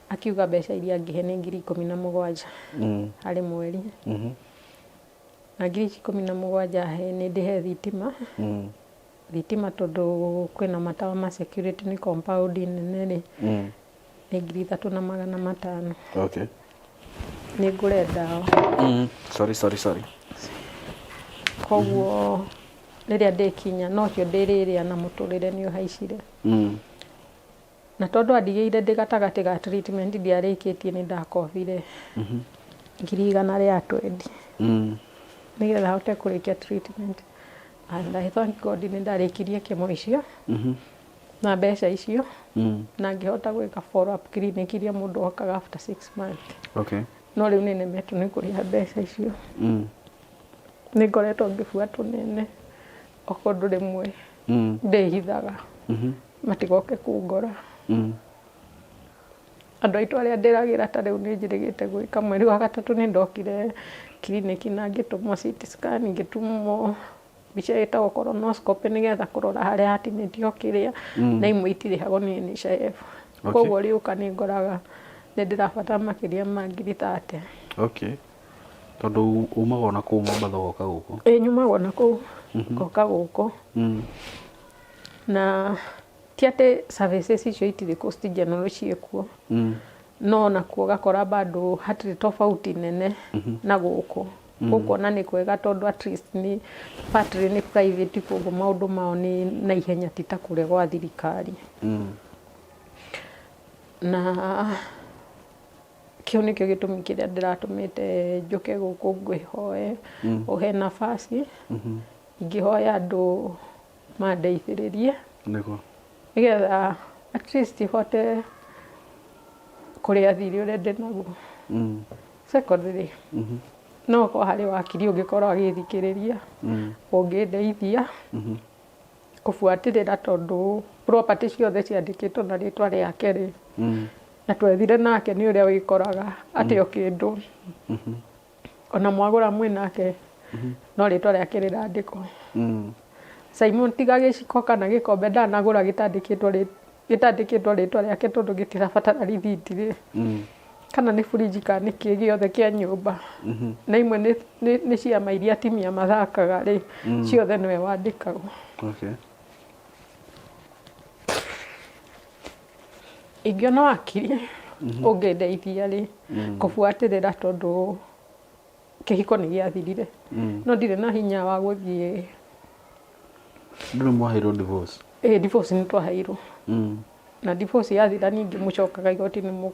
akiuga mbeca iria angĩhe nĩ 17,000 harĩ mweri. Na ngiri ici 17 he nĩ ndĩhe thitima. Thitima tondũ kwĩna matawa ma security nĩ compound nene rĩ, nĩ 3500. Nĩ ngũre ndawa. Sorry, sorry, sorry. Koguo rĩrĩa ndĩkinya nocio ndĩrĩrĩa na mũtũrĩre nĩ ũhaicire. Na tondũ andigĩire ndĩ gatagatĩ ga treatment ndiarĩkĩtie nĩ ndakobire 120,000 nĩgetha hote kũrĩkia treatment. And I thank God nĩ ndarĩkirie kĩmo icio na mbeca icio na ngĩhota gwĩka follow up clinic iria mũndũ okaga after 6 months. No rĩu nĩ nemetwo nĩ kũrĩha mbeca icio. Nĩ ngoretwo ngĩbuatwo nene o kũndũ rĩmwe ndĩhithaga matigoke kũngora. Andũ aitũ arĩa ndĩragĩra ta rĩu nĩ njĩrĩgĩte gwĩka mweri wa gatatũ nĩ ndokire kiriniki na ngĩtũmwo CT scan, ngĩtũmwo mbica ĩtagwo colonoscopy nĩgetha kũrora harĩa hatinĩtio kĩrĩa na imwe itirĩhagwo nĩ NHIF. Koguo rĩũka nĩ ngoraga nĩ ndĩrabatara makĩria ma 30,000. Okay. Tondũ umaga ona kũu Mombatha ũgoka gũkũ. Ĩ nyumaga ona kũu ngoka gũkũ. Na ti atĩ services icio itirĩ Coast General ciĩkuo, no onakuo ũgakora bado hatirĩ tofauti nene na gũkũ. Gũkũ ona nĩ kwega tondũ at least nĩ partly nĩ private koguo maũndũ mao nĩ na ihenya ti ta kũrĩa gwa thirikari. Na kĩu nĩkĩo gĩtũmi kĩrĩa ndĩratũmĩte njũke gũkũ ngwĩhoe ũhe nafasi ingĩhoya andũ mandeithĩrĩrie nĩgetha at least hote kũrĩa thirĩ ũrĩa ndĩnaguo. Secondly, no okorwo harĩ wakiri ũngĩkorwo agĩthikĩrĩria ũngĩndeithia kũbuatĩrĩra tondũ property ciothe ciandĩkĩtwo na rĩtwa rĩake rĩ, na twethire nake nĩ ũrĩa wĩkoraga atĩ o kĩndũ ona mwagũra mwĩ nake no rĩtwa rĩake rĩrandĩkwo. Simon tiga gĩciko kana gĩkombe ndanagũra gĩtandĩkĩtwo rĩtwa rĩake tondũ gĩtirabatara rithiti rĩ, kana nĩ fridge kana nĩ kĩ gĩothe kĩa nyũmba na imwe nĩ ciama iria atimia mathakaga rĩ, ciothe nĩwe wandĩkagwo. Ingĩona wakiri ũngĩndeithia rĩ kũbuatĩrĩra tondũ kĩhiko nĩ gĩathirire no ndirĩ na hinya wa gũthiĩ. Ndũrĩ mwaheirwo divorce? Ĩ, divorce nĩ twaheirwo. Na divorce yathira ningĩ mũcokaga igoti-inĩ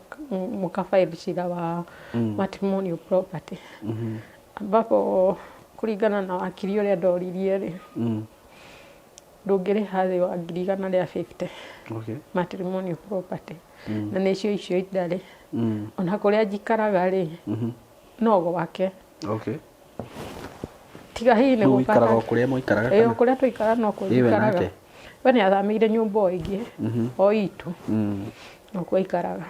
mũka file cira wa matrimonial property ambapo kũringana na wakiri ũrĩa ndoririe rĩ, ndũngĩrĩha thĩ wa 150,000 matrimonial property na nĩcio icio indarĩ ona kũrĩa njikaraga rĩ no gwake. Tiga hihi nĩ Rĩu gũka ũikaraga o kũrĩa mwaikaraga Ĩĩ, o kana? kũrĩa tũikara no kuo Ĩ we njikaraga. nake? We nĩ athamĩire nyũmba o ĩngĩ o itũ no kuo aikaraga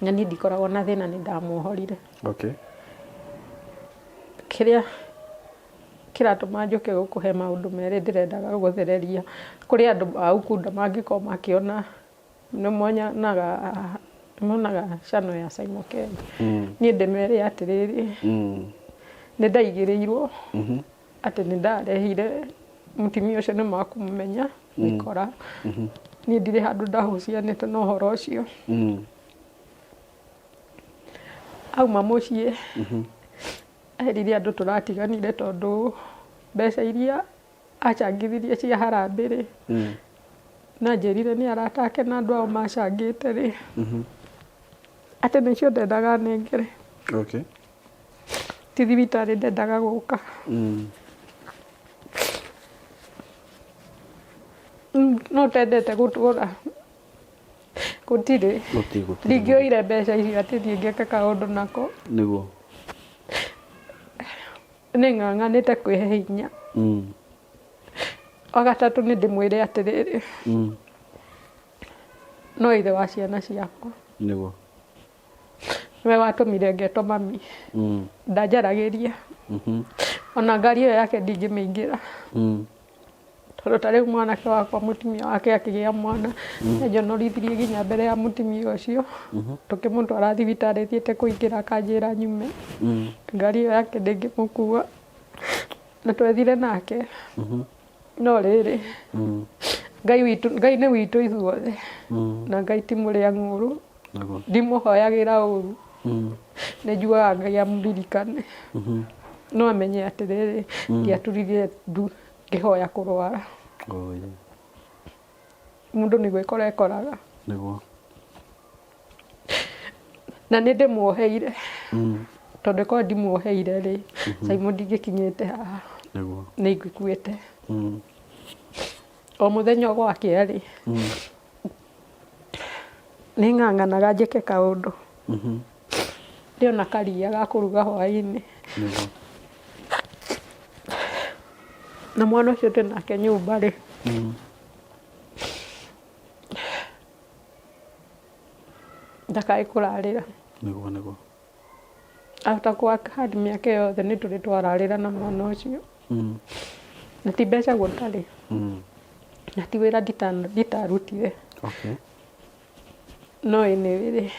na niĩ ndikoragwo na thĩna nĩ ndamuohorire. Kĩrĩa kĩratũma njũke gũkũ he maũndũ merĩ ndĩrendaga gũthereria kũrĩ andũ a Ukunda mangĩkorwo makĩona nĩ monanaga nĩ monaga channel ya Simon Ken. Niĩ ndĩmere atĩrĩrĩ, nĩ ndaigĩrĩirwo atĩ nĩ ndarehire mũtumia ũcio nĩ makũmũmenya mĩkora. Niĩ ndirĩ handũ ndahucianĩte na ũhoro ũcio. Auma mũciĩ erire andũ tũratiganire tondũ mbeca iria acangithirie cia harambĩ rĩ, na njĩrire nĩ arata ake na andũ ao macangĩte rĩ, atĩ nĩcio ndendaga nengere. Ti thibitarĩ ndendaga gũka. No tendete gũtũra gũtirĩ. Gũtirĩ, gũtirĩ. Ndingĩoire mbeca icio atĩ thiĩ ngeke kaũndũ nako. Nĩ ng'ang'anĩte kwĩhe hinya. Wagatatũ nĩ ndĩmwĩre atĩrĩrĩ, no ithe wa ciana ciakwa nĩwe watũmire ngetwo mami. Ndanjaragĩria ona ngari ĩyo yake ndingĩmĩingĩra. Tondũ ta rĩu mwanake wakwa mũtumia wake akĩgĩa mwana, nĩanjonorithirie nginya mbere ya mũtumia ũcio, tũkĩmũtwara thibitarĩ thiĩte kũingĩra akanjĩra nyume, ngari ĩyo yake ndĩngĩmũkua, na twethire nake. No rĩrĩ, Ngai witũ, Ngai nĩ witũ ithuothe, na Ngai ti mũrĩa ng'ũrũ, ndimũhoyagĩra ũru, nĩ njugaga Ngai amũririkane, no amenye atĩrĩrĩ, ndiaturirie ndu ngĩhoya kũrwara. Oh, yeah. Mũndũ nĩ gwĩkora ekoraga. Nĩguo. Na nĩ ndĩmuoheire. Tondũ korwo ndimuoheire rĩ, Simon ndingĩkinyĩte haha. Nĩguo. Nĩ ingĩkuĩte. O mũthenya o gwakĩa rĩ, nĩ ng'ang'anaga njĩke kaũndũ. Ndĩona karia ga kũruga hwaĩ-inĩ. Nĩguo. Na mwana ũcio twĩ nake nyũmba rĩ, ndakae kũrarĩra. Nĩguo nĩguo. After kũ work hard mĩaka yothe nĩ tũrĩ twararĩra na mwana ũcio. Na ti mbeca gũtarĩ. Na ti wĩra nditarutire. Okay. No anyway rĩ,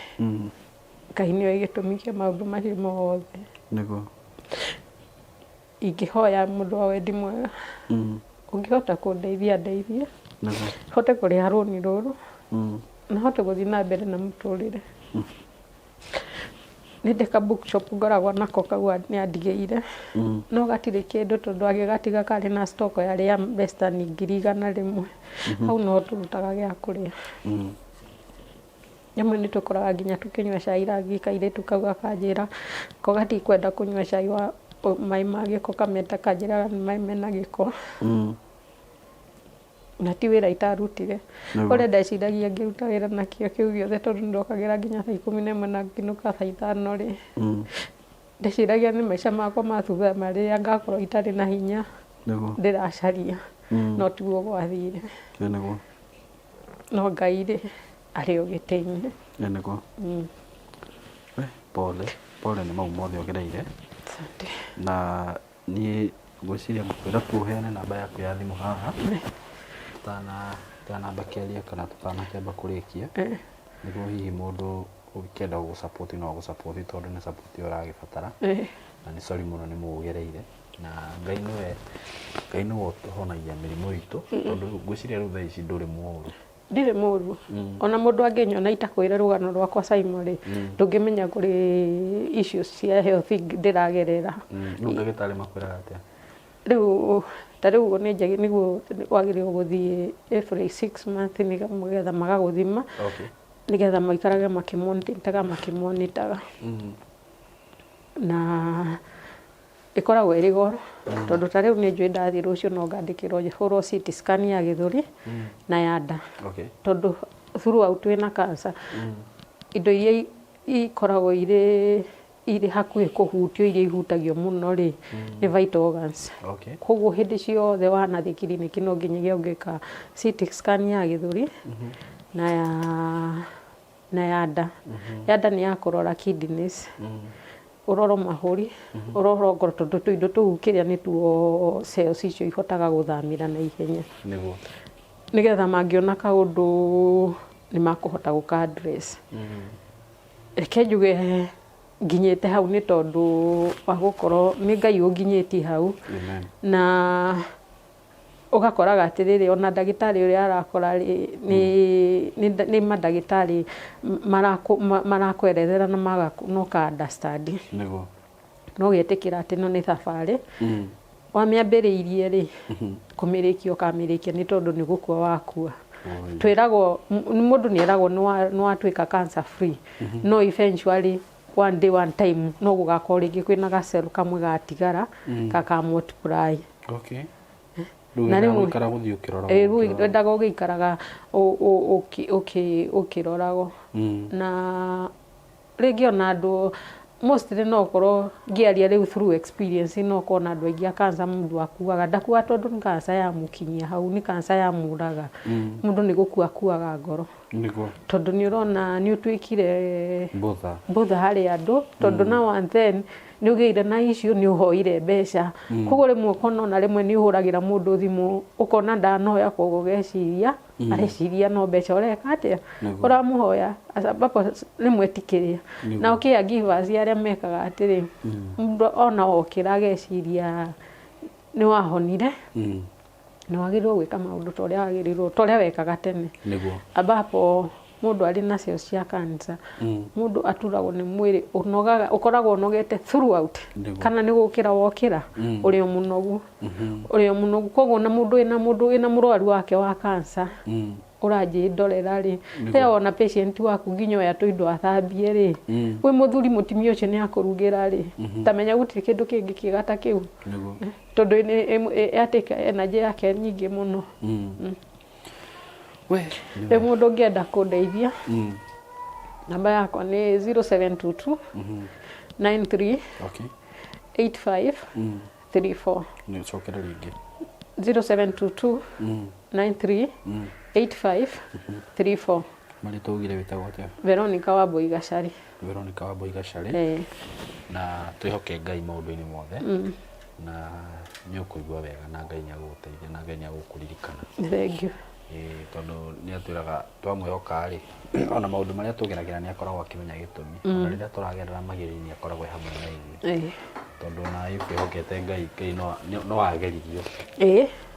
Ngai nĩoĩ gĩtũmi kĩa maũndũ macio mothe. Nĩguo. Ingĩhoya mũndũ wa wendi mwega, ũngĩhota kũndeithia ndeithie, Nĩguo. hote kũrĩha rũni rũrũ, na hote gũthiĩ na mbere na mũtũrĩre. Nĩ ndĩ ka bookshop ngoragwo nako kau nĩ andigĩire, no gatirĩ kĩndũ tondũ agĩgatiga karĩ na stock yarĩ ya western 100,000. Hau noho tũrutaga gĩa kũrĩa. Rĩmwe nĩ tũkoraga nginya tũkĩnyua cai rangi kairĩtu kau gakanjĩra ko gatikwenda kũnyua cai wa maĩ ma gĩko kameta kanjĩraga nĩ maĩ mena gĩko. Na ti wĩra itarutire. Ũrĩa ndeciragia ngĩruta wĩra na kĩo kĩu gĩothe tondũ nĩ ndokagĩra nginya thaa 11 na ngĩinũka thaa 5 rĩ, ndeciragia nĩ maica makwa ma thutha marĩa ngakorwo itarĩ na hinya ndĩracaria, no tiguo gwathire. No Ngai rĩ, arĩ o gĩtĩ-inĩ. Ĩ nĩguo. We, pole pole nĩ mau mothe ũgereire. Asante. Na niĩ ngwĩciria ngũkwĩra tu ũheane namba yaku ya thimũ haha tũtanamba kĩaria kana tũtanakĩamba kũrĩkia, nĩguo hihi mũndũ ũngĩkĩenda gũgũ support no agũ support tondũ nĩ support ũragĩbatara. Na nĩ sorry mũno nĩ mau ũgereire. Na Ngai nĩwe Ngai nĩwe ũtũhonagia mĩrimũ itũ tondũ ngwĩciria rĩu thaa ici ndũrĩ mũru. Ndirĩ mũru. Ona mũndũ angĩnyona itakwĩre rũgano rwakwa Simon rĩ, ndũngĩmenya kũrĩ issues cia health ndĩragerera. Rĩu ndagĩtarĩ makwĩraga atĩa? Rĩu ta rĩu ũguo nĩ njagĩ nĩguo wagĩrĩirwo gũthiĩ every 6 months nĩgetha magagũthima, nĩgetha maikarage makĩmonitaga makĩmonitaga. Na ĩkoragwo ĩrĩ goro tondũ ta rĩu nĩ njũĩ ndathiĩ rũciũ no ngandĩkĩrwo hũrwo CT scan ya gĩthũri na ya nda. Tondũ throughout wĩna cancer, indo iria ikoragwo irĩ hakuhĩ kũhutio iria ihutagio mũno rĩ, nĩ vital organs. Koguo hĩndĩ ciothe wanathiĩ kiriniki no nginyagia ũngĩka CT scan ya gĩthũri na ya nda. Ya nda nĩ ya kũrora kidneys, ũrorwo mahũri, ũrorwo ngoro tondũ tũindo tũu kĩrĩa nĩtuo cells icio ihotaga gũthamĩra na ihenya. Nĩgetha mangĩona kaũndũ nĩ makũhota gũka address. Reke njuge nginyĩte hau nĩ tondũ wa gũkorwo nĩ Ngai ũnginyĩtie hau. Amen. Na ũgakoraga atĩrĩrĩ, ona ndagĩtarĩ ũrĩa arakora rĩ, nĩ mandagĩtarĩ marakwerethera na ũka understand. Na ũgetĩkĩra atĩ ĩno nĩ thabarĩ. Wamĩambĩrĩirie rĩ, kũmĩrĩkia ũkamĩrĩkia nĩ tondũ nĩ gũkua wakua. Twĩragwo, mũndũ nĩ eragwo nĩ watuĩka cancer free, no eventually one day one time no gũgakorwo rĩngĩ kwĩna ga cell kamwe gatigara gaka multiply. Rĩu Na wendaga rĩmwe gũikara gũthiĩ ũkĩroragwo, Ĩ, rĩu ũkĩroragwo. wendaga ũgĩikaraga ũkĩroragwo. Na rĩngĩ ona andũ mostly no ũkorwo ngĩaria rĩu through experience, no ũkorwo na andũ aingĩ a cancer mũndũ akuaga ndakuaga tondũ nĩ cancer yamũkinyia hau, nĩ cancer yamũraga. Mũndũ nĩ gũkua akuaga ngoro. Tondũ nĩ ũrona nĩ ũtuĩkire Mbũtha. Mbũtha harĩ andũ tondũ now and then Nĩ ũgĩire na issue, nĩ ũhoire mbeca. Koguo rĩmwe ũkona ona rĩmwe nĩ ũhũragĩra mũndũ thimũ, ũkona ndanoya, koguo ũgeciria areciria no mbeca ũreka atĩa, ũramũhoya, ambapo rĩmwe ti kĩrĩa. Nao caregivers arĩa mekaga atĩrĩ, mũndũ ona okĩra ageciria nĩ wahonire, nĩ wagĩrĩirwo gwĩka maũndũ ta ũrĩa wagĩrĩirwo, ta ũrĩa wekaga tene. Ambapo mũndũ arĩ na cells cia cancer, mũndũ aturagwo nĩ mwĩrĩ, ũnogaga, ũkoragwo ũnogete throughout. Kana nĩ gũkĩra wokĩra ũrĩ o mũnogu, ũrĩ o mũnogu. Koguo na mũndũ wĩna mũrwaru wake wa cancer ũranjĩndorera rĩ, rĩrĩa wona patient waku nginya oya tũindo athambie rĩ, wĩ mũthuri mũtumia ũcio nĩ akũrugĩra rĩ, ta menya gũtirĩ kĩndũ kĩngĩ kĩega ta kĩu, tondũ yatĩka energy yake nyingĩ mũno. We. Rĩu mũndũ ũngĩenda kũndeithia, namba yakwa nĩ 0722 93 85 34. Nĩ ũcokere rĩngĩ. 0722 93 85 34. Marĩtwa ugire wĩtagwo atĩa? Veronica Wambui Gacari. Veronica Wambui Gacari. Na twĩhoke Ngai maũndũ-inĩ mothe, na nĩ ũkũigua wega, na Ngai nĩ agũgũteithia, na Ngai nĩ agũkũririkana. Thank you. Ĩĩ, tondũ nĩ atwĩraga twamwĩhoka rĩ, ona maũndũ marĩa tũgeragĩra nĩ akoragwo akĩmenya gĩtũmi. Ona rĩrĩa tũragerera magerio nĩ akoragwo e hamwe na ithuĩ. Tondũ ona Ayubu ehokete Ngai, Ngai no ageririo.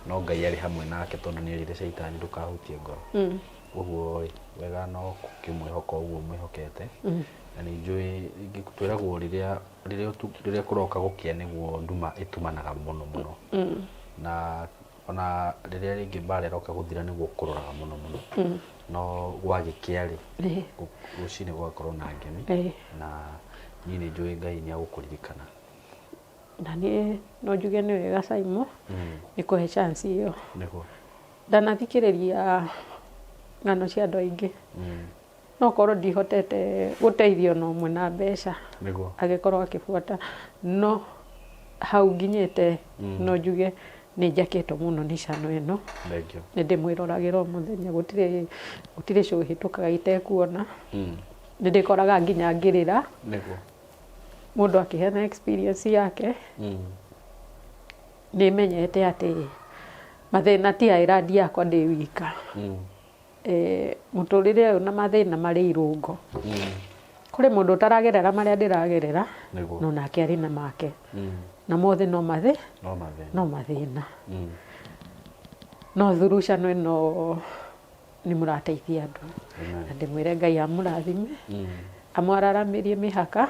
No Ngai arĩ hamwe nake, tondũ nĩ erire Caitani ndũkahutie ngoro. Ũguo rĩ, wega no kũmwĩhoka ũguo mwĩhokete. Na nĩ njũĩ twĩragwo rĩrĩa kũroka gũkĩa nĩguo nduma ĩtumanaga mũno mũno. Na ona rĩrĩa rĩngĩ mbara ĩroka gũthira nĩguo kũroraga mũno mũno. No gwagĩkĩa rĩ, rũcinĩ gũgakorwo na ngemi. Na niĩ nĩ njũĩ Ngai nĩ agũkũririkana. Na niĩ no njuge nĩ wega Simon nĩ kũhe chance ĩyo. Ndanathikĩrĩria ng'ano cia andũ aingĩ, no korwo ndihotete gũteithio na ũmwe na mbeca agĩkorwo akĩbuata, no hau nginyĩte no njuge nĩ njakĩtwo mũno nĩ channel ĩno. Nĩ ndĩmwĩroragĩra o mũthenya, gũtirĩ show ĩhĩtũkaga itekuona. Nĩ ndĩkoraga nginya ngĩrĩra. Mũndũ akĩheana experience yake, nĩ menyete atĩ mathĩna ti island yakwa ndĩ wika. Mũtũrĩre ũyũ na mathĩna marĩ irũngo. Kũrĩ mũndũ ũtaragerera marĩa ndĩragerera, no nake arĩ na make. Na mothe no mathĩ, no mathĩna. No through channel ĩno nĩ mũrateithia andũ. Na ndĩmwĩre Ngai amũrathime, amwararamĩrie mĩhaka,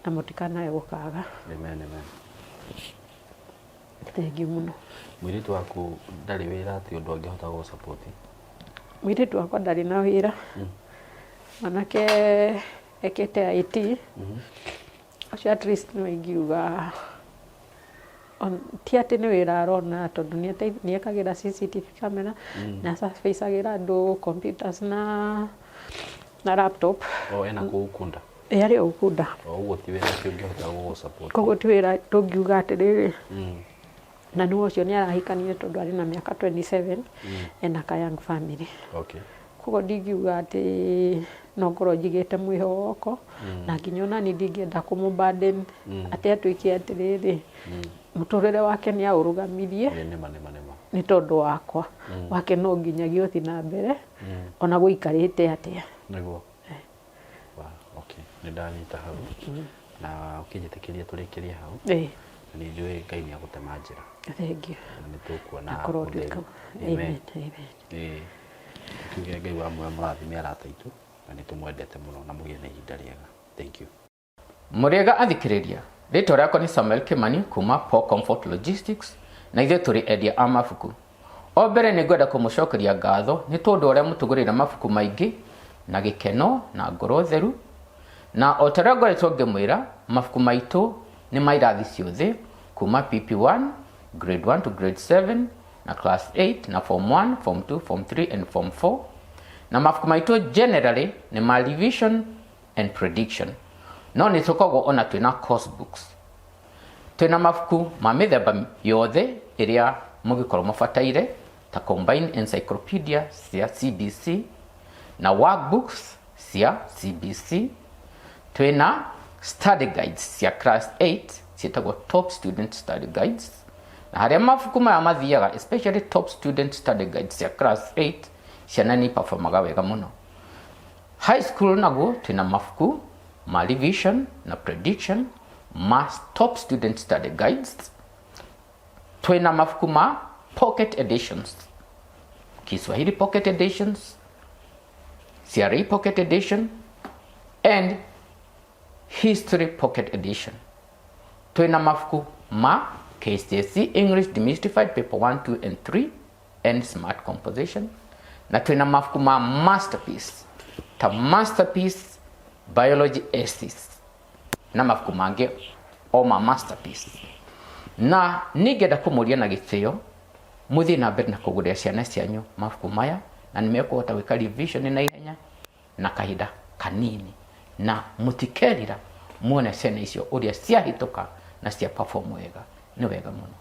na mũtikanae gũkaga. Amen, amen. Thengiũ mũno. Mũirĩtu waku ndarĩ wĩra atĩ ũndũ angĩhota gũgũ support? Mũirĩtu wakwa ndarĩ na wĩra. Mwanake ekĩte IT. Ũcio at least no ingiuga ti atĩ nĩ wĩra arona, tondũ nĩ ekagĩra CCTV camera, nĩ aservicagĩra andũ computers na laptop. O ena kũu Ukunda? Ĩ, arĩ o Ukunda. O ũguo ti wĩra atĩ ũngĩhota gũgũ support. Koguo ti wĩra tũngiuga atĩrĩrĩ. Na nĩ ũcio nĩ arahikanire tondũ arĩ na mĩaka 27, ena ka young family. Koguo ndingiuga atĩ no ngorwo njigĩte mwĩhoko, na nginya ona niĩ ndingĩenda kũmũ burden atĩ atuĩke atĩrĩrĩ, mũtũrĩre wake nĩ aũrũgamirie nĩ tondũ wakwa. Wake no nginyagia ũthiĩ na mbere ona gũikarĩte atĩa. Nĩguo. Wow, okay. Nĩ ndanyita hau. Na ũkĩnjĩtĩkĩria tũrĩkĩrie hau. Na nĩ njũĩ Ngai nĩ agũtema njĩra. Thank you. Na nĩ tũkuona Akorwo ũtheri. nduĩka. Amen. Amen. Amen. Tuge Ngai wa muoyo mũrathime arata aitũ, na nĩ tũmwendete mũno, na mũgĩe na ihinda rĩega. Thank you. Mũrĩega athikĩrĩria, rĩtwa rĩakwa nĩ Samuel Kimani kuma Paul Comfort Logistics, na ithuĩ tũrĩ endia a mabuku. O mbere nĩ ngwenda kũmũcokeria ngatho nĩ tondũ ũrĩa mũtũgũrĩire mabuku maingĩ na gĩkeno na ngoro theru. Na o ta ũrĩa ngoretwo ngĩmwĩra, mabuku maitũ nĩ ma irathi ciothe kuma PP1, grade 1 to grade 7, na class 8, na form 1, form 2, form 3 and form 4. Na mabuku maitũ generally nĩ ma revision and prediction, no nĩ tũkoragwo ona twĩna course books. Twĩna mabuku ma mĩthemba yothe ĩrĩa mũngĩkorwo mũbataire, ta combined encyclopedia cia CBC na workbooks cia CBC. Twĩna Study guides cia class 8 ciĩtagwo Top Student Study Guides, na harĩa mabuku maya mathiaga, especially Top Student Study Guides cia class 8, ciana nĩ iperformaga wega mũno. High school naguo twĩna mabuku ma revision na prediction ma Top Student Study Guides. Twĩna mabuku ma pocket editions, Kiswahili pocket editions, CRE pocket edition and History pocket edition. Twĩna mabuku ma KCSE English Demystified Paper 1, 2 and 3 and Smart Composition, na twĩna mabuku ma masterpiece ta Masterpiece Biology Essays na mabuku mangĩ o ma masterpiece. Na ningĩenda kũmũria na gĩtĩo mũthiĩ na mbere na kũgũrĩra ciana cianyu mabuku maya, na nĩ mekũhota gwĩka revision na ihenya na kahinda kanini, na mũtikerira muone ciana icio ũrĩa ciahĩtũka na cia perform wega. Nĩ wega mũno.